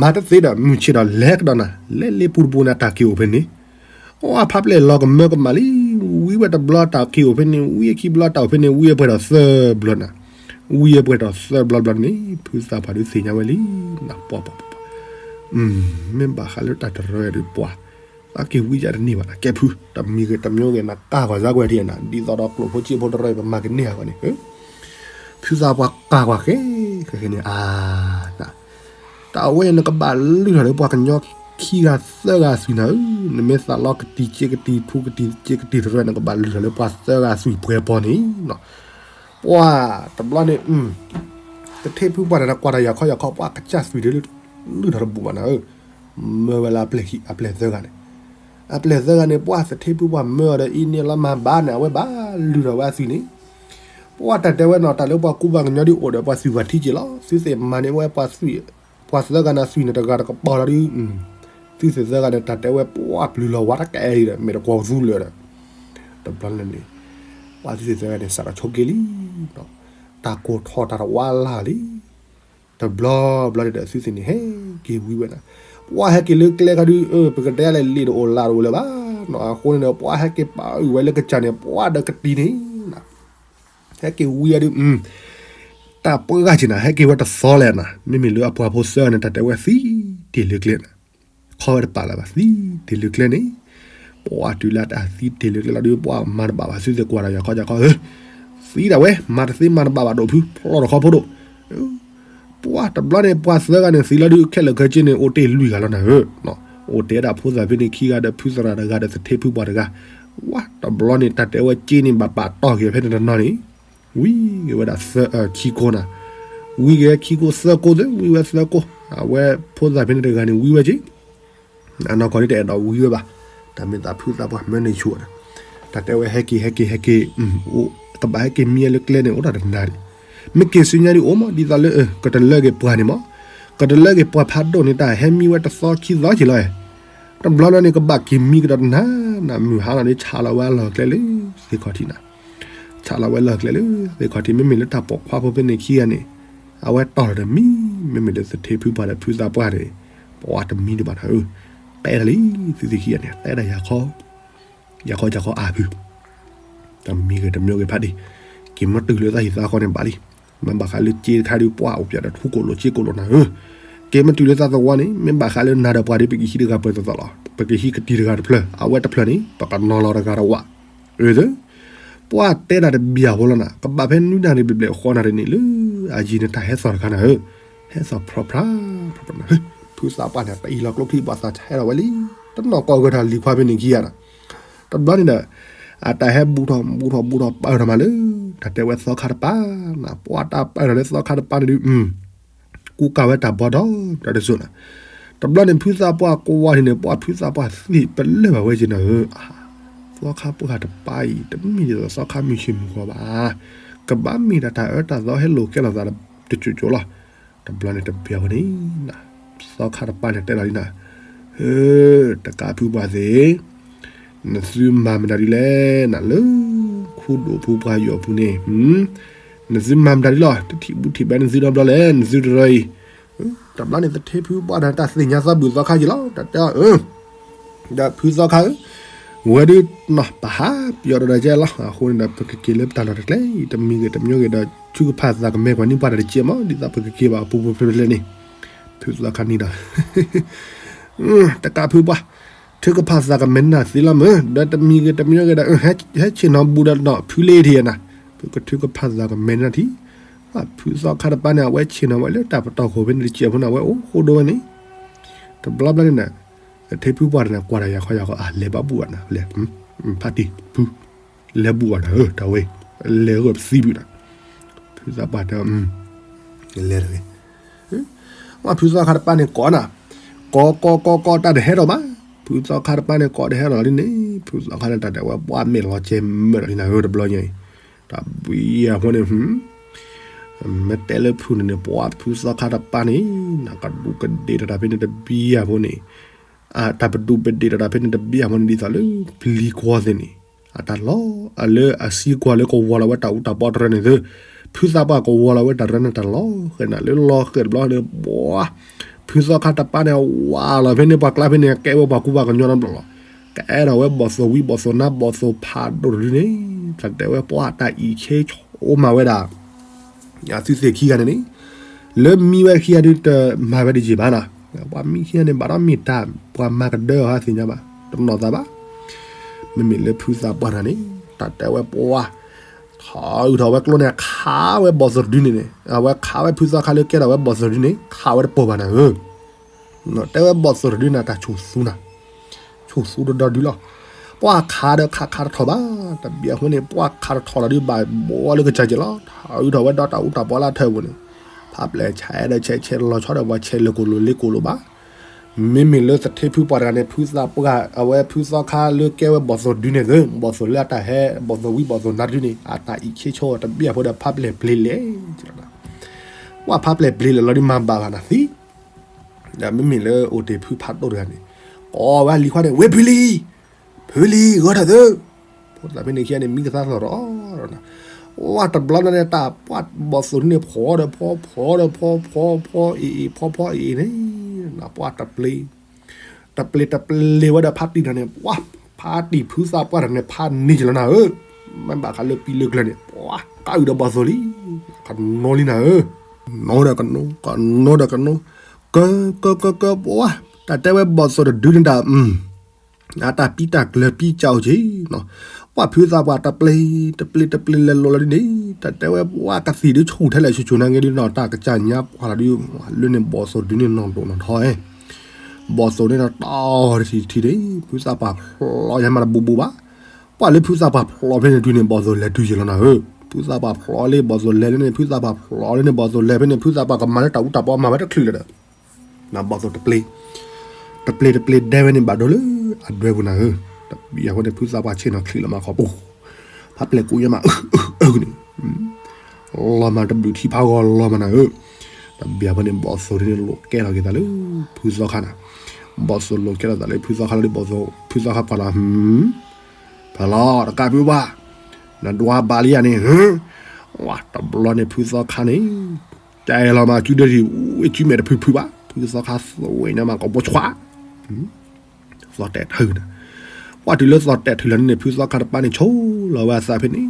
မၤတသ့ဒီး မုၢ်ဆ့ၣ်ဒီးလဲၤကဒီးနၤ လဲၤလ့ပူၤတဘိန့ၣ် တၢ်က့ၤအိၣ်ဖဲန့ၣ်, အီဖးပျဲၢ်လီၤကမၢကမၣ်လံ, ဝံဝဲတဘျီတၢ်က့ၤအိၣ်ဖဲန့ၣ် ဝံခံဘျီတၢ်အိၣ်ဖဲန့ၣ် ဝံအပှဲၤဒီးသၢဘျီနၤ, ဝံအပှဲၤဒီးသၢဘျီဘျီန့ၣ် ဖုသးပှၢ်ဒုးသ့ၣ်ညါဝဲလံ, ပှၤပှၤပှၤပှၤ, မ့ၢ်ဘၣ်ဃးလၢတၢ်တရၢဒုးပှၤ, အက့ၤဝံယၤတန့ၢ်ဘၣ်နၤ ကဲဖု, တမံၤဂ့ၤတမံၤဂ့ၤနၤ ကၢ်ကွၢ်စၢ်ကွၢ်ထံနၤ ဒ်သိးဒီးကျိၣ်ဖိစ့ဖိတရၢပမၤကန့ၢ်အဂီၢ်န့ၣ် ဖုသးပှၢ်ကၢ်ကွၢ်ဃဲ, ဃဲဃဲန့ၣ် အါ, တၢ်ဝဲနကဘၣ်လုၢ်ထီၣ်လၢပှၤကညီခံဂၤသၢဂၤအသွံၣ်နၤဧၢ, နမ့ၢ်သးလီကတံၤစ့ကတံၤထူကတံၤစ့ကတံၤတရၢ နကဘၣ်လုၢ်ထီၣ်လၢပှၤသၢဂၤအသွံၣ်ပှဲၤပီၤန့ၣ်, ပှၤတဘျီန့ၣ်, သထ့ဖုပှၢ်န့ၣ် ကွၢ်တၢ်ယၤခီယၤခီ ပှၤကစၢ်သွံၣ်ဒုးလုၢ်ထီၣ်တဘူးဘၣ်နၤဧၢ, မၢဝဲလၢအပျဲၢ်ခံ အပျဲၢ်သၢဂၤန့ၣ်, အပျဲၢ်သၢဂၤန့ၣ် ပှၤသထ့ဖုပှၢ်မၢအီၤဒီးအံၤန့ၣ်လီၤမၤဘၣ်န့ၣ် အဝဲဘၣ်လုၢ်ထီၣ်ဝဲအသွံၣ်န့ၣ်, ပှၤတၢ်တဲဝဲနီၤ တၢ်လၢပှၤကူပှၤကညီဒ်အိၣ်ဒီးပှၤသွံၣ်ပှၤထံက့လီၤ, သုသ့ၣ်မၤန့ၢ်ဝဲပှၤသွံၣ်, ပှၤသၢဂၤန့ၣ်သွံၣ်န့ၣ်တဂၤတကပီၤလီၤဒုး, သုသ့ၣ်သၢဂၤန့ၣ် တၢ်တဲဝဲပှၤပျုၤလီၤဝါတကဲအံၤဒီး မ့ၢ်တကွီၢ်သူလၢာ်ဒီး, တဘျီန့ၣ်န့ၣ်, ပှၤသုသ့ၣ်သၢဂၤန့ၣ်စးထီၣ်ဆိးက့လံ, တၢ်ကိၢ်ထီၣ်တၢ်တဝါလၢ်လံ တဘျီဘျီန့ၣ်ဒီး သုသ့ၣ်န့ၣ် ဟဲက့ၤဝံဝဲနၤ, ပှၤဟဲက့ၤလၢကျဲခါဒုး ပကတဲလဲၣ် လံာ်တအိၣ်လၢ်တအိၣ်လၢၤဘၣ်, အဃိန့ၣ်ဒီး ပှၤဟဲက့ၤပာ်အုၣ်ဝဲလၢကစၢ်န့ၣ် ပှၤဒီးကတံၤန့ၣ်, ဟဲက့ၤဝံဝဲဒုး, တၢ်ပှဲၤဂၤက့နၤ ဟဲက့ၤဝဲတသီလဲၣ်နၤ, မ့မ့ၢ်လၢအပှၤဖိသၢဂၤန့ၣ် တၢ်တဲဝဲသံတ့ၢ်လၢကျဲနၤ, ခီဝဲတပာ်လၢၤဘၣ် သံတ့ၢ်လၢကျဲန့ၣ်, ပှၤတုၤလၢတၢ်သံတ့ၢ်လၢကျဲလီၤဒုး ပှၤမၤတဘၣ်ဘၣ် သုသ့ၣ်ကွၢ်တၢ်ယၤခီယၤခီဧၢ, သံဒၣ်ဝဲ မၤတသ့မၤတဘၣ်ဘၣ်ဒိၣ်ဖု ဖျီထီၣ်ခီဖိဒိၣ် ပှၤတဘျီန့ၣ် ပှၤသၢဂၤန့ၣ် သံလီၤဒုး ခဲလၢာ်ခဲဆ့န့ၣ် အိၣ်တ့ၢ်လွံၢ်ဂၤလီၤနၤဧၢ, အိၣ်တ့ၢ်ဝဲဒၣ်ဖိသၣ်ဖဲန့ၣ်ခံဂၤဒီး ဖုသရၣ်တဂၤဒီး သထ့ဖုပှၢ်တဂၤ, ဝါတဘျီန့ၣ် တၢ်တဲဝဲက့န့ၣ် ဘၣ်ပာ်တီၢ်က့ၤဖဲန့ၣ်တနီၤန့ၣ်, ဝံၤက့ၤဝဲဒၣ်ခံကိးနၤ, ဝံၤက့ၤခံကိးသၢကိးသ့ ဝံၤဝဲသၢကိး, အဝဲဖိသၣ်ဖဲန့ၣ်တဂၤန့ၣ် ဝံၤဝဲက့ၤ အနီၢ်ကီၢ်ဒ်တအဲၣ်ဒိးဝံၤဝဲဘၣ်, တၢ်မ့ၢ်သးဖုသးပှၢ်မၢန့ၢ်ဆူၣ်ဒီး, တၢ်တဲဝဲဟဲက့ၤ ဟဲက့ၤ ဟဲက့ၤ, အိၣ် ကဘၣ်ဟဲက့ၤမံဝဲလၢကျဲန့ၣ် အိၣ်ဒီးတနၤဒံး, မ့ၢ်က့ၤဆူညါဒံးအိၣ်မး ဒ်သိးလၢ ကတလၢက့ၤပှၤန့ၣ်မး, ကတလၢက့ၤပှၤဖးဒိၣ်န့ၣ် တၢ်ဟဲမံဝဲတသီခံသီက့ၤလီၤ. တဘျီန့ၣ် ကဘၣ်က့ၤမံကဒီးတနၤ, နမုၢ်ဟါလီၤန့ၣ် ဆးလီၤဝဲအလီၢ်ကျဲလၢသ့ၣ်ခီၣ်ထံးနၤ, ဆးလီၤဝဲလီၢ်ကျဲလၢသ့ၣ်ခီၣ်ထံး မ့မ့ၢ်လၢတၢ်ပိာ်ခွါဖိဖဲန့ၣ်ခံဂၤန့ၣ်, အဝဲတီၢ်လီၤတမံၤ, မ့မ့ၢ်လၢသထ့ဖုပှၢ်ဒီးဖုသးပှၢ်န့ၣ်, ပှၤတမံၤဒံးဘၣ်နၤဧၢ, တဲတၢ်လံ, သုသ့ၣ်ခံဂၤန့ၣ် တဲတၢ်ယၤခီ ယၤခီယၤခီအါဖု, တမံၤဂ့ၤတမံၤဂ့ၤဖးဒံး, က့ၤမ့ၢ်တုၤလၢတၢ်ဟံးသါဃီန့ၣ်ဘၣ်လံ, မ့ၢ်ဘၣ်ဃးလၢစ့တခါဒုးပှၢ်အိၣ်ပၠးဒီးထူကိၣ်လိာ်စ့ကိၣ်လိာ်နၤဧၢ, က့ၤမ့ၢ်တုၤလၢတၢ်သဝီန့ၣ် မ့ၢ်ဘၣ်ဃးလၢနၤဒီးပှၤဒုး ပကဟံးတဂၤပှဲၤသိးသိးလီၤ, ပကဟံးကတံၤတဂၤတဖျၢၣ် အဝဲတဖျၢၣ်န့ၣ် ပကနီၤလီၤတဂၤတဝး, အၢ ပှၢ်တဲတၢ်တဘျုးဖိလီၤနၤ, ကဘၣ်ဖဲနွံနၣ်ရံၣ်ဘျဲၣ်ဘျဲၣ်ဃီနၣ်ရံၣ်န့ၣ်လၢ အယံၤန့ၣ်တၢ်ဟဲသီၣ်တခါနၤဧၢ, ဟဲသီၣ်ဖြီဖြါ, ဖုသးပှၢ်န့ၣ် တအံၤလီၤကျိချံဘၣ်သးဆဲထီၣ်ဝဲလံ, တနီၣ်ကီၢ်ဂဲၤထီၣ်လံၤခွါဖဲန့ၣ်ခံဂၤနၤ, တဘျီန့ၣ်ဒီး အတၢ်ဟဲဘူးထီၣ်ဘူးထီၣ်ဘူးထီၣ်ပာ်ထီၣ်မးလၢ တၢ်တဲဝဲသီခါတပၤနၤ, ပှၢ်တၢ်ပာ်ထီၣ်လၢသီခါတပၤန့ၣ်ဒုး ကူကၢ်ဝဲတၢ်ဘီဒီး ဒီးတစိၢ်နၤ, တဘျီန့ၣ် ဖုသးပှၢ်ကွၢ်ထံၣ်န့ၣ် ပှၢ်ဖုသးပှၢ်သ့ၣ်ပလၢၢ်ဘၣ်ဝဲက့ၤနၤဧၢ, သီခါပှၢ်တပၤအံၤ တမ့ၢ်ဒ်သိးသီခါမုၢ်ဆ့ၣ်မုၢ်ဂီၤဘၣ်, ကဘၣ်မ့ၢ်ဒၣ်တၢ်အၢတၢ်သီဟဲလိာ်ကဲလိာ်သးတစိၤစိၤလီၤ, တဘျီန့ၣ်တဘျီဖိန့ၣ် သီခါတပၤန့ၣ်တဲလီၤလံနၤ, ဧၢ တကးဖုပှၢ်သ့ၣ် နသုမၤမတၤဒ်လဲၣ်နၤ လၢ ခူဒိၣ်ဖုပှၢ်ယီၤဖုန့ၣ်, နသုမၤမတၤဒ်လီၤ တထံၣ်ဘူးထံၣ်ဘဲနသုဒီဘျီလဲၣ် နသုတရၢအံၤ, တဘျီန့ၣ်သထ့ဖုပှၢ်ဒီးတၢ်သ့ၣ်ညါသီဘူၣ်သီခါက့ၤလီၤ တၢ်တဲအီၤ ဒီးဖုသီခါဧၢ, ဝဲဒုးနီၢ်ပဟးပယီၤဒီးဒီးကဲလီၤ အဃိန့ၣ်ဒီး ပကက့ၤလၢပတၢ်လီၢ်တကျဲအံၤ တမံၤဂ့ၤတမံၤဂ့ၤဒီး ထုကဖၣ်သးကမဲာ်ပှၤနံၣ်ပှၢ်တၢ်တကဲမး ဒ်သိးပကက့ၤဘၣ်အပူၤပူၤဖျဲးဖျဲးန့ၣ်, ဖုသီခါန့ၣ်ဒီး တကးဖုပှၢ်, ထုကဖၣ်သးကမဲာ်နၢ်သ့လီၤမၢ် ဒီးတမံၤဂ့ၤတမံၤဂ့ၤဒီး ဟဲဆ့ၣ်နီၤဘူးဒီးနီၢ်ဖုလ့ၤ ထံၣ်နၤ, ပကထုကဖၣ်သးကမဲာ်နၢ်ထံ, ဖုသီခါတပၤန့ၣ် အဝဲဆ့ၣ်နီၤဝဲလၢတၢ်ပတီၢ်ခိၣ်ဖဲန့ၣ်တစဲးဖိန့ၣ် အဝဲအိၣ်ဃိဒိဝဲန့ၣ်, တဘျီဘျီန့ၣ် သထ့ဖုပှၢ်န့ၣ် ကွၢ်တၢ်ယၤခီယၤခီ အလဲၤဘၣ်ဘူးဘၣ်နၤ လဲၤ, ဖါတံၢ်ဖု, လဲၤဘူးဘၣ်နၤဧၢ တၢ်ဝဲ, လဲၤဂၢၢ်ပသံဘုးနၤ, ဖုသးပှၢ်တဲ လဲၤတဂ့ၤ, ဖုသီခါတပၤန့ၣ်ကိးနၤ, ကိးကိးကိးကိးတၢ်တဟဲထီၣ်ဘၣ်, ဖုသီခါတပၤန့ၣ်ကိးတဟဲထီၣ်လီၤဒ်န့ၣ် ဖုသီခါန့ၣ်တၢ်တဲဝဲပှၢ်မဲာ်လီၤကဲမၢလီၤဒ်နၤဧၢ တဘျီညါအံၤ, တၢ်ဘံယၤဖိန့ၣ် မ့ၢ်တဲလၢဖုန့ၣ်န့ၣ် ပှၢ်ဖုသီခါတပၤန့ၣ် နကဒူးကဒ့ၣ်တၢ်ဖဲန့ၣ်တဘံယၤဖိန့ၣ်, တၢ်ပဒူးပဒ့ၣ်တၢ်ဖဲန့ၣ်တဘံယၤဖိန့ၣ် ဒ်သိးလၢပျံၤကွီၢ်သ့ၣ်န့ၣ်, အတၢ်လီၤ, အလၢအစံကွၢ်လၢကဝီၤလီၤဝဲတၢ်အူတၢ်ပီတရၢန့ၣ်သ့, ဖုသးပှၢ်ကဝီၤလီၤဝဲတၢ်ရၢန့ၣ်တၢ်လီၤ, ဃဲနၤလၢလီၤဃဲတဘျီန့ၣ် ပှၢ်, ဖုသီခါတပၤန့ၣ် ဝးလီၤဖဲန့ၣ် ပှၤကျါဖဲန့ၣ် ကဲဝဲပှၤကူပှၤကညီနီတဘျီလီၤ, ကအဲၣ်ဒိးဝဲဘီၣ်သိၣ်ဝံဘီၣ်သိၣ်နါဘီၣ်သိၣ်ဖးဒိၣ်တဒုန့ၣ်, တၢ်တဲဝဲပှၢ်တၢ်အံးဆ့ဆိမၤဝဲဒၣ် သုသ့ၣ်ခံဂၤန့ၣ်န့ၣ်, လၢမံဝဲခံဂၤဒုးတမၤဝဲတယံာ်ဘၣ်နၤ, ပှၤမံခံဂၤန့ၣ် ဘၣ်ဒီးမ့ၢ်တၢ် ပှၤမၤကဒၢအီၤဟးသ့ၣ်ညါဘၣ် တနီၣ်သးဘၣ်, မ့မ့ၢ်လၢဖုသးပှၢ်နၤန့ၣ် တၢ်တဲဝဲပှၢ်, ထီၣ်အုးထီၣ်ဝဲကျိန့ၣ် ခးဝဲဘီၣ်သိၣ်တဒုန့ၣ်န့ၣ် အဝဲခးဝဲဖုသီခါလၢကဲထီၣ်ဝဲဘီၣ်သိၣ်တဒုန့ၣ် ခးဝဲတပိာ်ဘၣ်နၤဧၢ တဲဝဲဘီၣ်သိၣ်တဒုန့ၣ် တၢ်ဆိၣ်သူနၤ, ဆိၣ်သူဒီဒီဒုလီၤ, ပှၢ်ခးဒီးခးခးတထီၣ်ဘၣ်, တဘံအဃိန့ၣ် ပှၢ်ခးတထီၣ်လီၤဒုးဘၣ်ဘီလၢကစၢ်က့ၤလီၤ, ထီၣ်အုးထီၣ်ဝဲဒီးတၢ်အူတၢ်ပီလၢအထၢၣ်ပူၤန့ၣ်, ဖးပျဲၢ်ဆဲးဒီးဆဲးဆဲးလီၤဆီဒီးပှၤဆဲးလၢကိၣ်လိၤလ့ကိၣ်လိၤဘၣ်, မ့မ့ၢ်လၢသထ့ဖုပှၢ်တဂၤန့ၣ် ဖုသးပှၢ်အဝဲဖုသီခါလၢကဲဝဲဘီၣ်သိၣ်တဒုန့ၣ်သ့, ဘီၣ်သိၣ်လၢအတၢ်ဟဲ ဘီၣ်သိၣ်ဝံဘီၣ်သိၣ်နါတဒုန့ၣ် အတၢ်အံးဆ့ဆိတဘံအဃိဒီးဖးပျဲၢ်ပျ့ၤလဲၣ် ပှၢ်ဖးပျဲၢ်ပျ့ၤလဲၣ်လီၤဒုးမၤဘၣ်ဘၣ်နၤသံ, ဒီးမ့မ့ၢ်လၢအိၣ်တ့ၢ်ဖုဖးဒိၣ်တဂၤန့ၣ်, ကိးဝဲလံၤခွါန့ၣ် ဝ့ၢ်ဖုလံၤ, ဖုလံၤ ဂၢၢ်ထၢၣ်သု, ဖိသၣ်ဖဲန့ၣ်ခံဂၤန့ၣ် မံကသါသီၣ်ဒီး, ဝဲတဘျီန့ၣ် တၢ်ပှၢ်ဘီၣ်သိၣ်န့ၣ် ဖီဒီးဖီ ဖီဒီးဖီ ဖီဖီအ့ၣ်အ့ၣ် ဖီဖီအ့ၣ်အ့ၣ်န့ၣ်, ပှၢ်တပျ့ၤ, တပျ့ၤတပျ့ၤလဲၤဝဲဒီးဖးတံၢ်တဂၤန့ၣ်, ပှၢ်ဖးတံၢ်ဖုသးပှၢ်တဂၤန့ၣ် ဖးန့ၢ်က့ၤလီၤနၤဧၢ, မ့ၢ်ဘၣ်ဃးလၢပံလၢကျဲန့ၣ် ပှၢ်ကးအုးဒီးဘီၣ်သိၣ်လံ, ကနိလံနၤဧၢ, ကနိဒီးကနိ ကနိဒီးကနိ, က က က က ပှၢ်, တၢ်တဲဝဲဘီၣ်သိၣ်တဒုန့ၣ်တၢ် အတၢ်ပံတၢ်ကျၢၤပံကၢ်အိၣ်က့ၤနီၤ, ပှၢ်ဖုသးပှၢ်တပျ့ၤ, တပျ့ၤ တပျ့ၤလဲၤလီၤလံန့ၣ်, တၢ်တဲဝဲပှၢ်ကသံၣ်ဒုးဆူၣ်ထဲလဲၣ်ဆူၣ်ဆူၣ်နၤဂ့ၤဒုးနီၤ, တၢ်ကစၢ်ညါပှၢ်လီၤဒုး, လၢန့ၣ်ဘီၣ်သိၣ်တဒုန့ၣ်နီၢ်ဒိၣ်နီၢ်ထီ, ဘီၣ်သိၣ်န့ၣ်တၢ်တီၢ်တထံၣ်ထံၣ်ဒံး, ဖုသးပှၢ်ဖျိးယၤမးတဘူးဘူးဘၣ်, ပှၢ်လၢဖုသးပှၢ်ဖျိးဖဲန့ၣ်တုၤန့ၣ် ဘီၣ်သိၣ်လဲၤတုၤယ့ၣ်လီၤနၤဧၢ, ဖုသးပှၢ်ဖျိးလၢဘီၣ်သိၣ်လဲၤလၢန့ၣ် ဖုသးပှၢ်ဖျိးလၢန့ၣ် ဘီၣ်သိၣ်လဲၤဖဲန့ၣ် ဖုသးပှၢ်ကမၤလၢတၢ်အူတၢ်ပီမၤဝဲတချုးလၢၤဒီး နဘီၣ်သိၣ်တပျ့ၤ, တပျ့ၤတပျ့ၤဒဲဝဲန့ၣ်ဘၣ်ဒိလၢအဒွဲပူၤနၤဧၢ, တဘံအဃိန့ၣ် ဖုသးပှၢ်ဆ့ၣ်နီၤချံးလီၤမးခီပူၤ, ဖးပျဲၢ်ကူညါမး အ တၢ်တၢ်တၢ်တၢ်တၢ်တၢ်တၢ်တၢ်တၢ်တၢ်တၢ်တၢ် လီၤမးတဘျုးထံဖးဂီၤလီၤမးနၤဧၢ, တဘျီဖဲန့ၣ် ဘီၣ်သိၣ်ဒ်န့ၣ်လိာ်ကဲထီၣ်က့ၤသးလၢ ဖုသီခါနၤ, ဘီၣ်သိၣ်လိာ်ကဲထီၣ်သးလၢဖုသီခါလီၤဒီး ဘီၣ်သိၣ် ဖုသီခါပှၤလီၤ, ဖဲလီၤတကးဖုဘၣ်, နဒွးဘၣ်လံယၤန့ၣ်, ဝါ တဘျီန့ၣ် ဖုသီခါန့ၣ် ကဲလီၤမး စုဒၢထံး ဝ့ၢ်စုမဲာ်တဖုဖုဘၣ်, ဖုသီခါသဝဲန့ၣ်မး ကဘီဆွး သီတဲာ်ထုးနၤ, ပှၢ်တုၤလၢသီတဲာ်ထုးလီၤန့ၣ် ဖုသီခါတပၤန့ၣ် ဆိလီၤဝဲအသးဖဲန့ၣ်,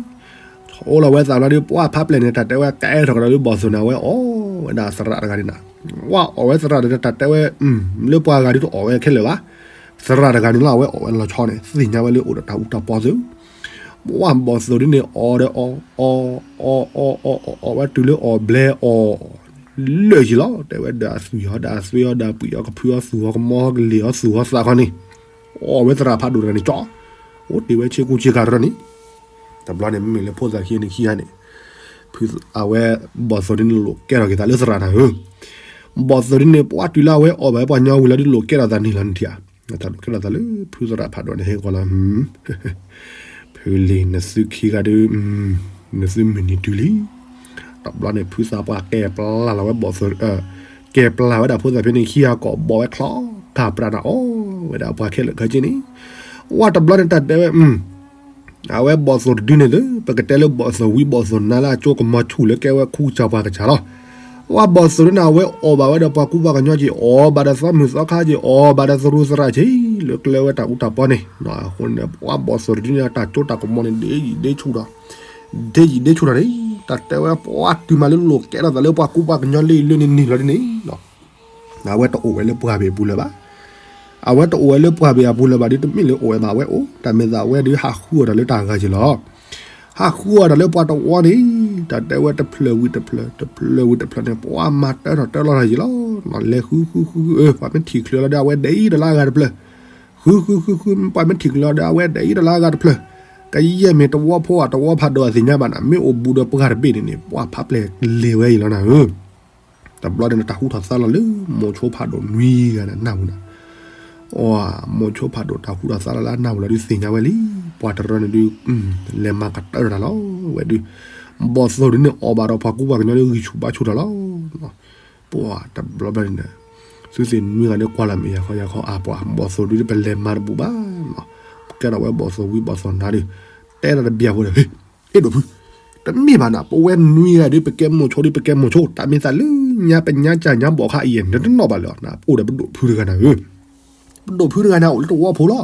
ဆိလီၤဝဲအသးလီၤဒီး ပှၢ်ဖးပျဲၢ်န့ၣ် တၢ်တဲဝဲကဲထီၣ်ကဒီးလၢဘီၣ်သိၣ်န့ၣ် အဝဲအီၣ်ဝဲဒၣ်သရၣ်တဂၤန့ၣ်နၤ, ဝဲအီၣ်ဝဲသရၣ်န့ၣ် တၢ်တဲဝဲ လၢပှၤဂၤဒုးတအီၣ်ဝဲခဲလၢာ်ဘၣ်, သရၣ်တဂၤန့ၣ်လီၤ အဝဲအီၣ်ဝဲလီၤဆီန့ၣ် သ့ၣ်ညါဝဲလၢအိၣ်ဒီးတၢ်အူတၢ်ပီသု, ပှၢ်ဘီၣ်သိၣ်ဒ်န့ၣ် အီၣ်ဒီးအီၣ် အီၣ် အီၣ် အီၣ် အီၣ် အီၣ် အီၣ်ဝဲတုၤလၢအီၣ်ဘျဲအီၣ် လၢာ်ယံၤလီၤ, တဲဝဲဒီးအသွံၣ်အီၤ ဒီးအသွံၣ်အီၤ ဒီးအပှံၣ်အီၤ ကဖုအီၤ သူၣ်အီၤ ကမီၤအီၤ ကလ့ၢ်အီၤ သူၣ်အီၤသးခီန့ၣ်, အီၣ်ဝဲသရၣ်ဖးဒိၣ်တဂၤန့ၣ်ကၠီ, အိၣ်တ့ၢ်ဝဲဆ့ကူဆ့ကၤတရၢန့ၣ်, တဘျီန့ၣ် မ့မ့ၢ်လၢဖိသၣ်ခံန့ၣ်ခံဂၤန့ၣ်, အဝဲဘီၣ်သိၣ်ဒ်န့ၣ်လိာ်ကဲထီၣ်က့ၤသးလၢသရၣ်နၤဧၢ, ဘီၣ်သိၣ်ဒ်န့ၣ် ပှၢ်တုၤလၢအဝဲအီၣ်ဘၣ်ဝဲပှၤကညီဝံၤလီၤဒုးလိာ်ကဲထီၣ်သးန့ၣ်လီၤန့ၣ်ထံၣ်ဧါ, တၢ်လိာ်ကဲထီၣ်သးလၢဖုသရၣ်ဖးဒိၣ်န့ၣ် ဟဲကီးလီၤ ဖုလံၤ နသုခံဂၤဒုး, နသုမုၢ်နံၤတုၤလံ, တဘျီန့ၣ် ဖုသီပှၢ်ကဲပျၢ်လီၤဝဲဘီၣ်သိၣ်, ကဲပျၢ်ဝဲဒၣ်ဖိသၣ်ဖဲန့ၣ်ခံဂၤကိးဘီဝဲချီ, တၢ်ပြးနၤအီၣ်ဝဲဒၣ်ပှၤခဲလၢာ်ခဲဆ့န့ၣ်, ဝဲတဘျီန့ၣ်တၢ်တဲဝဲ, အဝဲဘီၣ်သိၣ်တဒုန့ၣ်သု, ပကတဲလၢဘီၣ်သိၣ်ဝံဘီၣ်သိၣ်နါလၢအကၠိကမီၤဆူၣ်လၢကဲဝဲခူကၠၢ်ပှၤကစၢ်လီၤ. ဝဲဘီၣ်သိၣ်ဒ်န့ၣ် အဝဲအီၣ်ဘၣ်ဝဲဒီးပှၤကူပှၤကညီက့ၤ, အီၣ်ဘၣ်ဒီးသီမုၢ်သီခါက့ၤ, အီၣ်ဘၣ်ဒီးသရူးသရၣ်က့ၤ, လၢကျဲဝဲတၢ်အူတၢ်ပီန့ၣ်, အဃိန့ၣ် ပှၤဘီၣ်သိၣ်တဒုန့ၣ် တၢ်ကၠိတၢ်ကမီၤန့ၣ် ဒ့ယံာ်ဒ့ဆူၣ်ဒီး, ဒ့ယံာ်ဒ့ဆူၣ်ဒီးန့ၣ်, တၢ်တဲဝဲပှၢ်တုၤမးလၢလိာ်ကဲထီၣ်သးလၢပှၤကူပှၤကညီလၢအံၤလၢန့ၣ်န့ၣ်လီၤဒ်န့ၣ် အဝဲတအိၣ်ဝဲလၢပှၢ်ဘ့ၣ်အပူၤလၢၤဘၣ်. အဝဲတအိၣ်ဝဲလၢပှၢ်ဘ့ၣ်အပူၤလၢၤဘၣ်ဒီး တမ့ၢ်လၢအိၣ်ဝဲဘၣ် အဝဲအိၣ်, တၢ်မ့ၢ်သးအဝဲဒုးဟးဃုအီၤဒီးလၢတၢ်ဂၤက့ၤလီၤ. ဟးဃုအီၤဒီးလၢပှၤတဝီန့ၣ်, တၢ်တဲဝဲတဖျၢၣ်ဝံၤတဖျၢၣ် တဖျၢၣ်ဝံၤတဖျၢၣ်န့ၣ် ပှၤမၤတၢထီၣ်တၢလီၤတၢ်က့ၤလီၤ. လဲၤဃုဃုဃုဃု, ပှၤမ့ၢ်ထံၣ်ချုးလီၤဒီး အဝဲဒဲအံၤတလါဂၤတဖျၢၣ်, ဃုဃုဃုဃု, ပှၤမ့ၢ်ထံၣ်ချုးလီၤဒီး အဝဲဒဲအံၤတလါဂၤတဖျၢၣ်, ကယဲၢ်မ့ၢ်တဝီဖိဧါ တဝီဖးဒိၣ်အသ့ၣ်ညါဘၣ်နၤ, မ့ၢ်အိၣ်ဘူးဒီးပှၢ်တဘ့ၣ်န့ၣ်န့ၣ် ပှၢ်ဖးပျဲၢ်လဲၤဝဲအံၤလီၤနၤဧၢ. တဘျီန့ၣ် တၢ်ဟူထီၣ်သါလီၤလၢ မိၤဆိဖးဒိၣ်နွံဂၤန့ၣ် နၢ်ဟူနၤ, အီ, မိၤဆိဖးဒိၣ်တၢ်ဟူထီၣ်သါလီၤလၢအနၢ်ဟူလီၤဒုးသ့ၣ်ညါဝဲလံ, ပှၤတရၢန့ၣ်ဒုး, လဲၤမၤကတၢၢ်တၢ်လီၤ, ဝဲဒုး, ဘီၣ်သိၣ်ဒုးန့ၣ်အီၣ်ဘၣ်ဒီးပှၤကူပှၤကညီဒုးဂံၢ်ဆူၣ်ဘါဆူၣ်တၢ်လီၤ. ပှၤတဘျီဘျီန့ၣ်, သုသ့ၣ်နွံဂၤန့ၣ်ကွၢ်လီၤမ့ၢ်ယၤခီယၤခီအါပှၤ ဘီၣ်သိၣ်ဒုးပလဲၤမၤတဘူးဘၣ်, ကဲထီၣ်ဝဲဘီၣ်သိၣ်ဝံဘီၣ်သိၣ်နါဒုး, တဲဒီးတဘျီဖိဒီး, ဟ့ၣ်ဒိၣ်ဖု, တမ့ၢ်ဘၣ်နၤ ပဝဲနွံဂၤဒုး ပကဲမိၤဆိဒုး ပကဲမိၤဆိ တၢ်မ့ၢ်သးလၢညါပညါကၢ်ညါဘီၣ်ခါအံၤ နတနီၣ်ဘၣ်လၢၤ, နအိၣ်ဒီးပဒိၣ်ဖုတဂၤနၤဧၢ, ပဒိၣ်ဖုတဂၤန့ၣ် အအိၣ်လၢတဝီဖိလီၤ,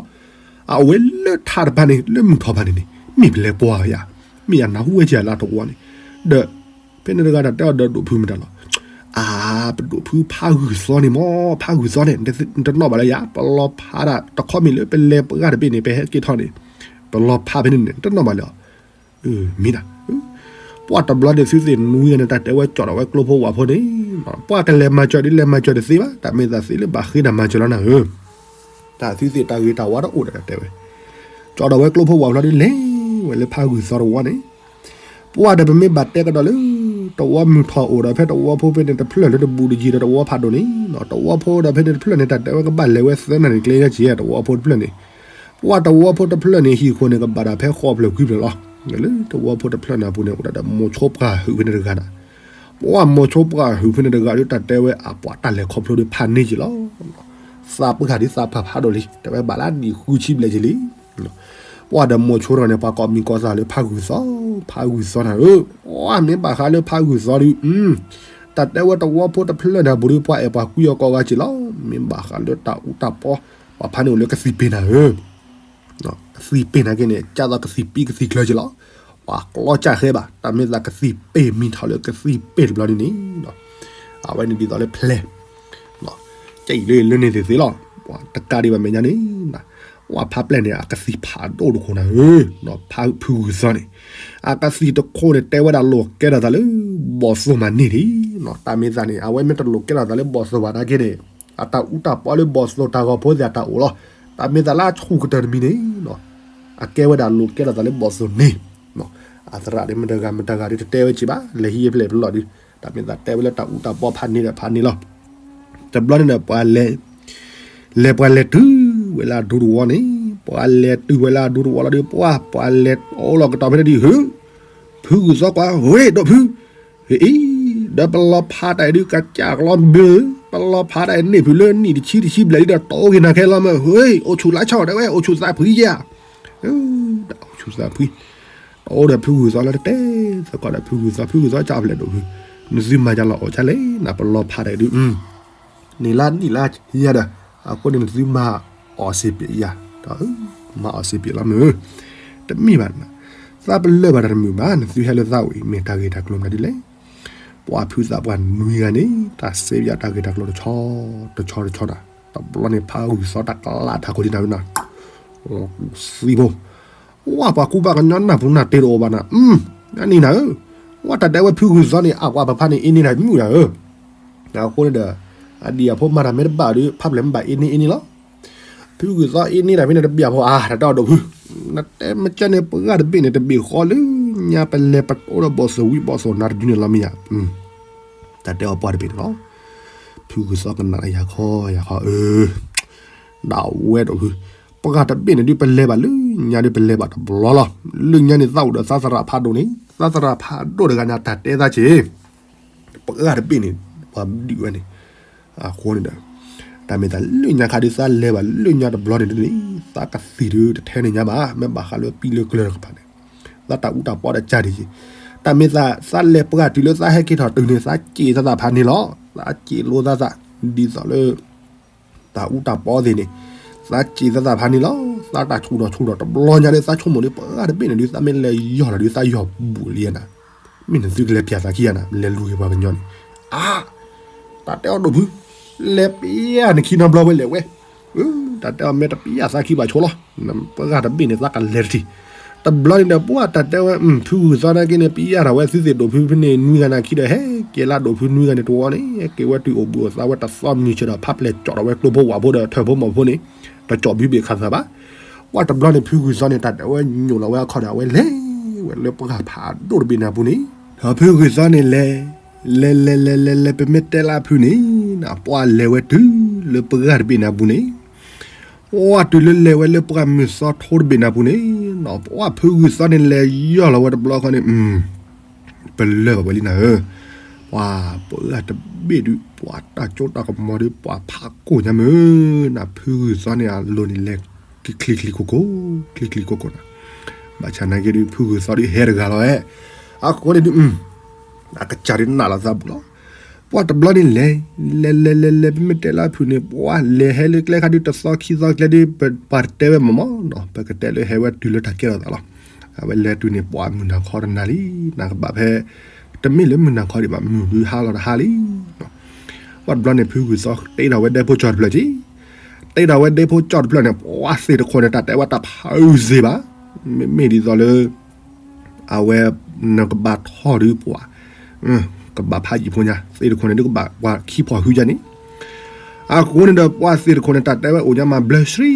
အအိၣ်ဝဲလၢထးတဖၣ်န့ၣ် လၢမုၢ်ထီၣ်ဖၣ်န့ၣ်န့ၣ် မ့ၢ်ပလဲၤကွၢ်ယၤ, မ့ၢ်ယနၢ်ဟူဝဲက့ၤလၢတဝီန့ၣ်, ဒီး, ဖဲန့ၣ်တဂၤဒီးတဲအီၤဒီးဒိၣ်ဖုမတၤလီၤ, အါ, ပဒိၣ်ဖုဖးဂုၢ်သီန့ၣ်မး ဖးဂုၢ်သီန့ၣ်, နတနီၣ်ဘၣ်လၢၤယၤ ပလီၤဖးဒၣ်တခီမ့ၢ်လၢပလဲၤပှၢ်တဘ့ၣ်န့ၣ် ပဟဲက့ၤထီၣ်န့ၣ်, ပလီၤဖးဖဲန့ၣ်န့ၣ် တနီၣ်ဘၣ်လၢၤ, မ့ၢ်ဒၣ်, ပှၢ်တဘျီန့ၣ် သုသ့ၣ်နွံဂၤန့ၣ် တၢ်တဲဝဲကၠီၣ်ဒီးဝဲကျိဖိဝၣ်ဖိန့ၣ်, ပှၢ်ကလဲၤမၤစၢၤဒ်လဲၤမၤစၢၤတသ့ဘၣ် တၢ်မ့ၢ်သးသ့လၢဘၣ်ဃ့တၢ်မၤစၢၤလီၤနၤဧၢ, တၢ်သုသ့ၣ်တၢ်ဂ့ၤတၢ်ဝါတအိၣ်ဒီးတၢ်တဲဝဲ, ကၠီၣ်ဒီးဝဲကျိဖိဝၣ်ဖိလီၤဒုးလဲၤဝဲလၢဖးဂုၢ်သီတဝီန့ၣ် ပှၢ်ဒီးပမ့ၢ်ဘၣ်တဲကဒီးလၢ, တဝီမုၢ်ထီၣ်အိၣ်ဒီးဖဲတဝီဖိဖဲန့ၣ်တဖျၢၣ်လၢတဘူးတယံၤဒီးတဝီဖးဒိၣ်န့ၣ်, တဝီဖိဒီးဖဲန့ၣ်တဖျၢၣ်န့ၣ် တၢ်တဲဝဲကဘၣ်လဲၤဝဲသၢနၣ်ရံၣ်ကျဲညါက့ၤ တဝီဖိတဖျၢၣ်န့ၣ်, ပှၢ်တဝီဖိတဖျၢၣ်န့ၣ် ဟံၣ်ခိၣ်န့ၣ် ကဘၣ်ဒၣ်ဖဲဃိးဖျၢၣ်ခွံဖျၢၣ်လီၤ, လၢတဝီဖိတဖျၢၣ်န့ၣ်အပူၤန့ၣ် အိၣ်ဒၣ်ဒီးမိၤဆိပှၢ်ဟုၣ်ဖဲန့ၣ်တဂၤနၤ, ပှၢ်မိၤဆိပှၢ်ဟုၣ်ဖဲန့ၣ်တဂၤဒီး တၢ်တဲဝဲအပှၤတၢ်လဲၤခီဖျိဒီးဖးန့ၢ်က့ၤလီၤ သးပှၢ်ဒ်သးပှၢ်ဖးဒိၣ်လံ တဲဝဲဘၣ်လၢနံၣ်ဃုဆံဘျဲၣ်က့ၤလံ, ပှၢ်ဒီးမိၤဆိတဂၤန့ၣ် ပှၤကိးမံၤကိးသးလၢဖးဂုၢ်သီ, ဖးဂုၢ်သီနၤဧၢ, ပှၢ်မ့ၢ်ဘၣ်ဃးလၢဖးဂုၢ်သီဒုး, တၢ်တဲဝဲတဝီဖိတဖျၢၣ်န့ၣ် ဘူးဒုးပှၤအဲၣ်ပှၤကွံအီၤကိးဂၤက့ၤလီၤ, မ့ၢ်ဘၣ်ဃးလၢတၢ်အူတၢ်ပီ, ပှၤဖးန့ၢ်အိၣ်လၢကသံၣ်ပ့ၤနၤဧၢ ကသံၣ်ပ့ၤနာ်က့န့ၣ် ကၢ်သိးကသံၣ်ပံကသံၣ်ချၢက့ၤလီၤ, ပှၤကျီကၢ်ဃဲဘၣ် တၢ်မ့ၢ်သးကသံၣ်ပ့ၤမံထီၣ်လၢကသံၣ်ပ့ၤတဘျီန့ၣ်န့ၣ်, အဝဲန့ၣ်ဒ်သိးလၢဖျဲၣ်, ကအံၤလၢလၢန့ၣ်သ့ၣ်သ့ၣ်လီၤ, ပှၤတကးဒံးဘၣ်မဲာ်ညါန့ၣ်, ပှၤဖးပျဲၢ်န့ၣ် အကသံၣ်ဖးဒိၣ်တခိၣ်နၤဧၢ, ဖးဖုဂုၢ်သီန့ၣ်, အကသံၣ်တခိၣ်န့ၣ် တဲဝဲဒၣ်လိာ်ကဲထီၣ်သးလၢ ဘီၣ်သိၣ်မၤန့ၢ်ဒံး, တၢ်မ့ၢ်သးန့ၣ် အဝဲမ့ၢ်တလိာ်ကဲထီၣ်သးလၢဘီၣ်သိၣ်ဘၣ်နာ်က့န့ၣ် အတၢ်အူတၢ်ပီလၢဘီၣ်သိၣ်တၢ်ဂီၤဖိသ့ၣ်အတၢ်အိၣ်လီၤ, တၢ်မ့ၢ်သးလၢအဆူၣ်ကတၢၢ်တမံၤန့ၣ်, အကဲဝဲဒၣ်လိာ်ကဲထီၣ်သးလၢဘီၣ်သိၣ်န့ၣ်, အသရၣ်ဒ်မတဂၤမတဂၤဒ်တတဲဝဲက့ၤဘၣ် လဲၤဟံးဖျဲၣ်ဖျီၣ်ဒုး, တၢ်မ့ၢ်သးတဲဝဲလၢတၢ်အူတၢ်ပီဖးန့ၢ်ဒီးဖးန့ၢ်လီၤ, တဘျီန့ၣ်ဒီး ပှၤလဲၤ, လဲၤပှၤလဲၤတုၤဝဲလၢအဒူတဝီလီၤဒီး ပှၤ, ပှၤလဲၤအိၣ်လီၤကတီၢ်ဖဲန့ၣ်ဒ်ဟု, ဖုဂုၢ်သီကွၢ် ဝ့ၢ်ဒိၣ်ဖု, အံၤ, ဒီးပလီၤဖးတၢ်အံၤဒုး ကစၢ်ကလီဘၢ, ပလီၤဖးတၢ်အံၤန့ၣ်ဖုလၢနံၣ်တဆံတဆံဘျဲၣ်လံဒီး တအိၣ်က့ၤနၤခဲလီၤမ့ၢ်, ဝ့ၢ်, အိၣ်ဆူၣ်လါဆီၣ်ဒၣ်ဝဲ အိၣ်ဆူၣ်သးဖှံယဲၢ်, ဒီးအိၣ်ဆူၣ်သးဖှံ, တအိၣ်ဒီးဖုဂုၢ်သီလၢတတဲသကိးဒီးဖုဂုၢ်သီ, ဖုဂုၢ်သီ ကၢ်ဖျဲးဒိၣ်ဖု, နသုမၤယၤလီၤအီၣ်ကၢ်လဲၣ် နပလီၤဖးတၢ်အံၤဒုး န့ၣ်လါနံၣ်လါယဲၢ်ဒီး, အဃိန့ၣ်နသုမၤအီၣ်စ့ပ့းယၤ, မၤအီၣ်စ့ပ့းလီၤမ့ၢ်, တမ့ၢ်ဘၣ်, သးပလၢၢ်ဘၣ်တၢ်တမုာ်ဘၣ်, နသုဟဲလၢသးဝံၤ မ့ၢ်တၢ်ဂ့ၢ်တၢ်ကျိၤမနုၤဒ်လဲၣ်, ပှၤဖုသးပှၢ်နွံဂၤန့ၣ် တၢ်စဲပယီၤတၢ်ဂ့ၢ်တၢ်ကျိၤတဆီ, တဆီတဆီနၤ, တဘျီန့ၣ် ဖးဂုၢ်သီတၢ်ကလးထးခိၣ်ဒံးနၤဝဲနၤ, သံဖိ ဝဲပှၤကူပှၤကညီနၢ်ပူၤနၢ်တ့တအိၣ်ဘၣ်နၤ, အနံၤနၤဧၢ, ဝဲတၢ်တဲဝဲဖုဂုၢ်သီန့ၣ် အကွၢ်ပဖါန့ၣ် အ့န့ၢ်တၢ်မုၣ်နၤဧၢ, အဃိန့ၣ်ဒီး, အဒံၣ်အဖိမၤတၢ်မ့ၢ်တဘၣ်ဒီး ဖးပျဲၢ်မ့ၢ်ဘၣ်အ့န့ၢ်အ့န့ၢ်လီၤ, ဖုဂုၢ်သီအ့န့ၢ်တၢ်ဖဲန့ၣ်တဘၣ်ဖိအါ တၢ်တဲအီၤဒိၣ်ဖု, နတဲမ့ၢ်ကဲန့ၣ် ပှၤတဘ့ၣ်န့ၣ် တဘ့ၣ်ဃီလၢညါပလဲၤပတိဒီးဘီၣ်သိၣ်ဝံၤဘီၣ်သိၣ်နၤတဒုန့ၣ်လီၤမ့ၢ်ယါ တၢ်တဲအီၤပှၤတဘ့ၣ်န့ၣ်လီၤ, ဖုဂုၢ်သီကနၣ်ယၤခီယၤခီအၢ, ဒၣ်ဝဲဒိၣ်ဖု, ပှၤတဘ့ၣ်န့ၣ်ဒုးပလဲၤဘၣ်လၢညါဒုးပလဲၤဘၣ်တဘျီလီၤ, လၢညါန့ၣ်သးအိၣ်ဒီးသးသရၣ်ဖးဒိၣ်န့ၣ် သးသရၣ်ဖးဒိၣ်တဂၤန့ၣ် တၢ်တဲသးက့ၤ, ပှၤတဘ့ၣ်န့ၣ်, ပှၤဒုးဝဲန့ၣ်, အဃိန့ၣ်ဒီး, တၢ်မ့ၢ်သးလၢညါခါဒုးသးလဲၤဘၣ်လၢညါတဘျီန့ၣ်ဒုးန့ၣ်, သးကသံၣ်ဒုးတထဲန့ၢ်ညါဘၣ် မ့ၢ်ဘၣ်ဃးလၢပံလၢကျၢၤတကပၤန့ၣ်, သးတၢ်အူတၢ်ပီတကးဒံးက့ၤ, တၢ်မ့ၢ်သးသးလဲၤပှၤတုၤလၢသးဟဲက့ၤထီၣ်တုၤန့ၣ် သးစ့သးသးဖးန့ၣ်လီၤ, သးစ့လိသးသး, ဒ်သိးလၢ တၢ်အူတၢ်ပီသ့ၣ်န့ၣ်, သးစ့သးသးဖးန့ၣ်လီၤ, သးတၢ်ဆူၣ်ထီၣ်ဆူၣ်ထီၣ်တဘျီညါဒီး သးဆိကမိၣ်ဒီး ပှၤတဘ့ၣ်န့ၣ်ဒုး သးမ့ၢ်လဲၤယီၢ်လီၤဒုး သးယီၢ်ဘူးလံနၤ, မ့ၢ်နသုကလဲၤပျၢ်သးခံဂၤနၤ လဲၤလူၤက့ၤပှၤကညီန့ၣ်, အါ, တၢ်တဲအီၤဒိၣ်ဖု, လဲၤပျၢ်နခံနီတဘျီဝဲလဲၤဝဲ, တၢ်တဲအီၤမ့ၢ်တပျၢ်သးခံဘၣ်ဆိလီၤ, ပှၤတဘ့ၣ်န့ၣ် သးကလဲၤတထံၣ်, တဘျီန့ၣ်ဒီး ပှၤတၢ်တဲဝဲ ဖုဂုၢ်သီနာ်က့န့ၣ် ပျၢ်ထီၣ်ဝဲသုသ့ၣ်ဒိၣ်ဖုဖဲန့ၣ် နွံဂၤနာ်ခံဒီး ဟဲက့ၤလၢဒိၣ်ဖုနွံဂၤန့ၣ်တဝီန့ၣ် ဟဲက့ၤဝဲတုၤအိၣ်ဘှံးအိၣ်သါဝဲတသီမုၢ်ဆ့ၣ်ဒီး ဖးပျဲၢ်ကၠီၣ်ထီၣ်ဝဲကျိဖိဝၣ်ဖိဒီးထၢၣ်ဖိမီၢ်ဖိန့ၣ်, တကၠီၣ်ဘုဘ့ၣ်ခးသးဘၣ်, ပှၤတဘျီန့ၣ် ဖုဂုၢ်သီန့ၣ် တၢ်တဲဝဲညိၣ်လီၤဝဲအခီၣ်ဒီး အဝဲလဲၤဝဲလၢပှၤဖးဒိၣ်တဘ့ၣ်နၢ်ပူၤန့ၣ်, ဒီးဖုဂုၢ်သီန့ၣ်လဲၤ, လဲၤလဲၤလဲၤလဲၤလဲၤ ပမ့ၢ်တဲလၢဖုန့ၣ်, ပှၤလဲၤဝဲတုၤလၢပှၤတဘ့ၣ်နၢ်ပူၤန့ၣ် ပှၤတုၤလၢလဲၤဝဲလၢပှၤမုၢ်သီထိတဘ့ၣ်နၢ်ပူၤန့ၣ်, ပှၤဖုဂုၢ်သီန့ၣ်လဲၤယီၢ်လီၤဝဲတဘျီဃီန့ၣ်, ပလၢၢ်ဘၣ်ဝဲလံနၤဧၢ, ပှၤပှၤတဘ့ၣ်ဒုး ပှၤတၢ်ကၠိတၢ်ကမီၤဒုး ပှၤဖးကိၢ်ညါမုၢ်, နဖုဂုၢ်သီန့ၣ်အလိၤန့ၣ်လဲၤ ချံချံခိၣ်ခိၣ်, ချံချံခိၣ်ခိၣ်နၤ, ဘၣ်ဆၣ်နာ်က့ဒုး ဖုဂုၢ်သီဒုးဟဲတဂၤလီၤဧဲ, အဃိန့ၣ်ဒုး အကစၢ်ဒုးနးလီၤသးဘူးလီၤ, ပှၤတဘျီန့ၣ်လဲၤ, လဲၤလဲၤလဲၤလဲၤ ပမ့ၢ်တဲလၢဖုန့ၣ် ပှၤလဲၤဟဲလၢကျဲခါဒုးတသီခံသီကျဲဒုး ပပှၤတတဲဝဲမ့ၢ်မ့ၢ်နီၤ ပကတဲလၢဟဲဝဲတုၤလၢတၢ်ကဲထီၣ်သးလီၤ, အဝဲလဲၤတုၤန့ၣ် ပှၤမုၢ်နၤခီတနၤလံ, နကဘၣ်ဖဲ, တမ့ၢ်လၢမုၢ်နၤခီဒံးဘၣ် မုၢ်ဒုးဟါလီၤတဟါလံ ပှၤတဘျီန့ၣ် ဖုဂုၢ်သီတ့ထီၣ်ဝဲဒဲဖိကၠီၣ်တဖျၢၣ်က့ၤ, တ့ထီၣ်ဝဲဒဲဖိကၠီၣ်တဖျၢၣ်န့ၣ် ပှၤသ့ၣ်တခိၣ်န့ၣ် တၢ်တဲဝဲတၢ်ဖးအုးသ့ဘၣ်, မ့မ့ၢ်ဒ်သိးလၢ အဝဲ နကဘၣ်ထီၣ်ဒုးပှၤ, ကဘၣ်ဖးယံာ်ဖိညါ သ့ၣ်တခိၣ်န့ၣ်ဒုး ကဘၣ်ပှၤခံဖီၣ်ဟုယါန့ၣ်, အဃိန့ၣ်ဒီး ပှၤသ့ၣ်တခိၣ်န့ၣ် တၢ်တဲဝဲအိၣ်ညါမးဘျၢဆှံ,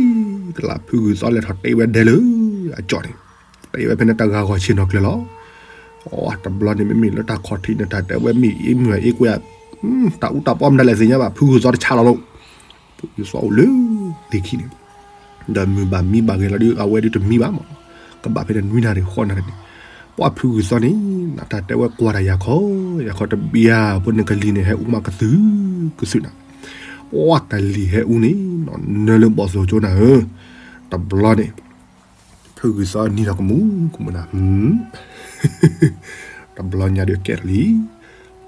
ကလၢ်ဖုဂုၢ်သီလဲၤထီၣ်တ့ဝဲဒဲလၢ အကၠီၣ်န့ၣ်, တ့ဝဲဖဲန့ၣ်တၢ်ဂၤဂီၤဆ့ၣ်နီၤကျၢၤလီၤ အတဘျီန့ၣ် မ့မ့ၢ်လၢတၢ်ခီၣ်ထံးန့ၣ် တၢ်တဲဝဲမ့ၢ်အ့ၣ်မုၢ်အ့ၣ်ကွဲ, တၢ်အူတၢ်ပီမတၤလဲၣ်သ့ၣ်ညါဘၣ် ဖုဂုၢ်သီတဆါလီၤလီၤ, ဖုဂုၢ်သီအိၣ်လၢသ့ၣ်ခံန့ၣ်, ဒီးမုၢ်ဘၣ်မံဘၣ်ဂဲၤလီၤဒုး အဝဲဒုးတမံဘၣ်မး, ကဘၣ်ဖဲန့ၣ်နွံနၣ်ရံၣ်ဃိးနၣ်ရံၣ်န့ၣ်, ပှၤဖုဂုၢ်သီန့ၣ် နတၢ်တဲဝဲကွၢ်တၢ်ယၤခီ, ယၤခီတဘံယၤ ဖိန့ၣ်ကလံၤန့ၣ် ဟဲအူမးကသုၣ်ကသုၣ်နၤ, ပှၤကလံၤဟဲအူန့ၣ် နၢလၢဘီၣ်သိၣ်ကၠိနၤဧၢ, တဘျီန့ၣ် ဖုဂုၢ်သီနံၤထီၣ်ကမူကမူနၤ, တဘျီညါဒုးကဲထီၣ်လံ,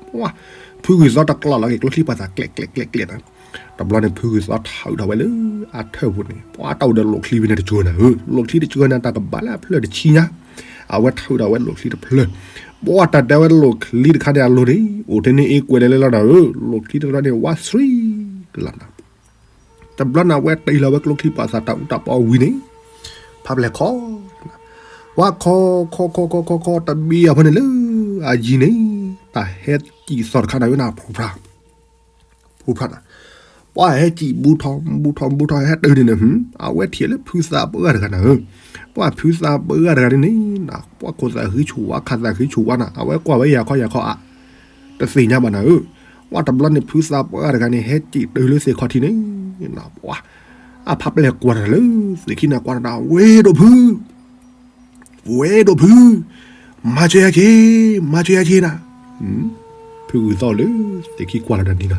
ပှၤ, ဖုဂုၢ်သီတကျီၢ်လီၤက့ၤကျိချံပှၤသးကျဲးကျဲးကျဲးကျဲးနၤ, တဘျီန့ၣ် ဖုဂုၢ်သီထုးထီၣ်ဝဲလၢအထၢၣ်ပူၤန့ၣ် ပှၤတၢ်အိၣ်ဒီးလိၣ်ချံဖဲန့ၣ်တစှၤနၤဧၢ, လိၣ်ချံတစှၤနၤ တၢ်ကဘၣ်လၢအဖျၢၣ်တဆံညါ, အဝဲထုးထီၣ်ဝဲလိၣ်ချံတဖျၢၣ်, ပှၤတၢ်တဲဝဲလိၣ်ချံတခါန့ၣ်အလိၤန့ၣ် အိၣ်ထဲန့ၣ်အ့ၣ်ကွဲးလဲၤလဲၤလီၤနၤဧၢ, လိၣ်ချံတဖျၢၣ်န့ၣ် ဝါဆှံကလီၤနၤ တဘျီန့ၣ် အဝဲတ့ၢ်လီၤဝဲကျိချံပှၤသးတၢ်အူတၢ်ပီဝံၤန့ၣ်, ဖးပျဲၢ်ခီ, ဝါခီ, ခီခီခီခီခီ တဘံယၤဖိန့ၣ်လၢအယံၤန့ၣ်, တၢ်ဟဲစံၣ်သီၣ်တခါနၤဝဲနၤ ဖူဖျါ, ဖူဖျါနၤ, ပှၤဟဲစံၣ်ဘူးထီၣ်ဘူးထီၣ်ဘူးထီၣ်ဟဲတုၤန့ၣ်န့ၣ်, အဝဲထံၣ်လၢဖုသးပှၢ်တဂၤနၤဧၢ, ပှၤဖုသးပှၢ်တဂၤန့ၣ်န့ၣ်, ပှၤခိၣ်သးဃံဆူၣ်ဝါခးသးဃံဆူၣ်ဝါနၤ အဝဲကွၢ်ဝဲယၤခီယၤခီအါ တသ့ၣ်ညါဘၣ်နၤဧၢ, ပှၤတဘျီန့ၣ် ဖုသးပှၢ်တဂၤန့ၣ် ဟဲစံၣ်တုၤလၢသ့ၣ်ခီၣ်ထံးန့ၣ်, ပှၤ, အဖးပျဲၢ်ကွၢ်တၢ်လၢသ့ၣ်ခံန့ၣ် ကွၢ်တၢ် ဝ့ၢ်ဒိၣ်ဖု, ဝ့ၢ်ဒိၣ်ဖု, မၤစၢၤယၤက့ၤ, မၤစၢၤယၤက့ၤနၤ. ဖုဂုၢ်သီလၢသ့ၣ်ခံကွၢ်လီၤတၢ်နံၤလီၤ.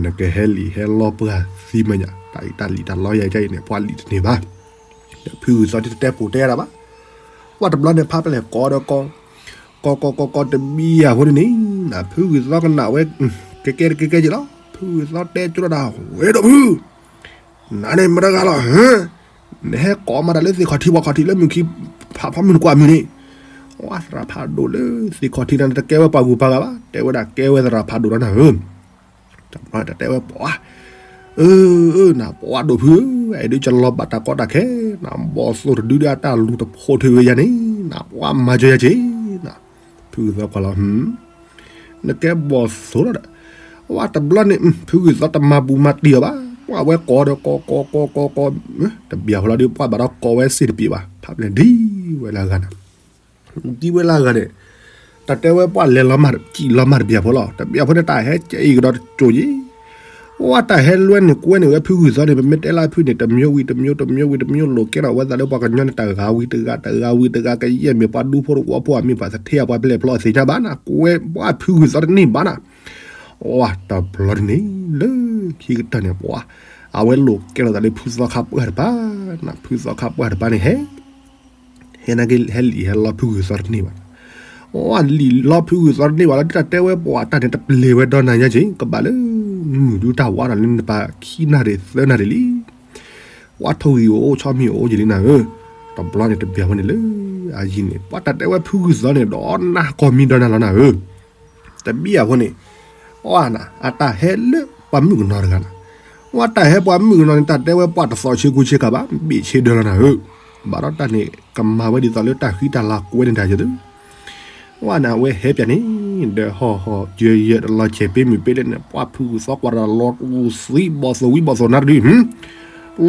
နကဟဲလံာ်ဟဲလီပှၢ်သံမညါ, တၢ်အံၤတၢ်လံာ်တၢ်လီယၤအံၤန့ၣ် ပှၤလံာ်တန့ၢ်ဘၣ်. ဒီးဖုဂုၢ်သီတတဲပူၤတဲတၢ်ဘၣ်. ပှၤတဘျီန့ၣ်ဖးပလဲၢ်ကိးဒီးကိး, ကိးကိးကိးကိးတဘံယၤဖိန့ၣ်န့ၣ်, ဖုဂုၢ်သီကနၣ်ဝဲ, ကဲကဲတကဲကဲက့ၤလီၤ. ဖုဂုၢ်သီတဲကၠိလီၤတၢ်, ဝဲဒီးဖု နၤန့ၣ်မတဂၤလီၤ, နဟဲကိးမၤတၢ်လၢသ့ၣ်ခီၣ်ထံးပှၤခီၣ်ထံးလၢမုၢ်ခံ, ဖးဖီမုၢ်နကွၢ်မုၢ်န့ၣ်, ဝဲသရၣ်ဖးဒိၣ်လၢသ့ၣ်ခီၣ်ထံးန့ၣ် တကဲဝဲပှၤဂုၤပှၤဂၤဘၣ်, တဲဝဲဒၣ်ကဲဝဲသရၣ်ဖးဒိၣ်လီၤနၤဧၢ. တဘျီတၢ်တဲဝဲပှၤ, အၢ, နပှၤဒိၣ်ဖုဧၢ, အဲၣ်ဒုးကလီၤဘၣ်တၢ်ကီတၢ်ခဲ, နဘီၣ်သိၣ်တဒုဒီးအတၢ်လူၤတဖိးထွဲဝဲယၤန့ၣ်, နပှၤမၤစၢၤယၤက့ၤ, ဖုဂုၢ်သီကွၢ်လီၤ နကဲဘီၣ်သိၣ်လီၤဒီး, ဝဲတဘျီန့ၣ် ဖုဂုၢ်သီတမၤပူၤမၤတံၢ်အီၤဘၣ်, ပှၤဝဲကိးဒီးကိးကိးကိးကိးကိး, တဘံၣ်ဖိလီၤဒီး ပှၤဘၣ်ဒီးကိးဝဲစ့ၢ်တပံၤဘၣ်, ဖးပလဲၢ်ဒ်ဝဲလၢအဂၤန့ၣ်, ဒ်ဝဲလၢအဂၤန့ၣ်, တၢ်တဲဝဲပှၤလဲၤလီၤမၢ် စံၣ်လီၤမၢ်တဘံၣ်ဖိလီၤ, တဘံၣ်ဖိန့ၣ် တၢ်ဟဲကဲအံၤကဒီးတစိၤယံၤ ဝဲတၢ်ဟဲလွဲန့ၣ်ကွဲန့ၣ်ဝဲဖုဂုၢ်သီန့ၣ် ပမ့ၢ်တဲလၢဖုန့ၣ် တမျိုးဝံၤတမျိုး တမျိုးဝံၤတမျိုး လိာ်ကဲထီၣ်ဝဲသးလၢပှၤကညီန့ၣ် တဂၤဝံၤတဂၤ တဂၤဝံၤတဂၤ ကယဲၢ်မ့ၢ်ပှၤဒူဖိတဝီဖိ အမ့ၢ်ပှၤသထ့အပှၤပလဲၣ်ဖျီအသ့ၣ်ညါဘၣ်နၤ ကွဲပှၤဖုဂုၢ်သီတန့ၢ်ဘၣ်နၤ, ဝဲတဘျီတန့ၣ် လၢခံကတၢၢ်န့ၣ် ပှၤ အဝဲလိာ်ကဲထီၣ်သးလၢဖုသီခါပှၢ်တပၤနၤ ဖုသီခါပှၢ်တပၤန့ၣ်ဟဲ ဟဲနာ်က့ ဟဲလံာ်ဟဲလီဖုဂုၢ်သီတန့ၢ်ဘၣ်. အလံာ်လီဖုဂုၢ်သီတန့ၢ်ဘၣ်လီၤ တၢ်တဲဝဲပှၤတၢ်န့ၣ် တပျဲၤဝဲဒီနၤညါက့ၤ ကဘၣ်လၢမုၢ်ဒုတၢ်ဝးဒီးလၢနပၤခံနၣ်ရံၣ်သၢနၣ်ရံၣ်လံ. ပှၤထိၣ်ဂံၢ်အိၣ်အိၣ်ဆီမံၤအိၣ်အိၣ်က့ၤလံနၤဧၢ. တဘျီန့ၣ်တဘၣ်ဝဲန့ၣ်လၢ အယံၤန့ၣ် ပှၤတၢ်တဲဝဲဖုဂုၢ်သီန့ၣ် ဒီးနၢ်ကီၢ်မံဒီနၤလီၤနၤဧၢ. တဘံၣ်အဖိန့ၣ် အနၤ အတၢ်ဟဲလၢပှၤမုၣ်ကနီၤတဂၤနၤ. အတၢ်ဟဲပှၤမုၣ်ကနီၤန့ၣ် တၢ်တဲဝဲပှၤတသီၣ်ဆ့ကူဆ့ကၤဘၣ် ဘ့ၣ်ဆ့ဒၢလီၤနၤဧၢ. ဘၣ်ဒီးတၢ်န့ၣ် ကမၤဝဲဒ်သိးလၢတၢ်ဃံတၢ်လၤကွဲန့ၣ်တၢ်ယသု အနၤ အဝဲဟဲပၠးန့ၣ် ဒီးဟီၣ်ဟီၣ်ယၢၤယၢၤတလီၤဆဲးပ့မုၢ်ပ့လၢန့ၣ် ပှၤဖုဂုၢ်သီကွၢ်တၢ်လီၤတူၢ်သံ ဘီၣ်သိၣ်ဝံၤဘီၣ်သိၣ်နါတဒု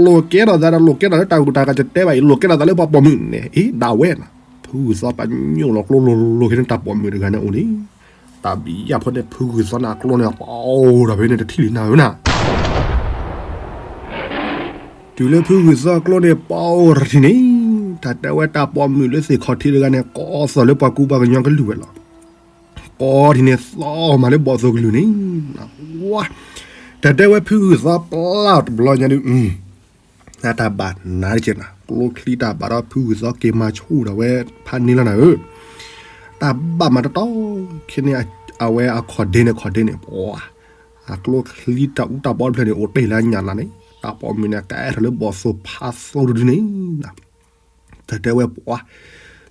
လိာ်ကဲထီၣ်သးဒီးလိာ်ကဲထီၣ်လၢတၢ်ဂုၤတၢ်ဂၤကတဲဘၣ်အံၤ လိာ်ကဲထီၣ်သးလၢပှၤပိာ်မုၣ်န့ၣ် အ့ ဒၣ်ဝဲနၤ. ဖုဂုၢ်သီပညိၣ်လီၤကျိလိၤလိၤ က့ၤန့ၣ်တၢ်ပိာ်မုၣ်တဂၤန့ၣ်အိၣ်လံ. တၢ်ဘံၣ်ယၢ်ဖိန့ၣ် ဖုဂုၢ်သီန့ၣ်အကျိန့ၣ် ပအိၣ်ဒီးဖဲန့ၣ်တထံၣ်လံနၤဧၢနၤ. တုၤလၢဖုဂုၢ်သီအကျိန့ၣ် ပအိၣ်တထံၣ်န့ၣ် တၢ်တဲဝဲတၢ်ပိာ်မုၣ်လၢသ့ၣ်ခီၣ်ထံးတဂၤန့ၣ် ကိးသီၣ်လၢပှၤကူပှၤကညီကလုၢ်ဝဲလီၤ. ကိးထံၣ်န့ၣ် သီၣ်မးလၢဘီၣ်သိၣ်ကလုၢ်န့ၣ် ဝါ တၢ်တဲဝဲဖုဂုၢ်သီပျၢ်တဘျီညါဒု အတၢ်ဘၣ်နၤတက့ၢ်နၤ ကျိချံတၢ်ဘၣ်ဒီးဖုဂုၢ်သီက့ၤမၤဆူၣ်ဒၣ်ဝဲဖးန့ၢ်လီၤနၤဧၢ. တၢ်ဘၣ်မၤတတီ ခဲန့ၣ် အဝဲအခီၣ်ဒ့န့ၣ် ခီၣ်ဒ့န့ၣ် ပှၤ အကျိချံတၢ်အူတၢ်ပီတဖျၢၣ်န့ၣ် အိၣ်တ့ၢ်လၢအညၣ်လၢ်န့ၣ် တၢ်ပိာ်မုၣ်န့ၣ် ကအဲၣ်ထီၣ်လၢဘီၣ်သိၣ်ဖးသိၣ်တဒုန့ၣ် တၢ်တဲဝဲပှၤ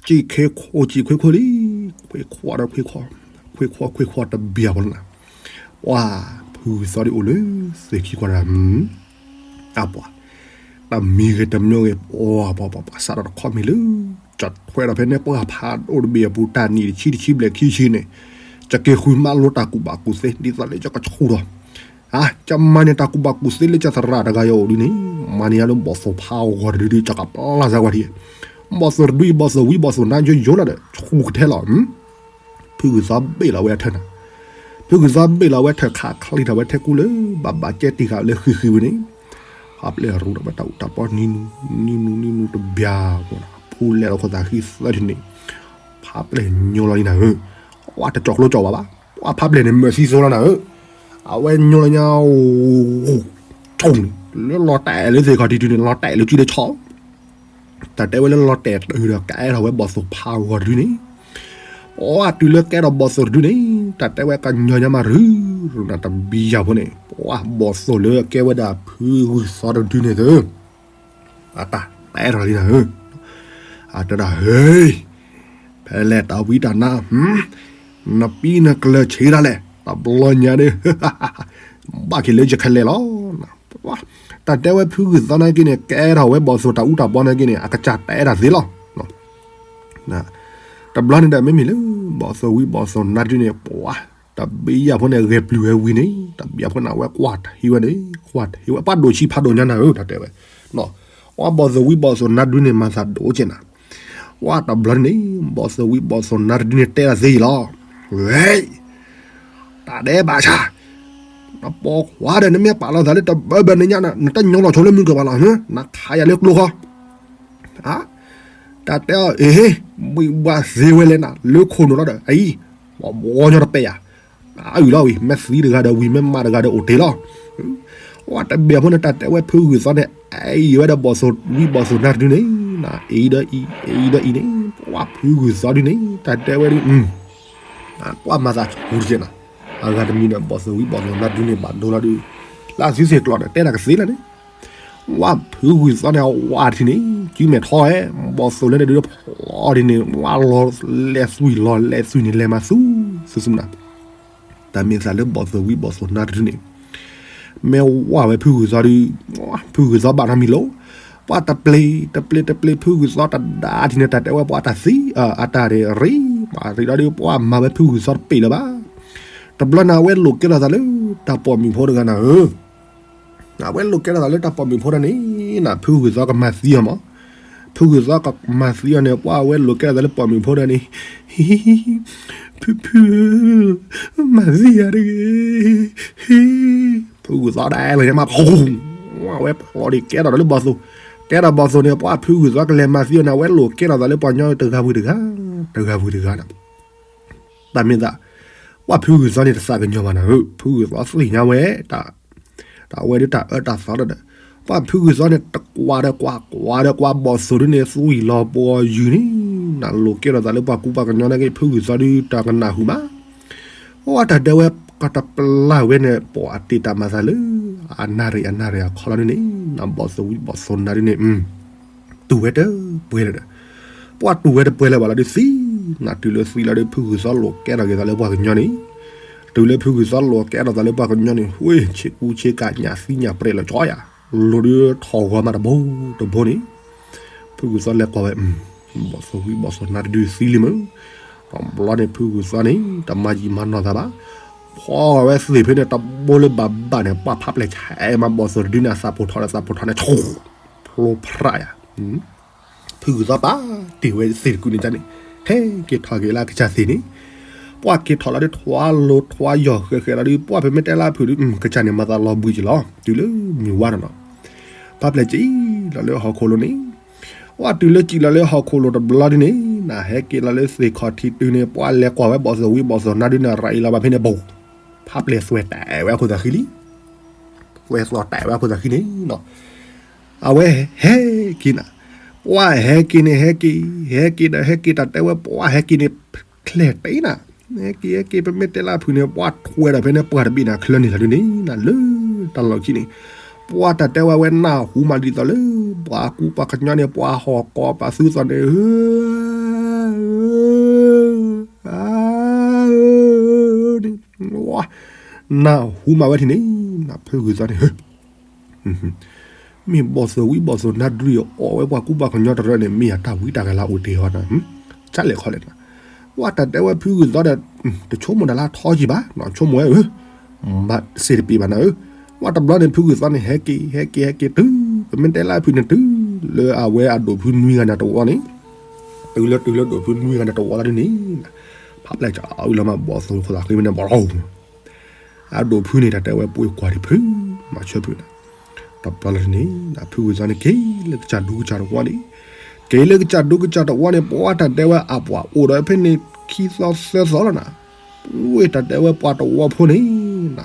စံၣ်ခ့ခိၣ်စံၣ်ခွ့ခိၣ်လံ ခွ့ခွီဒီးခွ့ခွီ ခွ့ခွီခွ့ခွီတဘံၣ်အဖိလီၤနၤ. ပှၤ ဖုဂုၢ်သီဒ်အိၣ်လၢသ့ၣ်ခံကွၢ်တဂၤ အပှၤ တမံၤဂ့ၤတမံၤဂ့ၤ ပှၤပှၤပှၤပှၤစးထီၣ်တခီမ့ၢ်လၢ ကၠီၣ်ထွဲဒီးဖဲန့ၣ် ပှၤဖးဒိၣ်တဘ့ၣ်အပူၤ တၢ်နံၣ်တဆံတဆံဘျဲၣ်ခံဆံန့ၣ် ကက့ၤဃုမၤလိတၢ်ကူၣ်ဘၣ်ကူၣ်သ့ ဒ်သိးလၢကကဆူၣ်ထီၣ် ကမၤန့ၢ်တၢ်ကူၣ်ဘၣ်ကူၣ်သ့လၢကသရၣ်တဂၤအံၤအိၣ်ဒ်န့ၣ် မၤန့ၢ်ယၤလၢဘီၣ်သိၣ်ဖးဂီၤတဒုဒု ကကပျၢ်စၢၤကွၢ်ထံၣ် ဘီၣ်သိၣ်တဒုအံၤ ဘီၣ်သိၣ်ဝံၤဘီၣ်သိၣ်နါယိယိလီၤဒီး ဆူၣ်ကထဲလီၤ ဖုဂုၢ်သီဘ့ၣ်လီၤဝဲအထၢၣ်နၤ. ဖုဂုၢ်သီဘ့ၣ်လီၤဝဲအထၢၣ်ခးချံထီၣ်ဝဲထဲကူလၢ ဘၣ်ဘၣ်ကဲတံၢ်ဃာ်လၢဃံဃံဝံၤန့ၣ် ဖးပျဲၢ်ရူးထီၣ်ဝဲတၢ်အူတၢ်ပီနံၤနူနံၤနူနံၤနူတဘျီ ဖူလဲၣ်လီၤခိၣ်သးဃံသၢထံၣ်န့ၣ် ဖးပျဲၢ်ညိလီၤလံနၤဧၢ. ပှၤတကၠီၣ်ကျိကၠီၣ်ဝါဘၣ် ပှၤဖးပျဲၢ်န့ၣ် မၢးသံသိလီၤနၤဧၢ. အဝဲညိလီၤညါ အိၣ် ဆိၣ်န့ၣ် လၢလီၤတဲာ်လၢသ့ၣ်ခီၣ်ထံးတုၤန့ၣ် လီၤတဲာ်လၢစုလၢဆီ တၢ်တဲဝဲလၢလီၤတဲာ်တုၤဒီး ကအဲၣ်ထီၣ်ဝဲဘီၣ်သိၣ်ဖးဂီၤတဒုန့ၣ် ပှၤတုၤလၢကအဲၣ်ထီၣ်ဘီၣ်သိၣ်တဒုန့ၣ် တၢ်တဲဝဲကညီညါမးရုၢ်ရုၢ်နၤ တဘံၣ်ယၢ်ဖိန့ၣ် ပှၤဘီၣ်သိၣ်လၢအကဲဝဲဒၣ်ဖုဂုၢ်သီတဒုန့ၣ်သၢ အတၢ်တဲထီၣ်လံနၤဧၢ. အတဲဒၣ် ဟ့ ဖဲလဲၣ်တၢ်ဝံတၢ်နါ နပံနကျၢၤဆံးဒၣ်လဲာ် တဘျီညါန့ၣ် ဘၣ်က့ၤလၢယခဲလဲၣ်လီၤ. တၢ်တဲဝဲဖုဂုၢ်သီနာ်က့န့ၣ် ကဲထီၣ်ဝဲဘီၣ်သိၣ်တၢ်အူတၢ်ပီနာ်က့န့ၣ် အကစၢ်တဲဒၣ်သ့လီၤ. တဘျီန့ၣ်ဒီးမ့မ့ၢ်လၢ ဘီၣ်သိၣ်ဝံၤဘီၣ်သိၣ်နါတဒုန့ၣ် ပှၤ တဘံၣ်ယၢ်ဖိန့ၣ် ဂဲၤပျုၤဝဲဝံၤန့ၣ် တဘံၣ်ယၢ်ဖိန့ၣ် အဝဲကွၢ်ထံဝဲန့ၣ် ကွၢ်ထံဝဲ ပှၤဒိၣ်ဆံးဖးဒိၣ်ညါနၤဧၢ တၢ်တဲဝဲ ပှၤဘီၣ်သိၣ်ဝံၤဘီၣ်သိၣ်နါတဒုန့ၣ် မၤသးဒိၣ်ကဲနၤ ပှၤတဘျီန့ၣ် ဘီၣ်သိၣ်ဝံၤဘီၣ်သိၣ်နါတဒုန့ၣ် တဲဒၣ်သ့အံၤလီၤ. ဝဲ တၢ်ဒဲးဘးဆါ နပိာ်ခွါဒီး နမ့ၢ်ပာ်လီၤသးလၢတဘၢဘၢန့ၣ်ညါ နတညီလီၤဆိလၢမုၢ်ကဘၣ်လီၤ နခးယၤလၢကျိဃီ တၢ်တဲအီၤ အ့ ဘှံးဘှးသ့ဝဲလဲၣ်နၤ လၢခိၣ်နူာ်လီၤဒီး အအံၤ ဘီဘီညီတပဲာ်ယၤ အအုၣ်လီၤဝံၤ မ့ၢ်သံတဂၤဒီးဝံၤ မ့ၢ်မးတဂၤဒီးအိၣ်တ့ၢ်လီၤ. ဝဲတဘ့ၣ်ဖိန့ၣ် တၢ်တဲဝဲဖုဂုၢ်သီန့ၣ် အအံၤဝဲဒီးဘီၣ်သိၣ်ဝံဘီၣ်သိၣ်နါတဒုန့ၣ် အအံၤဒီးအံၤ အအံၤဒီးအံၤန့ၣ် ပှၤဖုဂုၢ်သီဒုန့ၣ် တၢ်တဲဝဲဒု ပှၤမၤသးဆူၣ်တက့ၢ်နၤ, အဂၤတမံၤန့ၣ် ဘီၣ်သိၣ်ဝံဘီၣ်သိၣ်နါဒုန့ၣ် ဘၣ်ဒိလီၤဒု, လၢအသုစ့ၢ်ကျီးန့ၣ် တဲနၤကသ့လၢန့ၣ်, ဝဲဖုဂုၢ်သီန့ၣ် အဝၤထံန့ၣ် စုမဲာ်ထီဝဲ, ဘီၣ်သိၣ်လၢန့ၣ်ဒုဖျီဒ်န့ၣ် ဝဲလီၤလဲၤသွံၣ်လီၤလဲၤသွံၣ်န့ၣ် လဲၤမၤသူ သုသုနၤ, တၢ်မ့ၢ်သးလၢဘီၣ်သိၣ်ဝံဘီၣ်သိၣ်နါတဒုန့ၣ် မ့ၢ်ဝဲဝဲဖုဂုၢ်သီဒု, ဖုဂုၢ်သီဘၣ်နီတမံၤလီၤ, ပှၤတပျ့ၤ တပျ့ၤ တပျ့ၤ ဖုဂုၢ်သီတဒါထံန့ၣ် တၢ်တဲဝဲပှၤတၢ်သံ, အတၢ်ရ့ မၤရ့ဒီးဒု ပှၤမၤဝဲဖုဂုၢ်သီတပ့ၤလၢၤဘၣ်. တဘျီန့ၣ် အဝဲလိာ်ကဲထီၣ်သးလၢ တၢ်ပိာ်မုၣ်ဖိတဂၤနၤဧၢ, အဝဲလိာ်ကဲထီၣ်သးလၢတၢ်ပိာ်မုၣ်ဖိတဂၤန့ၣ် နၤ ဖုဂုၢ်သီကမၤသံအီၤမး, ဖုဂုၢ်သီကမၤသံအီၤန့ၣ် ပှၤအဝဲလိာ်ကဲထီၣ်သးလၢပိာ်မုၣ်ဖိတဂၤန့ၣ် ဖုဖုဧၢ, မၤသံယၤတဂ့ၤ, ဖုဂုၢ်သီဒၣ်လဲာ်န့ၣ်မး, အဝဲဖျီဒ်ကဲထီၣ်ဒီးလၢဘီၣ်သိၣ်, ကဲထီၣ်ဘီၣ်သိၣ်န့ၣ် ပှၤဖုဂုၢ်သီကလဲၤမၤသံအီၤန့ၣ် အဝဲလိာ်ကဲထီၣ်သးလၢပှၤကညီတဂၤဝံၤတဂၤ, တဂၤဝံၤတဂၤဒီး, တၢ်မ့ၢ်သး, ပှၤဖုဂုၢ်သီန့ၣ်တသးကညီၤဘၣ်နၤဧၢ, ဖုဂုၢ်သီသ့ၣ်ညါဝဲ တၢ်ဝဲဒၣ်တၢ်အၢတၢ်သီဒီး, ပှၤဖုဂုၢ်သီန့ၣ် တကွၢ်ဒီးကွၢ် ကွၢ်ဒီးကွၢ်ဘီၣ်သိၣ်ဒုန့ၣ် သွံၣ်လီၤပှီၤယုၢ်န့ၣ်, နၤလိာ်ကဲထီၣ်သးလၢပှၤကူပှၤကညီနာ်က့ ဖုဂုၢ်သီဒုတၢ်ကနၣ်ဟူမး, အတၢ်တဲဝဲကတပျၢ်ဝဲန့ၣ် ပှၤအတ့ၢ်တၢ်မၤသးလၢ အနၣ်ရံၣ်အနၣ်ရံၣ်အခီလီၤဒုန့ၣ်, နၤဘီၣ်သိၣ်ဝံဘီၣ်သိၣ်နါဒုန့ၣ် တူၢ်ဝဲတပှဲၤလၢၤဒီး, ပှၤတူၢ်ဝဲတပှဲၤလၢၤဘၣ်လီၤဒုသံ, နၤတုၤလၢသံလီၤဒု ဖုဂုၢ်သီလိာ်ကဲထီၣ်က့ၤသးလၢပှၤကညီန့ၣ်, တုၤလၢဖုဂုၢ်သီလိာ်ကဲထီၣ်သးလၢပှၤကညီန့ၣ် ဝ့ၢ်ဆ့ကူဆ့ကၤညၣ်သံညၣ်ပြဲးလီၤကၠီယၤ, လိၤဒုထီၣ်ဂီၤမးတဘိတဘိန့ၣ်, ဖုဂုၢ်သီလဲၤကွၢ်ဝဲ, ဘီၣ်သိၣ်ဝံဘီၣ်သိၣ်နါတဒုသံလံမး, တဘျီန့ၣ်ဖုဂုၢ်သီန့ၣ် တမၤယံာ်မၤနီၢ်သးဘၣ်, ဖီဝဲသ့ၣ်ဖဲန့ၣ် တဘိလၢဘၣ်ဘၣ်န့ၣ် ပှၤဖးပျဲၢ်ဆဲးမးဘီၣ်သိၣ်တဒုန့ၣ် အသးပိာ်ထီၣ်ဒီးသးပိာ်ထီၣ်န့ၣ် ဆူၣ် ဖျိဖရၣ်ယၤ, ဖုဂုၢ်သီပာ်တ့ၢ်ဝဲသ့ၣ်တကုာ်န့ၣ်န့ၣ်, ဟဲက့ၤထီၣ်က့ၤလၢအကစၢ်သ့ၣ်န့ၣ်, ပှၤက့ၤထီၣ်လီၤဒု ထွါလိၤထွါယီၢ်ဃဲးဃဲးလီၤဒု ပှၤဖဲမ့ၢ်တဲလၢအဖုၣ်ဒု ကစၢ်န့ၣ်မၤသးလီၤဘှံးက့ၤလီၤ တုၤလၢမုၢ်ဝါနီၤနီၤ, ဖးပျဲၢ်က့ၤလီၤလၢဟီၣ်ခိၣ်လိၤန့ၣ်, ပှၤတုၤလၢကံၣ်လီၤလၢဟီၣ်ခိၣ်လိၤတဘျီဒုန့ၣ်, နၤဟဲက့ၤလီၤလၢသ့ၣ်ခီၣ်ထံးတုၤန့ၣ် ပှၤလဲၤကွၢ်ဝဲဘီၣ်သိၣ်ဝံဘီၣ်သိၣ်နါဒုန့ၣ် ရၤအံၤလီၤဘၣ်ဖဲန့ၣ် ဘူး, ဖးပျဲၢ်သွဲၣ်တဲာ်ဝဲအခိၣ်သးဃံလံ သွဲၣ်သီၣ်တဲာ်ဝဲအခိၣ်သးဃံန့ၣ်နီၤ, အဝဲဟဲက့ၤနၤ, ပှၤဟဲက့ၤန့ၣ် ဟဲက့ၤ ဟဲက့ၤဒီးဟဲက့ၤ တၢ်တဲဝဲပှၤဟဲက့ၤန့ၣ် ချဲၣ်တဲနၤ, ဟဲက့ၤ ဟဲက့ၤ ပမ့ၢ်တဲလၢအဖုၣ်န့ၣ် ပှၤထွဲဒီးဖဲန့ၣ် ပှၤတဘ့ၣ်န့ၣ် ချၢန့ၣ်လီၤဒုန့ၣ် နၤလၢတၢ်လီၢ်ခံန့ၣ်, ပှၤတၢ်တဲဝဲ ဝဲနၢ်ဟူမးဒ်သိးလၢ ပှၤကူပှၤကညီန့ၣ် ပှၤဟီၣ်ကီၢ်ပာ်သူသီၣ်န့ၣ် ဧၢ ဧၢ ဧၢ န့ၣ် နၢ်ဟူမးဝဲထံၣ်န့ၣ် နဖုဂုၢ်သီန့ၣ် မ့ၢ်ဘီၣ်သိၣ်ဝံဘီၣ်သိၣ်နါဒုအီၣ်ဝဲပှၤကူပှၤကညီတရၢန့ၣ် မ့ၢ်ယတၢ်ဝံတၢ်ကလၤအိၣ်တ့ၢ်ဟီနၤ, ကလဲၣ်ခီလဲၣ်နၤ, ပှၤတၢ်တဲဝဲဖုဂုၢ်သီဒီး တဆိကမိၣ်တၢ်လၢထီကံၢ်ဘၣ် ဆိကမိၣ်ဝဲဧၢ ဘၣ်စ့တပ့ၤဘၣ်နၤဧၢ, ပှၤတဘျီန့ၣ် ဖုဂုၢ်သီန့ၣ် ဟဲက့ၤ ဟဲက့ၤ ဟဲက့ၤတုၤ ပမ့ၢ်တဲလၢအဖုၣ်န့ၣ် တုၤလၢအဝဲအဒိၣ်ဖုနွံဂၤန့ၣ်တဝီန့ၣ်, တုၤလၢတုၤလၢဒိၣ်ဖုနွံဂၤန့ၣ်တဝီလီၤဒုန့ၣ်, ဖးပျဲၢ်ကၠီအီလီၤမး ဘီၣ်သိၣ်ခိၣ်သးဃံမ့ၢ်န့ၣ် ဘီၣ် အဒိၣ်ဖုန့ၣ် တၢ်တဲဝဲပှ့ၤကွၢ်ဒံးဖု မၤဆၢဖုန့ၣ်, တဘျီလၢန့ၣ် ဖုဂုၢ်သီန့ၣ် က့ၤလၢကစၢ်ဒူကစၢ်တဝီန့ၣ်, က့ၤလၢကစၢ်ဒူကစၢ်တဝီန့ၣ် ပှၤတၢ်တဲဝဲအပှၤအိၣ်ဒီးဖဲန့ၣ် ခံသီသၢသီလီၤနၤ, ဝ့ၢ်တၢ်တဲဝဲပှၤတဝီဖိန့ၣ်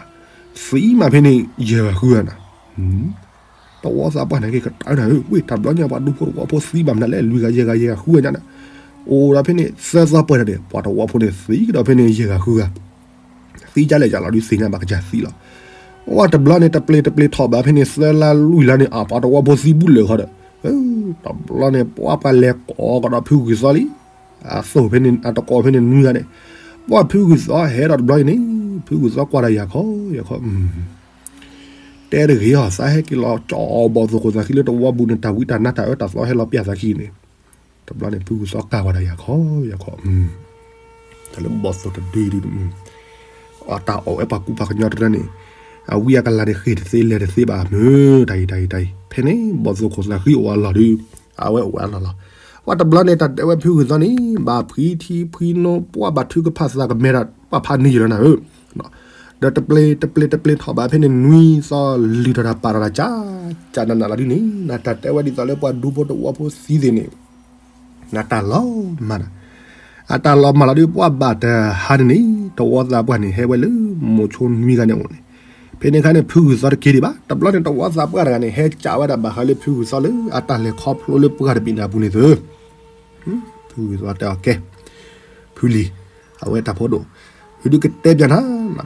သံမးဖဲန့ၣ် ယဲၢ်ဂၤဃုဂၤနၤ တဝီသးပှၢ်န့ၣ်က့ၤကတၢၢ်နၤဧၢ, ဝ့ၢ်တၢ်ဘျီညါ ပှၤဒူဖိတဝီဖိသံဘၣ်မနုၤလဲၣ် လွံၢ်ဂၤယဲၢ်ဂၤယဲၢ်ဂၤဃုဂၤညါန့ၣ်, အိၣ်ဒီးဖဲန့ၣ် သၢသီပှဲၤဒီးန့ၣ် ပှၤတဝီဖိန့ၣ် သံကဒီးဖဲန့ၣ် ယဲၢ်ဂၤဃုဂၤ, သံကလဲၣ်ယလီၤဒုးသ့ၣ်ညါဘၣ်ကစၢ်သံလီၤ, ဝဲတဘျီန့ၣ် တပျ့ၤတပျ့ၤထီၣ်ဘၣ်ဖဲန့ၣ် သၢလါလွံၢ်လါန့ၣ် အပှၤတဝီဖိသံဘူးလၢာ်ဃီဒီး, တဘျီန့ၣ် ပှၤပှၤလဲၤကိးကဒီးဖုဂုၢ်သီလံ, အသိၣ်ဖဲန့ၣ် အတကိးဖဲန့ၣ်နွံဂၤန့ၣ်, ပှၤဖုဂုၢ်သီဟဲဒီးတဘျီအံၤန့ၣ်, ဖုဂုၢ်သီကွၢ်ဒီးယၤခီ, ယၤခီ တဲတဂ့ၤအီၤ သးဟဲက့ၤလီၤကၠီဘီၣ်သိၣ်ခိၣ်သးဃံလၢတဝီပူၤန့ၣ် တၢ်ဝံတၢ်နါတၢ်အၢတၢ်သီဟဲလီၤပျၢ်သးခံန့ၣ်, တဘျီန့ၣ် ဖုဂုၢ်သီကၢ်ဝဲဒၣ်ယၤခီယၤခီ, တၢ်လၢဘီၣ်သိၣ်တဒုဒု, အတၢ်အီၣ်ဝဲပှၤကူပှၤကညီတရၢန့ၣ်, အဝံအကလၤန့ၣ်ဃ့ၢ်တသ့လဲၤတသ့ဘၣ်မ့ၢ်တၢ်အံၤတၢ်အံၤတၢ်အံၤ, ဖဲန့ၣ် ဘီၣ်သိၣ်ခိၣ်သးဃံအိၣ်အလီၢ်ဒု, အဝဲအိၣ်ဝဲအလီၢ်လီၤ, ပှၤတဘျီန့ၣ် တၢ်တဲဝဲဖုဂုၢ်သီန့ၣ် ဘၣ်ဖှံထံဖှံနိ ပှၤဘၣ်ထုကဖၣ်သးကမဲာ်ဒီး ပှၤဖးန့ၢ်ယလီၤနၤဧၢ, ဒီးတပျ့ၤတပျ့ၤတပျ့ၤထီၣ်ဘၣ်ဖဲန့ၣ် နွံသီလုၢ်ထီၣ်တၢ်ပာ်ထီၣ်တၢ်ကၠး ကၠးနးနးလီၤဒုန့ၣ် နတၢ်တဲဝဲဒ်သိးလၢပှၤဒူဖိတဝီဖိသံသ့ၣ်န့ၣ် နတၢ်လီၤမၢ်ဒီး အတၢ်လီၤမၢ်လီၤဒု ပှၢ်ဘၣ်တဟါန့ၣ်န့ၣ် တဝီသးပှၢ်န့ၣ် ဟဲဝဲလၢမိၤဆိနွံဂၤန့ၣ်အိၣ်န့ၣ်, ဖဲန့ၣ်အခါန့ၣ် ဖုဂုၢ်သီတက့ၤဒံးဘၣ်. တဘျီန့ၣ် တဝီသးပှၢ်တဂၤန့ၣ် ဟဲကးဝဲဒၣ်ဘၣ်ဃးလၢဖုဂုၢ်သီလၢအတၢ်လဲၤခီဖျိလၢပှၢ်တဘ့ၣ်န့ၣ်အပူၤန့ၣ်သၢ ဖုဂုၢ်သီတဲအီၤကဲ, ဖုလံၤ, အဝဲတၢ်ဖိဒိၣ်, ဖုဒုကတဲပျးနၤ,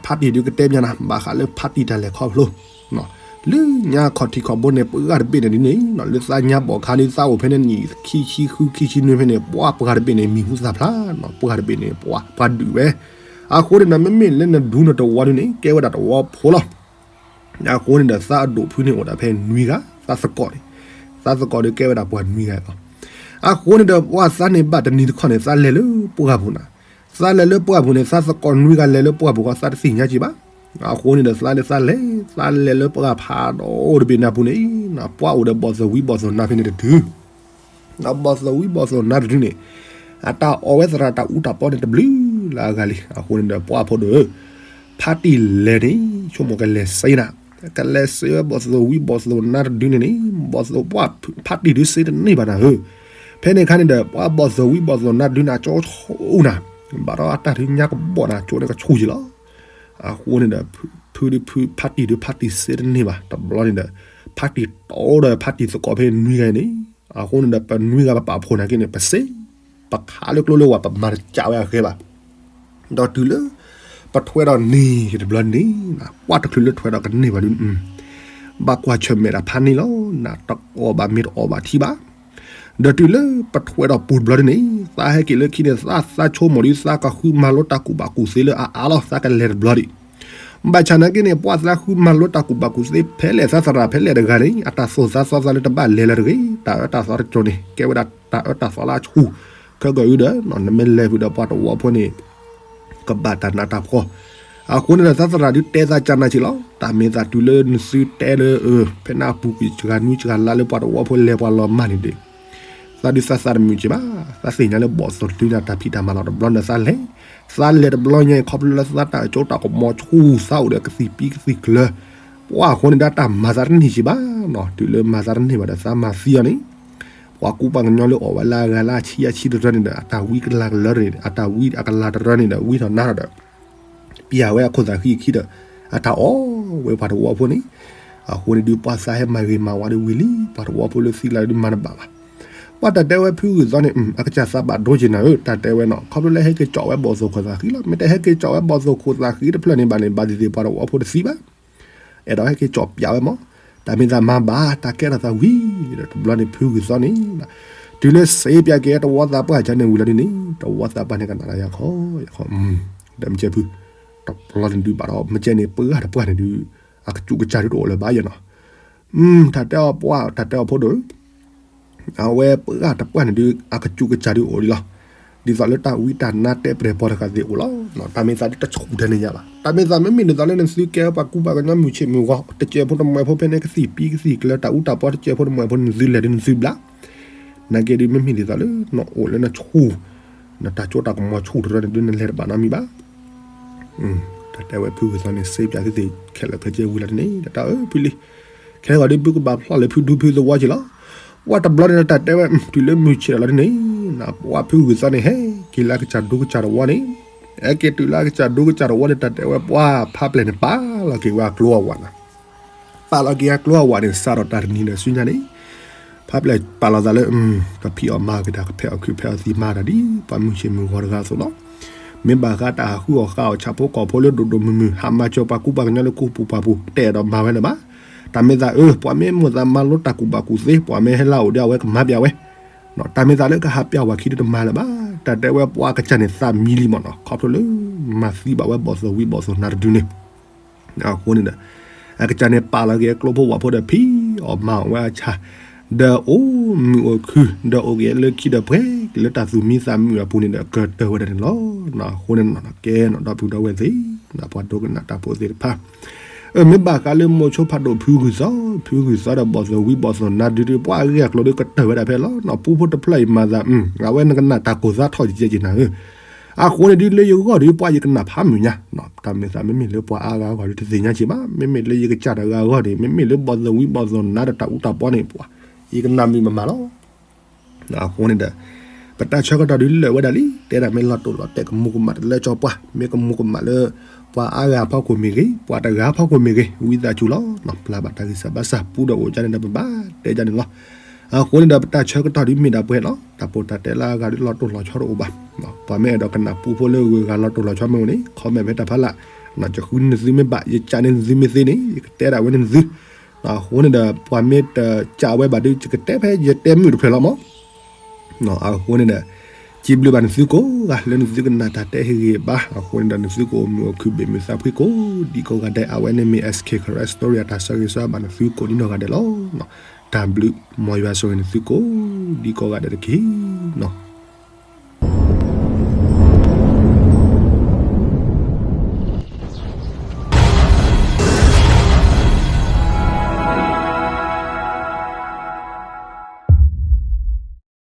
ဖါတံၢ်ဒုကတဲပျးနၤ ဘၣ်ဃးလၢဖါတံၢ်တၢ်လဲၤခီဖျိ, လၢညါခီၣ်ထံးခီၣ်ဘိန့ၣ် ပှၢ်တဘ့ၣ်န့ၣ်ဒ်န့ၣ် လၢသးညါဘီၣ်ခါဒု သးအိၣ်ဖဲန့ၣ်နံၣ်ခံဆံဃုခံဆံနွံဖဲန့ၣ် ပှၢ်တဘ့ၣ်န့ၣ် မံၤဟူသၣ်ဖျါ, ပှၢ်တဘ့ၣ်န့ၣ် ပှၤဒုးဝဲ, အဃိန့ၣ်ဒီး မ့မ့ၢ်လၢနဒူနတဝီဒုန့ၣ် ကဲဝဲဒၣ်တဝီဖိလီၤ. အဃိန့ၣ်ဒီး သးအဒိၣ်ဖုန့ၣ်အိၣ်ဒၣ်ဖဲနွံဂၤ, သးသကိးန့ၣ်, သးသကိးဒီးကဲဝဲဒၣ်ပှၤနွံဂၤလီၤ. အဃိန့ၣ်ဒီး ပှၢ်သးန့ၣ်ဘၣ်တနံၤတခီန့ၣ် သးလဲၤလၢပှၢ်ပူၤနၤ, သးလဲၤလၢပှၢ်ပူၤန့ၣ် သးသကိးနွံဂၤလဲၤလၢပှၢ်ပူၤဃီ သးတသ့ၣ်ညါက့ၤဘၣ်. အဃိန့ၣ်ဒီး သးလၢသးလဲၤ, သးလဲၤလၢပှၢ်ဖးဒိၣ်တဘ့ၣ်န့ၣ်အပူၤန့ၣ်, ပှၢ်အိၣ်ဒီးဘီၣ်သိၣ်ဝံဘီၣ်သိၣ်နါဖဲန့ၣ်တဒု ဘီၣ်သိၣ်ဝံဘီၣ်သိၣ်နါတဒုန့ၣ်, အတၢ်အီၣ်ဝဲသရၣ်တၢ်အူတၢ်ပီန့ၣ်တဘျုးလၢအဂၤလံ. အဃိန့ၣ်ဒီး ပှၢ်ဖိဒိၣ်ဧၢ, ဖါတံၢ်လဲၤန့ၣ် ဆိကမိၣ်ကလဲၤစ့နၤ, ကလဲၤစ့ဝဲဘီၣ်သိၣ်ဝံဘီၣ်သိၣ်နါတဒုန့ၣ်န့ၣ် ဘီၣ်သိၣ်ပှၢ်ဖါတံၢ်ဒုစ့တန့ၢ်ဘၣ်နၤဧၢ. ဖဲန့ၣ်အခါန့ၣ်ဒီး ပှၢ်ဘီၣ်သိၣ်ဝံဘီၣ်သိၣ်နါတဒုန့ၣ် အကၠိဆိနၤ, ဘၣ်ဒီးအတၢ်ဒုညါကဘီၣ်နၤ ကၠိန့ၣ်ကဆူၣ်က့ၤလီၤ. အဃိန့ၣ်ဒီး ဖုဒုဖု ဖါတံၢ်ဒုဖါတံၢ်စ့တန့ၢ်ဘၣ်. တဘျီန့ၣ်ဒီး ဖါတံၢ်တီဒီးဖါတံၢ်သကိးဖဲနွံဂၤန့ၣ်, အဃိန့ၣ်ဒီး ပနွံဂၤပပာ်ဖှိၣ်နာ်က့န့ၣ် ပစ့ ပခးလၢကျိလၢဝၤ ပမၤတကးဝဲအဃဲဘၣ်. ဒီးတုၤလၢ ပထွဲဒီးန့ၢ်တဘျီန့ၣ်, ပှၢ်တချုးလၢထွဲဒီးကန့ၢ်ဘၣ်ဒု ဘၣ်ကွၢ်ဆၢၣ်မဲာ်တၢ်ဖးန့ၢ်လီၤ. နတအီၣ်ဘၣ်မ့ၤတအီၣ်ဘၣ်ထံဘၣ်. ဒီးတုၤလၢပထွဲဒီးပူၤတဘျီဒုန့ၣ် သးဟဲက့ၤလၢခံန့ၣ် သးသးဆိကမိၣ်ဒု သးကဃုမၤလိတၢ်ကူၣ်ဘၣ်ကူၣ်သ့လၢအအါလီၤ သးကလဲၤတဘျီဒံး. ဘၣ်ဆၣ်နာ်က့န့ၣ် ပှၢ်သးဃုမၤလိတၢ်ကူၣ်ဘၣ်ကူၣ်သ့ဖဲလဲၣ် သးသရၣ်ဖဲလဲၣ်တဂၤန့ၣ် အတၢ်သိၣ်သးသီသးလၢတဘၣ်လဲၤလၢတဂ့ၤ, တၢ်အၢတၢ်သီတကၠိန့ၣ် ကဲဝဲဒၣ်တၢ်အၢတၢ်သီလၢအဆူၣ်, ခဲကၢအုဒီး နမ့ၢ်လဲၤဖုးဒီးပှၤတဝီဖိန့ၣ် ကဘၣ်တၢ်နးတၢ်ဖှီၣ်. အဃိန့ၣ်ဒီး သးသရၣ်ဒုတဲသးကနၣ်က့ၤလီၤ. တၢ်မ့ၢ်သးတုၤလၢနသုတဲလၢ ဖဲန့ၣ်အပူၤကွံာ်စှၤနွံစှၤလါလၢပှၤတဝီဖိလဲၤပှၤလီၤမၢ်န့ၣ်ဒီး သးဒုသးသးတမုာ်က့ၤဘၣ်. သးသ့ၣ်ညါလၢဘီၣ်သိၣ်တဒုန့ၣ် တၢ်ဖံးတၢ်မၤလီၤတဘျီန့ၣ် သးလဲၤ, သးလဲၤတဘျီညါအံၤ ခီဖျိလၢသးတၢ်အကၠိတၢ်ကမီၤဆူၣ်သးအိၣ်ဒီးကသံၣ်ပံကသံၣ်ကျၢၤ, ပှၢ်အဃိန့ၣ်ဒီး တၢ်မၤသးတန့ၢ်က့ၤဘၣ်နီၤ. တုၤလၢမၤသးတန့ၢ်ဘၣ်ဒီး သးမၤသံအီၤန့ၣ် ပှၤကူပှၤကညီလၢအီၣ်ဝဲလၢအဂၤလၢအဆံအဆံတရၢန့ၣ်ဒီး အတၢ်ဝံကလၤကလၢန့ၣ် အတၢ်ဝံအကလၤတရၢန့ၣ်ဒီး ဝံထီၣ်နါထီၣ်ဒီး ပျၢ်ဝဲအခိၣ်သးဃံအခံဒီး အတၢ်အီၣ်ဝဲပှၤတဝီဖိန့ၣ်, အဃိန့ၣ်ဒုး ပှၢ်သးဟဲမၤဂ့ၤမၤဝါဒုးဝံၤလံ ပှၤတဝီဖိလၢသံလၢဒုးမၤတဘၣ်ဘၣ်. ပှၢ်တၢ်တဲဝဲဖုဂုၢ်သီန့ၣ် အကစၢ်သးဘၣ်ဒိက့ၤနၤဧၢ, တၢ်တဲဝဲနီၤ ခီဖျိလၢဟဲက့ၤကၠီၣ်ဝဲဘီၣ်သိၣ်ခိၣ်သးဃံလီၤ. မ့ၢ်တဟဲက့ၤကၠီၣ်ဝဲဘီၣ်သိၣ်ခိၣ်သးဃံတဖျၢၣ်န့ၣ်ဘၣ်န့ၣ် ဘၣ်သ့ၣ်သ့ၣ်ပှၤတဝီဖိတသံဘၣ် အဲၣ်ဒိးဟဲက့ၤကၠီၣ်ပျၢ်ဝဲမး, တၢ်မ့ၢ်သးမၤဘၣ် တၢ်ကဲထီၣ်သးဝံၤဒီး တဘျီန့ၣ်ဖုဂုၢ်သီန့ၣ် တုၤလၢစ့ပျၢ်က့ၤတဝီသးပှၢ်ကန့ၣ်ဝံၤလီၤဒ်န့ၣ် တဝီသးပှၢ်န့ၣ်ကနၣ်လၢယၤခီယခီ, ဒီးမ့ၢ်ကဲဖု တဘျီန့ၣ်ဒုးဘၣ်ဒီး မ့ၢ်ကဲန့ၣ် ပှၢ်တပှၢ်န့ၣ်ဒုး အကစူးကစၢ်ဒုးတအိၣ်လၢၤဘၣ်ယဲနီၤ. တၢ်တဲအီၤပှၢ် တၢ်တဲအီၤဖိဒိၣ် အဝဲပှၢ်တပှၢ်န့ၣ်ဒုး အကစူးကစၢ်ဒုးအိၣ်လံလီၤ. ဒ်သိးလၢတၢ်ဝံတၢ်နါတဲပျဲၢ်ပီၤတဂၤသ့ၣ်အိၣ်လီၤ. တၢ်မ့ၢ်သးဒုးတဆူၣ်ထဲန့ၣ်ညါဘၣ်. တၢ်မ့ၢ်သးမ့မ့ၢ်ဒ်သိးလၢနသုကဲပှၤကူပှၤကညီမုၢ်ဆ့ၣ်မုၢ်ဂီၤ တစဲးဖိတမှဲးဖိဖဲန့ၣ် ကသံၣ်ပံကသံၣ်ကျၢၤ တၢ်အူတၢ်ပီတစဲးဖိတမှဲးဖိန့ၣ် နသုလဲၤဒုးနသုဘျး နာ်က့ဒုး မ့မ့ၢ်ဒ်သိးလၢ နအိၣ်လၢနဆူၣ် နတၢ်ကၠိတၢ်ကမီၤဆူၣ်တရၢန့ၣ်ဒုး နလဲၤတဘၣ်နီတမံၤဘၣ်. တၢ်တဲဝဲဖုဂုၢ်သီန့ၣ် စ့ပျၢ်သ့ၣ်သ့ၣ် ခဲလၢာ်ခဲဆ့ဝံၤလီၤန့ၣ် တၢ်အၢဖုလံ. ခဲဂီၤဒုး ပကဘၣ်ဖျီၣ်လၢဖုဒူဖုသဝီက့ၤလီၤ. ပှၢ်တဘျီန့ၣ် တၢ်တဲဝဲ တုၤလၢမုၢ်ဆ့ၣ်လီၤန့ၣ် ပှၢ်ဖုဂုၢ်သီန့ၣ် ဟဲက့ၤလၢအကစၢ်ဒိကစၢ်တဝီန့ၣ် ဟဲက့ၤတုၤလၢအကစၢ်ဒိကစၢ်တဝီန့ၣ် တၢ်တဲဝဲပှၢ်ဖးပျဲၢ်န့ၣ် ပာ်လီၤက့ၤဝဲအကျိအဝၤနီၤ. ပာ်လီၤက့ၤအကျိအဝၤန့ၣ် စးထီၣ်တၢ်တနံၤဒီးဆူညါန့ၣ် ဖးပျဲၢ်ပာ်လီၤသးလၢ ကဖံးအီၣ်မၤအီၣ်က့ၤတၢ် ကဖဲးအီၣ်ခုးဖဲးအီၣ်သံမၤတၢ်ဒ်ပှၤမုၢ်ဆ့ၣ်မုၢ်ဂီၤတဂၤအသိးလီၤ. မ့ၢ်ဘၣ်ဃးတၢ်ဟးဃုအီၣ်ဃါအီၣ်ဆၣ်ဖိကီၢ်ဖိလၢဒိၣ်ဒိၣ်မုၢ်မုၢ် ဟးမၤစၢၤပှၤကူပှၤကညီလၢကူပူၤပှၢ်ပူၤ တအဲၣ်ဒိးမၤဝဲလၢၤဘၣ်. တၢ်မ့ၢ်သးအၢ ပှၤမ့ၢ်မိၣ်သးမၤလိတၢ်ကူၣ်ဘၣ်ကူၣ်သ့ ပှၤမ့ၢ်ဟဲလၢအအိၣ်ဒီးအဝဲကမၤပျဲဝဲ တၢ်မ့ၢ်သးလၢကဟးပျဲဝဲခံဒုးတမၤလၢၤဘၣ်. တၢ်တဲဝဲပှၤအကစၢ်န့ၣ်သးမံလံမ့ၢ်နီၤ ခီဖျိလၢ မၤသံဘၣ်ဝဲဘီၣ်သိၣ်ဝံဘီၣ်သိၣ်နါတဒုန့ၣ် အဃိန့ၣ်ဒီး အကစၢ်န့ၣ်ပာ်လီၤက့ၤအကျိဖိဝၤဖိဒီးဖံးအီၣ်မၤအီၣ်ဝဲအဆၣ် ဒီးအိၣ်မုာ်အိၣ်ခုၣ် ဒီးအိၣ်က့ၤလၢခံဒီးပှဲၤက့ၤလၢတၢ်သူၣ်မံသးမုာ်အပူၤန့ၣ်ဒီး ကတၢၢ်ဝဲဒၣ်န့ၣ်လီၤ. အဃိန့ၣ်နီၤ ကဲနီၤ ဒီပုၢ်ဒီဝဲၢ်သ့ၣ် ပှၤဒိကနၣ်တၢ်ဖိသ့ၣ်တဖၣ် အၢ မ့ၢ်ဘၣ်ဃးလၢမိၤဆိဖးဒိၣ်ဖုဂုၢ်သီ ဖုဂုၢ်သီဒီးဘီၣ်သိၣ်ဝံဘီၣ်သိၣ်နါတဒု ပှၤအဂ့ၢ်အကျိၤဒုးကတၢၢ်ဝဲဒၣ်ဖဲလီၤနီၤ. ပူဖိတဖျၢၣ်အံၤမၤသး အဝဲနကနၣ်တၢ်ကိၢ်သးထီၣ်ကဲကဲက့ၤနၤဧၢ အဃိန့ၣ်ဒုးလၢယဂီၢ်ဒီး ပှၤယကနၣ်ဖးမုာ်ညါ, တၢ်မ့ၢ်သးမ့မ့ၢ်လၢပှၤအါဂၤအဂီၢ်ဒီးတသ့ၣ်ညါက့ၤဘၣ်, မ့မ့ၢ်လၢယကစၢ်တဂၤအဂီၢ်န့ၣ် မ့မ့ၢ်လၢဘီၣ်သဝံဘီၣ်သနါဒီးတၢ်အူတၢ်ပီန့ၣ် ပှၤ ယကနၣ်မုာ်မးမးလီၤ. အဃိန့ၣ်ဒီး ပတၢ်ဆၢကတီၢ်ဒုးလၢာ်ဝဲဒၣ်လံ, တဲဒၣ်မ့ၢ်လီၤတိၢ်လီၤတဲာ်ကမူၤကမၣ်တလၢကၠီပှၤ, မ့ၢ်ကမူၤကမၣ်လၢ ပှၤအါဂၤဖီခိၣ်မ့ၢ်ဂ့ၤ, ပှၤတဂၤဖီခိၣ်မ့ၢ်ဂ့ၤ, ဝံသးစူၤလီၤ, ပျၢ်ဘၣ်တၢ်ဂံၢ်စၢ်ဘါစၢ်ပူဒီးအိၣ်ကန့ၣ်ဒီးပဘၣ်တဲကန့ၣ်လီၤ. အဃိန့ၣ်ဒီးပတၢ်ဆၢကတီၢ်ဒုးမ့ၢ်ဒၣ်ပှဲၤလီၤ, တၢ်ပိၢ်တၢ်တဲလၢအဂၤဒုးလီၤတိၢ်လီၤဆီတအိၣ်ဘၣ်. ပှၤမ့ၢ်အဲၣ်ဒိးကနၣ်ပူဖိလၢဂုၤဂၤလီၤတိၢ်လီၤဆီမ့ၢ်အိၣ်န့ၣ် comment ဖဲတၢ်ဖးလၢ်, ယဃုန့ၢ်သုမ့ၢ်ဘၣ်, ယကးန့ၢ်သုမ့ၢ်သ့န့ၣ် ယကတဲဒၣ်ဝဲန့ၢ်သု. အဃိန့ၣ်ဒီး ပှၤမ့ၢ်တကးဝဲဘၣ်ဒုး ယကတဲဖဲယတဲမုာ်တဖျၢၣ်လီၤမး. အဃိန့ၣ်ဒီး စံးဘျုးဘၣ်နသုကိးဂၤ လၢနသုကနၣ်တၢ်တဲဟ့ၣ်ဂံၢ်ဘါ, အဃိန့ၣ်ဒီး နသုကအိၣ်မုာ်အိၣ်ခုၣ်ဘၣ်မုာ်သးဖှံကိးဒံးကိးဂၤဒဲး, အဝဲန့ၣ်မ့ၢ် SK Karen Story အတၢ်ဆၢဂ့ၤဆၢဝါဘၣ်နသုကိးဒံးနီၢ်ဂၤဒဲးလီၤ. တၢ်ဘျုး, မ်ယွၤဆိၣ်ဂ့ၤနသုကိးဒံးကိးဂၤဒဲးတက့ၢ်.